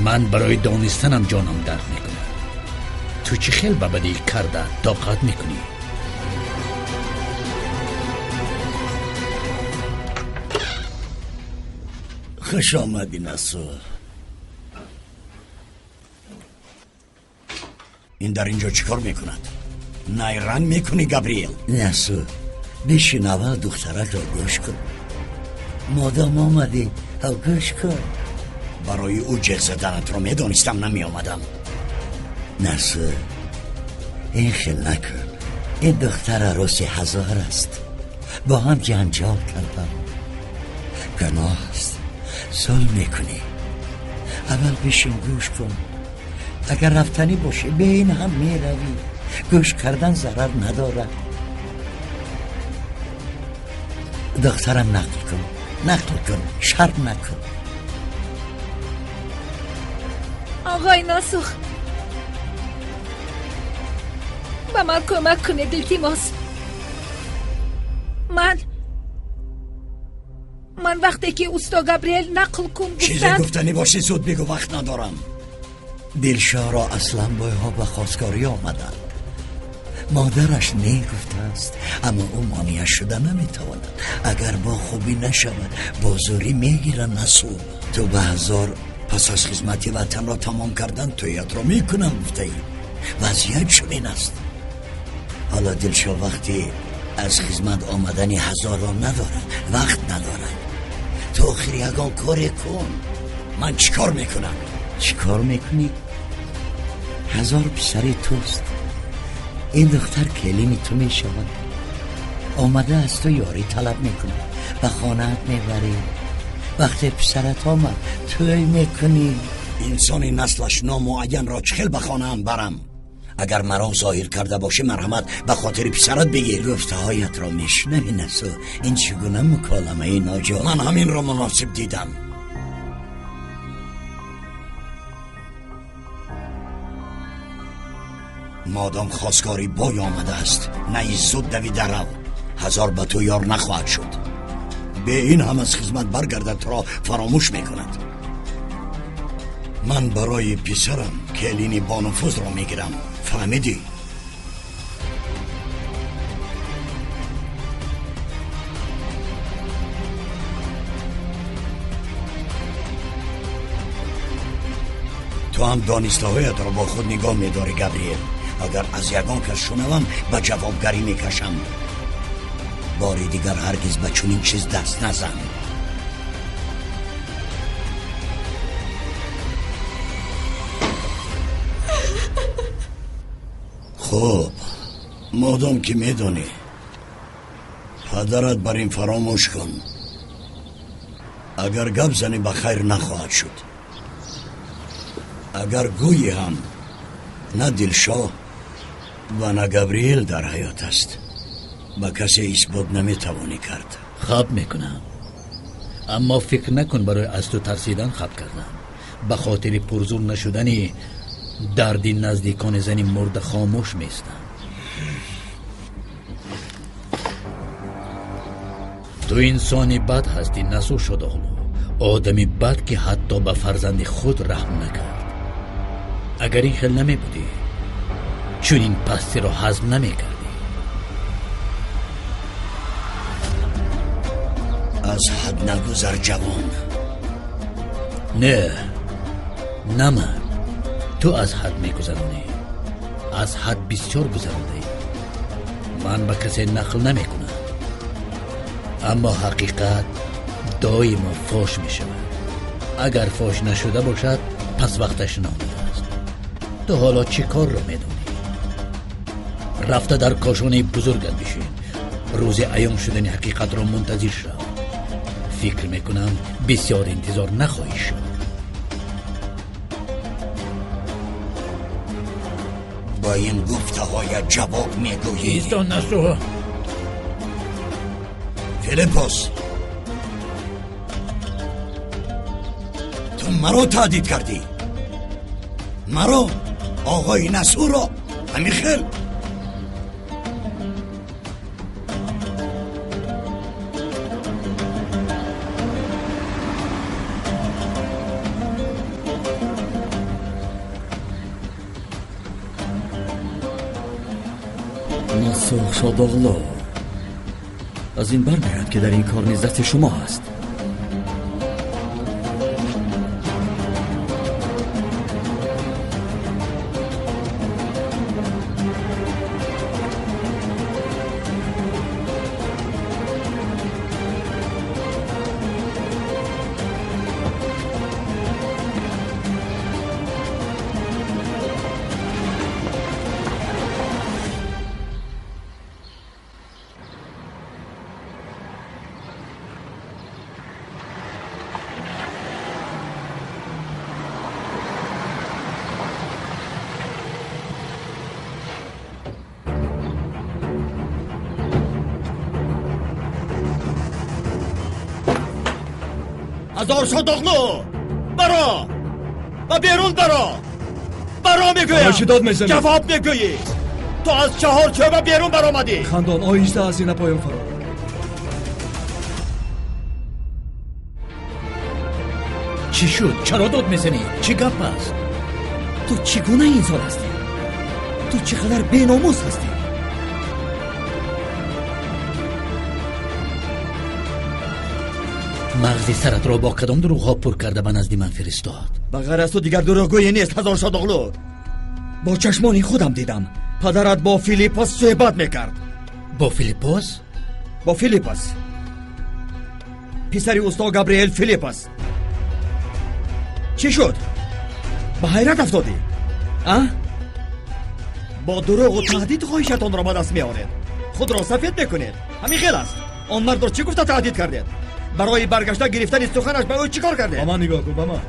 S2: Ман барои донистанам ҷонам дард мекунад. Ту чӣ хел ба бадӣ карда тоқат мекунӣ?
S11: Хуш омадӣ, Насӯ. Ин дар инҷо чӣ кор мекунад? Найранг мекунӣ, Габриэл?
S15: Насӯ, бишин, аввал духтаракро гӯш кун. Модом омадӣ, ҳав гӯш кун.
S11: Барои ӯ ҷеғ заданатро медонистам, намеомадам.
S15: Насӯ, ин хел накун. Ин духтар арӯси Ҳазор аст. Бо ҳам ҷанҷол кардам. Гуноҳ аст. Зулм мекунӣ. Аввал бишин, гӯш кун. Агар рафтанӣ бошӣ, бе ин ҳам меравӣ. Гӯш кардан зарар надорад. Духтарам, нақл кун, нақл кун, шарм накун.
S6: Оғои Насӯх, ба ман кӯмак кунед, илтимос. Ман вақте ки усто Габриэл нақл кун
S11: Чизе
S6: гуфтанд,
S11: гуфтанӣ бошӣ, зуд бигӯ, вақт надорам.
S15: Дилшоҳро Асланбойҳо ба хостгорӣ омаданд. Модараш не гуфтааст, аммо ӯ монеа шуда наметавонад. Агар бо хубӣ нашавад, бо зӯрӣ мегиранд, Насӯ.
S11: Ту ба Ҳазор пас аз хизмати ватанро тамом кардан тӯятро мекунам гуфтаӣ.
S15: Вазъият чунин аст. Ҳоло Дилшоҳ вақти аз хизмат омадани Ҳазорро надорад, вақт надорад. Ту охир ягон коре кун.
S11: Ман чӣ кор мекунам?
S15: Чӣ кор мекунӣ? Ҳазор писари туст. Ин духтар келини ту мешавад. Омада аз ту ёрӣ талаб мекунад. Ба хонаат мебарӣ. Вақте писарат омад, тӯй мекунӣ.
S11: Инсони наслаш номуайянро чӣ хел ба хонаам барам? Агар мароқ зоҳир карда бошӣ, марҳамат, ба хотири писарат бигир.
S15: Гуфтаҳоятро мешунавӣ, Насӯ? Ин чӣ гуна муколамаи ноҷо?
S11: Ман ҳаминро муносиб дидам. Модом хостгорӣ бой омадааст, наи зуд давида рав. Ҳазор ба ту ёр нахоҳад шуд. Бе ин ҳам аз хизмат баргардад, туро фаромӯш мекунад. Ман барои писарам келини бонуфузро мегирам. Фаҳмидӣ? Ту Ту ҳам донистаҳоятро бо худ нигоҳ медорӣ, Габриэл. Агар аз ягон кас шунавам, ба ҷавобгарӣ мекашам. Бори дигар ҳаргиз ба чунин чиз даст назан. Хуб, модом ки медонӣ, падарат бар ин фаромӯш кун. Агар гап занӣ, ба хайр нахоҳад шуд. Агар гӯйӣ ҳам, на Дилшоҳ ва на Габриэл дар ҳаёт аст. Ба касе исбот наметавонӣ кард.
S2: Хаб мекунам, аммо фикр накун барои аз ту тарсидан хаб кардам. Ба хотири пурзур нашудани дарди наздикони зани мурда хомӯш меистам. Ту инсони бад ҳастӣ, Насуҳ Шодоғлу, одами бад, ки ҳатто ба фарзанди худ раҳм накард. Агар ин хел намебудӣ, чунин пастиро ҳазм намекардӣ.
S11: Аз ҳад нагузар, ҷавон.
S2: Не, на ман, ту аз ҳад мегузаронӣ. Аз ҳад бисёр гузарондаӣ. Ман ба касе нақл намекунам, аммо ҳақиқат доимо фош мешавад. Агар фош нашуда бошад, пас вақташ наомадааст. Ту ҳоло чӣ корро медонӣ? Рафта дар кошонаи бузургат бишин, рӯзи аён шудани ҳақиқатро мунтазир шав. Фикр мекунам, бисёр интизор нахоҳӣ шуд.
S11: Ба ин гуфтаҳоят ҷавоб мегӯӣ.
S2: Исто, Насуҳ.
S11: Филиппос, ту маро таҳдид кардӣ, маро, оғои Насуҳро, ҳамин хел?
S1: Насуҳ Шодоғлу, аз ин бармеояд, ки дар ин кор низ дасти шумо ҳаст.
S16: Ҳазор Шодоғлу, баро, ба берун баро, баро мегӯям.
S9: Чӣ дод мезанӣ?
S16: Ҷавоб мегӯӣ. Ту аз чаҳорчӯба берун баромадӣ.
S9: Хандон, оҳиста аз зина поён фаро.
S2: Чӣ шуд? Чаро дод мезанӣ? Чӣ гап аст?
S1: Ту чӣ гуна инсон ҳастӣ? Ту чӣ қадар беномус ҳастӣ?
S2: Мағзи саратро бо кадом дурӯғҳо пур карда ба назди ман фиристод?
S1: Ба ғайр аз ту дигар дурӯғгӯе нест, Ҳазор Шодоғлу. Бо чашмони худам дидам, падарат бо Филиппос суҳбат мекард.
S2: Бо Филиппос?
S1: Бо Филиппос, писари усто Габриэл Филиппос. Чӣ шуд, ба ҳайрат афтодӣ, а? Бо дурӯғу таҳдид хоҳишатонро ба даст меоред, худро сафед мекунед. Ҳамин хел аст. Он мардро чӣ гуфта таҳдид кардед? Барои баргашта гирифтани суханаш ба ӯ чӣ кор кардед?
S9: Ба ман нигоҳ кун, ба ман.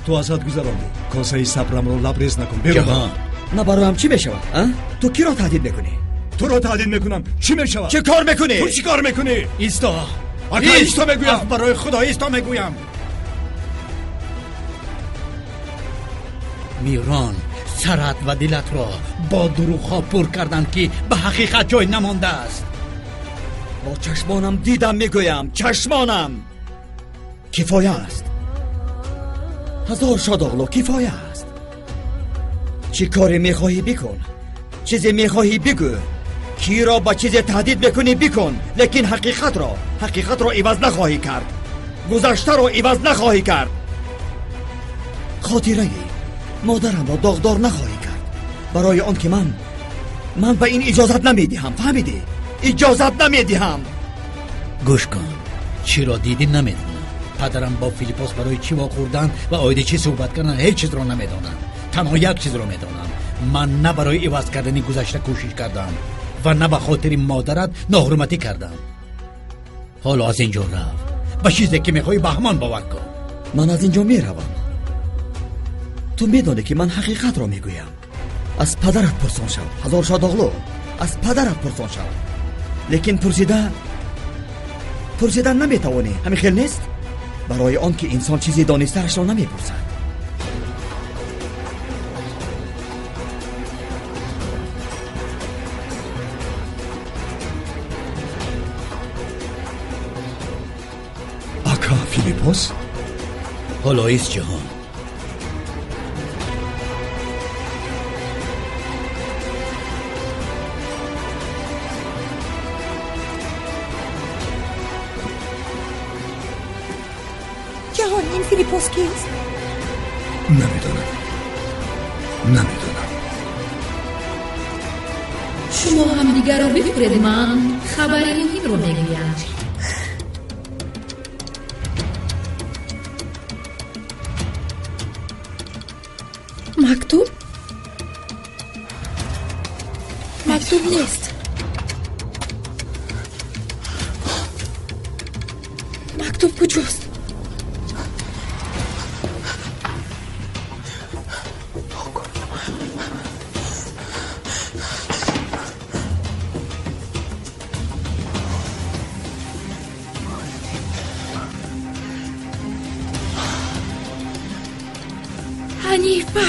S9: Ту аз ҳад гузарондӣ. Косаи сабрамро лабрез накун. Берун.
S2: Ҷаҳон.
S1: На, бароям чӣ мешавад, а? Ту киро таҳдид мекунӣ?
S9: Туро таҳдид мекунам. Чӣ мешавад?
S1: Чӣ кор мекунӣ?
S9: Ту чӣ кор мекунӣ?
S2: Исто.
S9: Ака, исто мегӯям.
S2: Барои Худо, исто мегӯям. Мирон, сарат ва дилатро бо дурӯғҳо пур карданд, ки ба ҳақиқат ҷой намондааст.
S1: Бо чашмонам дидам, мегӯям, чашмонам. Кифоя аст, Ҳазор Шодоғлу, кифоя аст. Чӣ коре мехоҳӣ бикун, чизе мехоҳӣ бигӯ, киро ба чизе таҳдид мекунӣ бикун, лекин ҳақиқатро иваз нахоҳӣ кард, гузаштаро иваз нахоҳӣ кард. Хотираи Модарамро доғдор нахоҳӣ кард, барои он ки ман ба ин иҷозат намедиҳам. Фаҳмидӣ? Иҷозат намедиҳам.
S2: Гӯш кун, чиро дидӣ намедонам. Падарам бо Филиппос барои чӣ вохӯрданд ва оиди чӣ суҳбат карданд, ҳеҷ чизро намедонам. Танҳо як чизро медонам: ман на барои иваз кардани гузашта кӯшиш кардам ва на ба хотири модарат ноҳурматӣ кардам. Ҳоло аз ин ҷо рав, ба чизе ки мехоҳӣ ба ҳамон бовар кун.
S1: Ман аз ин ҷо меравам. Ту медонӣ ки ман ҳақиқатро мегӯям. Аз падарат пурсон шав, Ҳазоршодоғлу, аз падарат пурсон шав. Лекин пурсида наметавонӣ, ҳамин хел нест? Барои он ки инсон чизи донистаашро намепурсад.
S9: Ака Филиппос?
S2: Ҳоло ист, Ҷаҳон.
S13: Ҷаҳон, ин Филиппос кист?
S9: Намедонам, намедонам.
S6: Шумо ҳамдигарро бихӯред, ман хабари муҳимро мегӯям.
S5: Мактуб? Мактуб нест. Мактуб куҷост? Ҳанифа!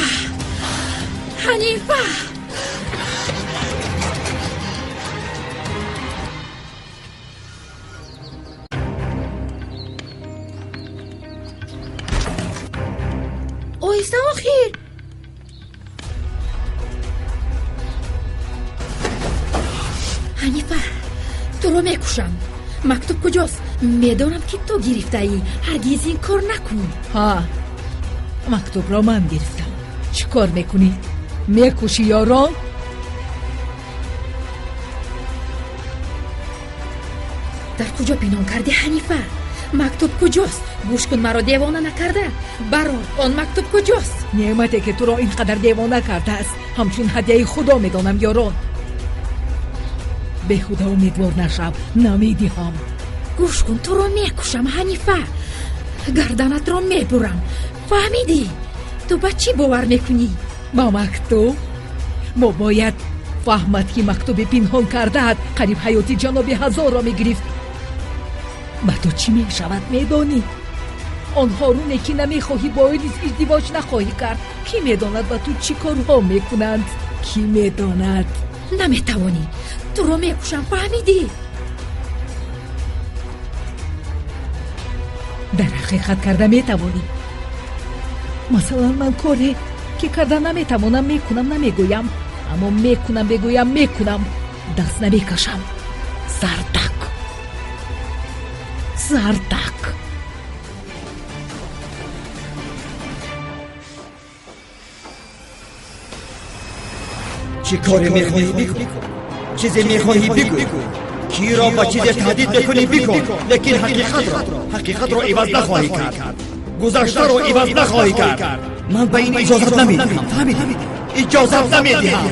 S5: Ҳанифа! Оҳиста, охир! Ҳанифа, туро мекушам. Мактуб куҷост? Медонам ки ту гирифтаӣ. Ҳаргиз ин кор накун.
S6: Ҳа, мактубро ман гирифтам. Чӣ кор мекунӣ? Мекушӣ ёрон?
S5: Дар куҷо пинҳон кардӣ, Ҳанифа? Мактуб куҷост? Гӯш кун, маро девона накарда. Барор, он мактуб куҷост?
S6: Неъмате ки туро ин қадар девона кардааст, ҳамчун ҳадияи худо медонам, ёрон. Беҳуда умедвор нашав, намедиҳам.
S5: Гӯш кун, туро мекушам, Ҳанифа. Гарданатро мебурам. Фаҳмидӣ? Ту ба чӣ бовар мекунӣ?
S6: Ба мактуб? Мо бояд фаҳмад ки мактуби пинҳон кардаат қариб ҳаёти ҷаноби Ҳазорро мегирифт. Ба ту чӣ мешавад, медонӣ? Он ҳоруне ки намехоҳӣ бо ӯ низ издивоҷ нахоҳӣ кард. Кӣ медонад ба ту чӣ корҳо мекунанд? Кӣ медонад?
S5: Наметавонӣ. Туро мекушам, фаҳмидӣ?
S6: Дар ҳақиқат карда метавонӣ. Масалан, ман коре ки карда наметавонам мекунам, намегӯям, аммо мекунам, бегӯям мекунам, даст намекашам. Зардак, зардак.
S1: Чӣ коре мехоҳӣ бикун, чизе мехоҳӣ бигӯ, киро ба чизе таҳдид мекунӣ бикун, лекин ҳақиқатро иваз нахоҳӣ кард. Гузаштаро иваз нахоҳӣ кард. Ман ба ин иҷозат намедиҳам, фаҳмидӣ? Иҷозат намедиҳам.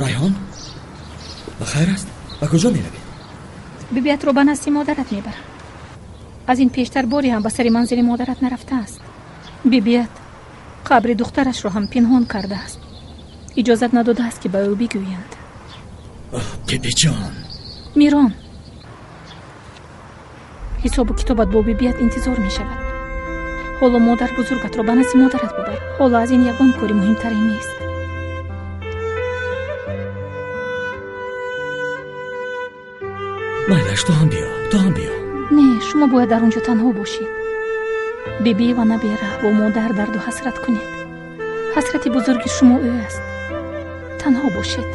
S1: Райҳон, ба хайр аст? Ба куҷо меравед?
S4: Бибиятро ба назди модарат мебарам. Аз ин пештар боре ҳам ба сари манзили модарат нарафтааст. Бибият қабри духтарашро ҳам пинҳон кардааст. Иҷозат надодааст ки ба ӯ бигӯянд.
S1: Бибиҷон!
S4: Мирон, ҳисобу китобат бо бибият интизор мешавад. Ҳоло модар бузургатро ба назди модарат бубар. Ҳоло аз ин ягон кори муҳимтаре нест.
S1: Майлаш, ту ҳам биё, ту ҳам биё.
S4: Не, шумо бояд дар он ҷо танҳо бошед. Бибӣ ва набера бо модар дарду ҳасрат кунед. Ҳасрати бузурги шумо ӯ аст. Танҳо бошед.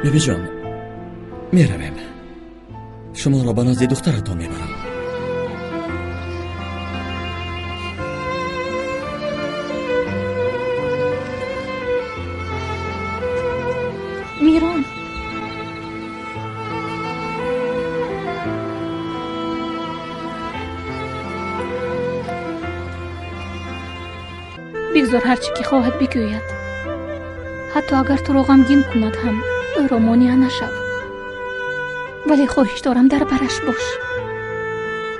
S1: Бибиҷон, меравем. Шуморо ба назди духтаратон мебарам.
S4: Мирон, бигзор ҳар чӣ ки хоҳад бигӯяд. Ҳатто агар туро ғамгин кунад ҳам, ӯро монеа нашав. Вале хоҳиш дорам, дар бараш бош.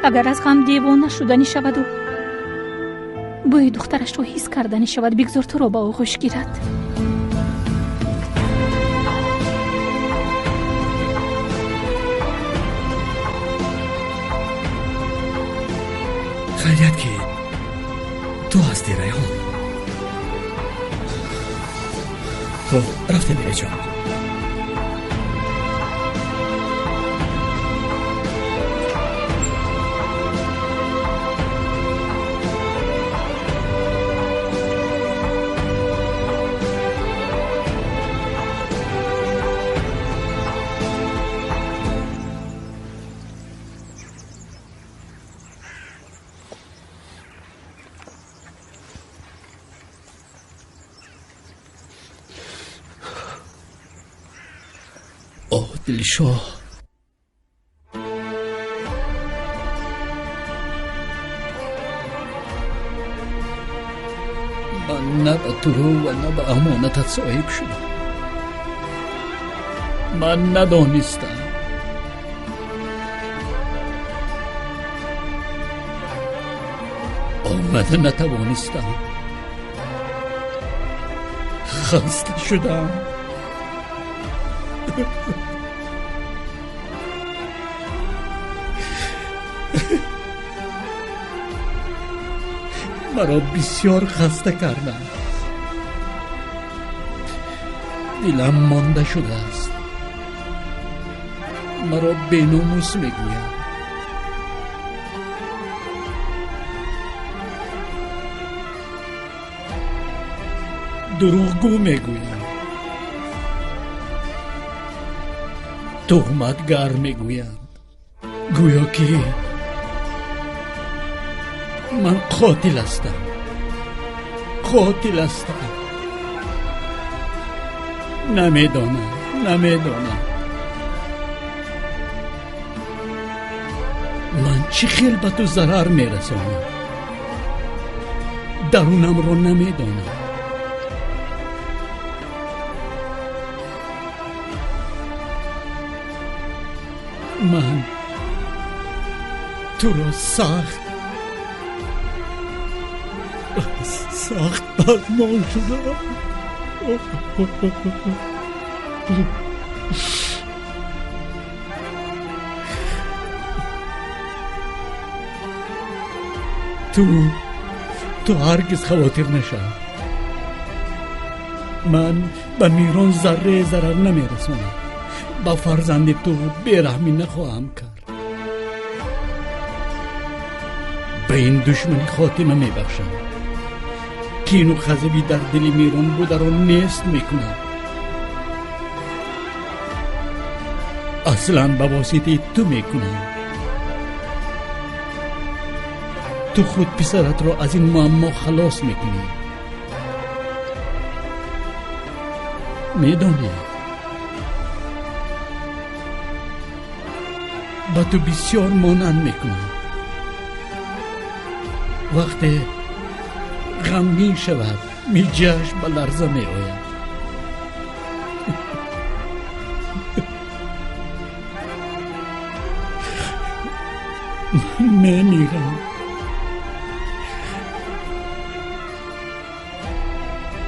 S4: Агар аз ғам девона шуданӣ шаваду бӯи духтарашро ҳис карданӣ шавад, бигзор туро ба оғӯш гирад.
S1: Хайрият ки ту ҳастӣ, Райҳон. Хуб, рафтем, бибиҷон.
S2: Дилшоҳ, ман на ба туру ва на ба амонатат соҳиб шудам. Ман надонистам. Омада натавонистам. Хаста шудам. Маро бисёр хаста кардам. Дилам монда шудааст. Маро беномус мегӯянд. Дурӯғгӯ мегӯянд. Туҳматгар мегӯянд. Гӯё ки ман қотил ҳастам. Қотил ҳастам. Намедонам, намедонам. Ман чӣ хел ба ту зарар мерасонам? Дарунамро намедонам. Ман туро сахт сахт бадмон шудам. Ту ҳаргиз хавотир нашав. Ман ба Мирон заррае зарар намерасонам. Ба фарзанди ту бераҳмӣ нахоҳам кард. Ба ин душмани хотима мебахшам. Кину ғазаби дар дили Мирон бударо нест мекунам. Аслан ба воситаи ту мекунам. Ту худ писаратро аз ин муаммо халос мекунӣ. Медонӣ, ба ту бисёр монанд мекунам. Вақте ғамгин шавад, миҷааш ба ларза меояд. Ман мемирам.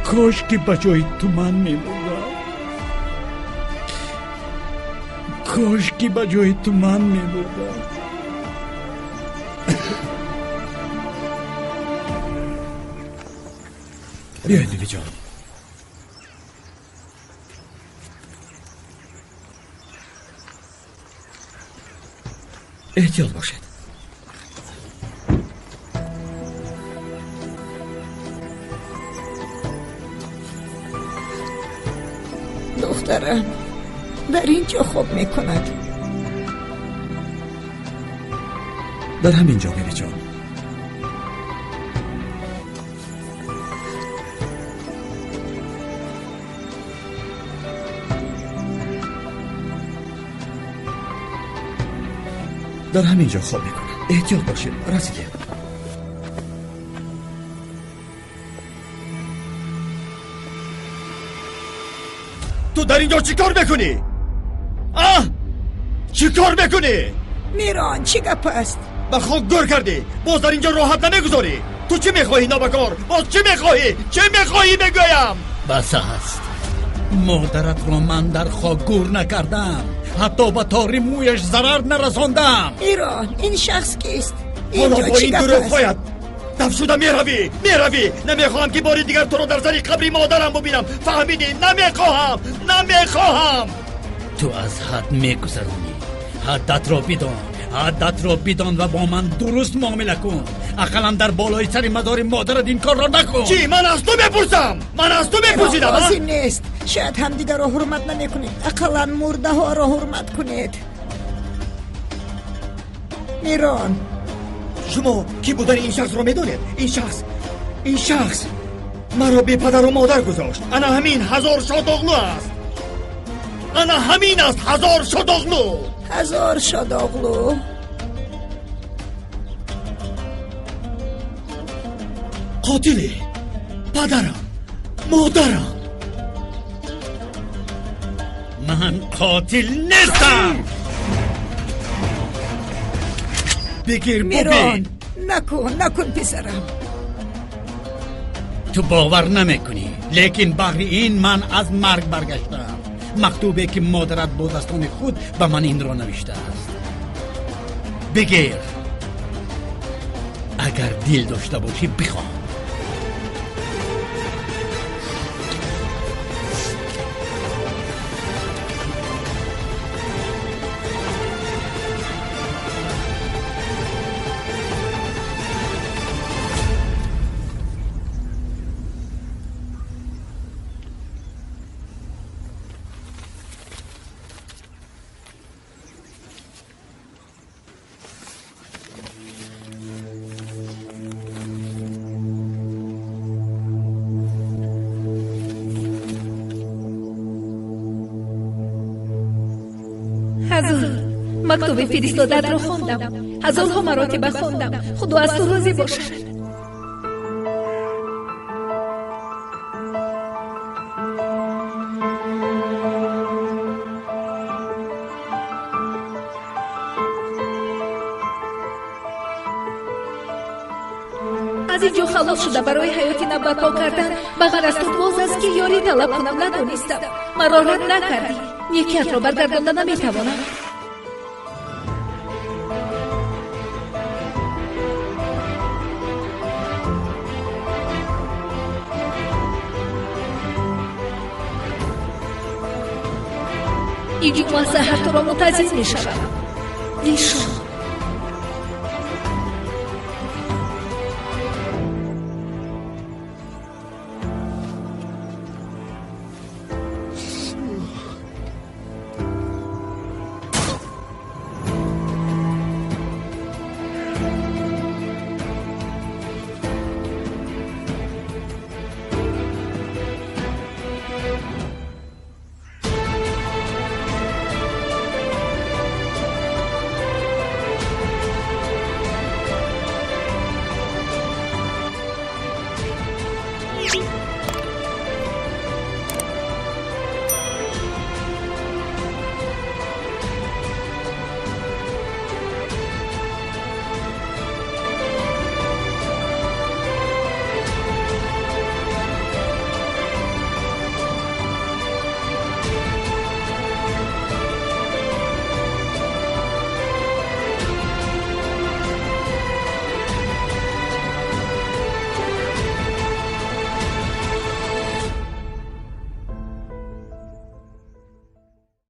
S2: Кош ки ба ҷои ту ман мемурдам. Кош ки ба ҷои ту ман мебурдам.
S1: Биёед, бибиҷон. Эҳтиёт бошед.
S3: Духтарам дар ин ҷо хоб мекунад.
S1: Дар ҳамин ҷо, бибиҷон. Дар ҳамин ҷо хоб мекунад. Эҳтиёт бошед, расидем.
S16: Ту дар ин ҷо чӣ кор мекунӣ? Аҳ, чӣ кор мекунӣ?
S3: Мирон, чӣ гап аст?
S16: Ба хок гӯр кардӣ, боз дар ин ҷо роҳат намегузорӣ. Ту чӣ мехоҳӣ, нобакор? Боз чӣ мехоҳӣ? Чӣ мехоҳӣ мегӯям?
S2: Бас аст. Модаратро ман дар хок гӯр накардам. Ҳатто ба тори мӯяш зарар нарасондам.
S3: Мирон, ин шахс кист?
S16: Ҳоло бо ин дурӯғҳоят даф шуда меравӣ, меравӣ. Намехоҳам ки бори дигар туро дар сари қабри модарам бубинам. Фаҳмидӣ? Намехоҳам, намехоҳам.
S2: Ту аз ҳад мегузаронӣ. Ҳаддатро бидон, ҳаддатро бидон ва бо ман дуруст муомила кун. Ақаллан дар болои сари мазори модарат ин корро накун.
S16: Чӣ? Ман аз ту мепурсам, ман аз ту мепурсидам.
S3: Лозим нест. Шояд ҳамдигарро ҳурмат намекунед. Ақаллан мурдаҳоро ҳурмат кунед. Мирон,
S16: шумо кӣ будани ин шахсро медонед? Ин шахс, ин шахс маро бепадару модар гузошт. Ана ҳамин Ҳазор Шодоғлу аст. Ана ҳамин аст Ҳазор Шодоғлу.
S3: Ҳазор Шодоғлу.
S16: Қотили падарам, модарам.
S2: Ман қотил нестам. Бигир,
S3: Мирон, накун, накун писарам.
S2: Ту бовар намекунӣ, лекин баҳри ин ман аз марг баргаштам. Мактубе ки модарат бо дастони худ ба ман инро навиштааст. Бигир, агар дил дошта бошӣ бихон.
S6: Мактуби фиристодатро хондам, ҳазорҳо маротиба хондам. Худо аз ту розӣ бошад. Аз ин ҷо халос шуда барои ҳаёти нав барпо кардан ба ғайр аз ту боз аз ки ёрӣ талаб кунам надонистам. Маро рад накардӣ, некиятро баргардонда наметавонам. Ин ҷумъа саҳар туро мунтазир мешавам. Дилшод.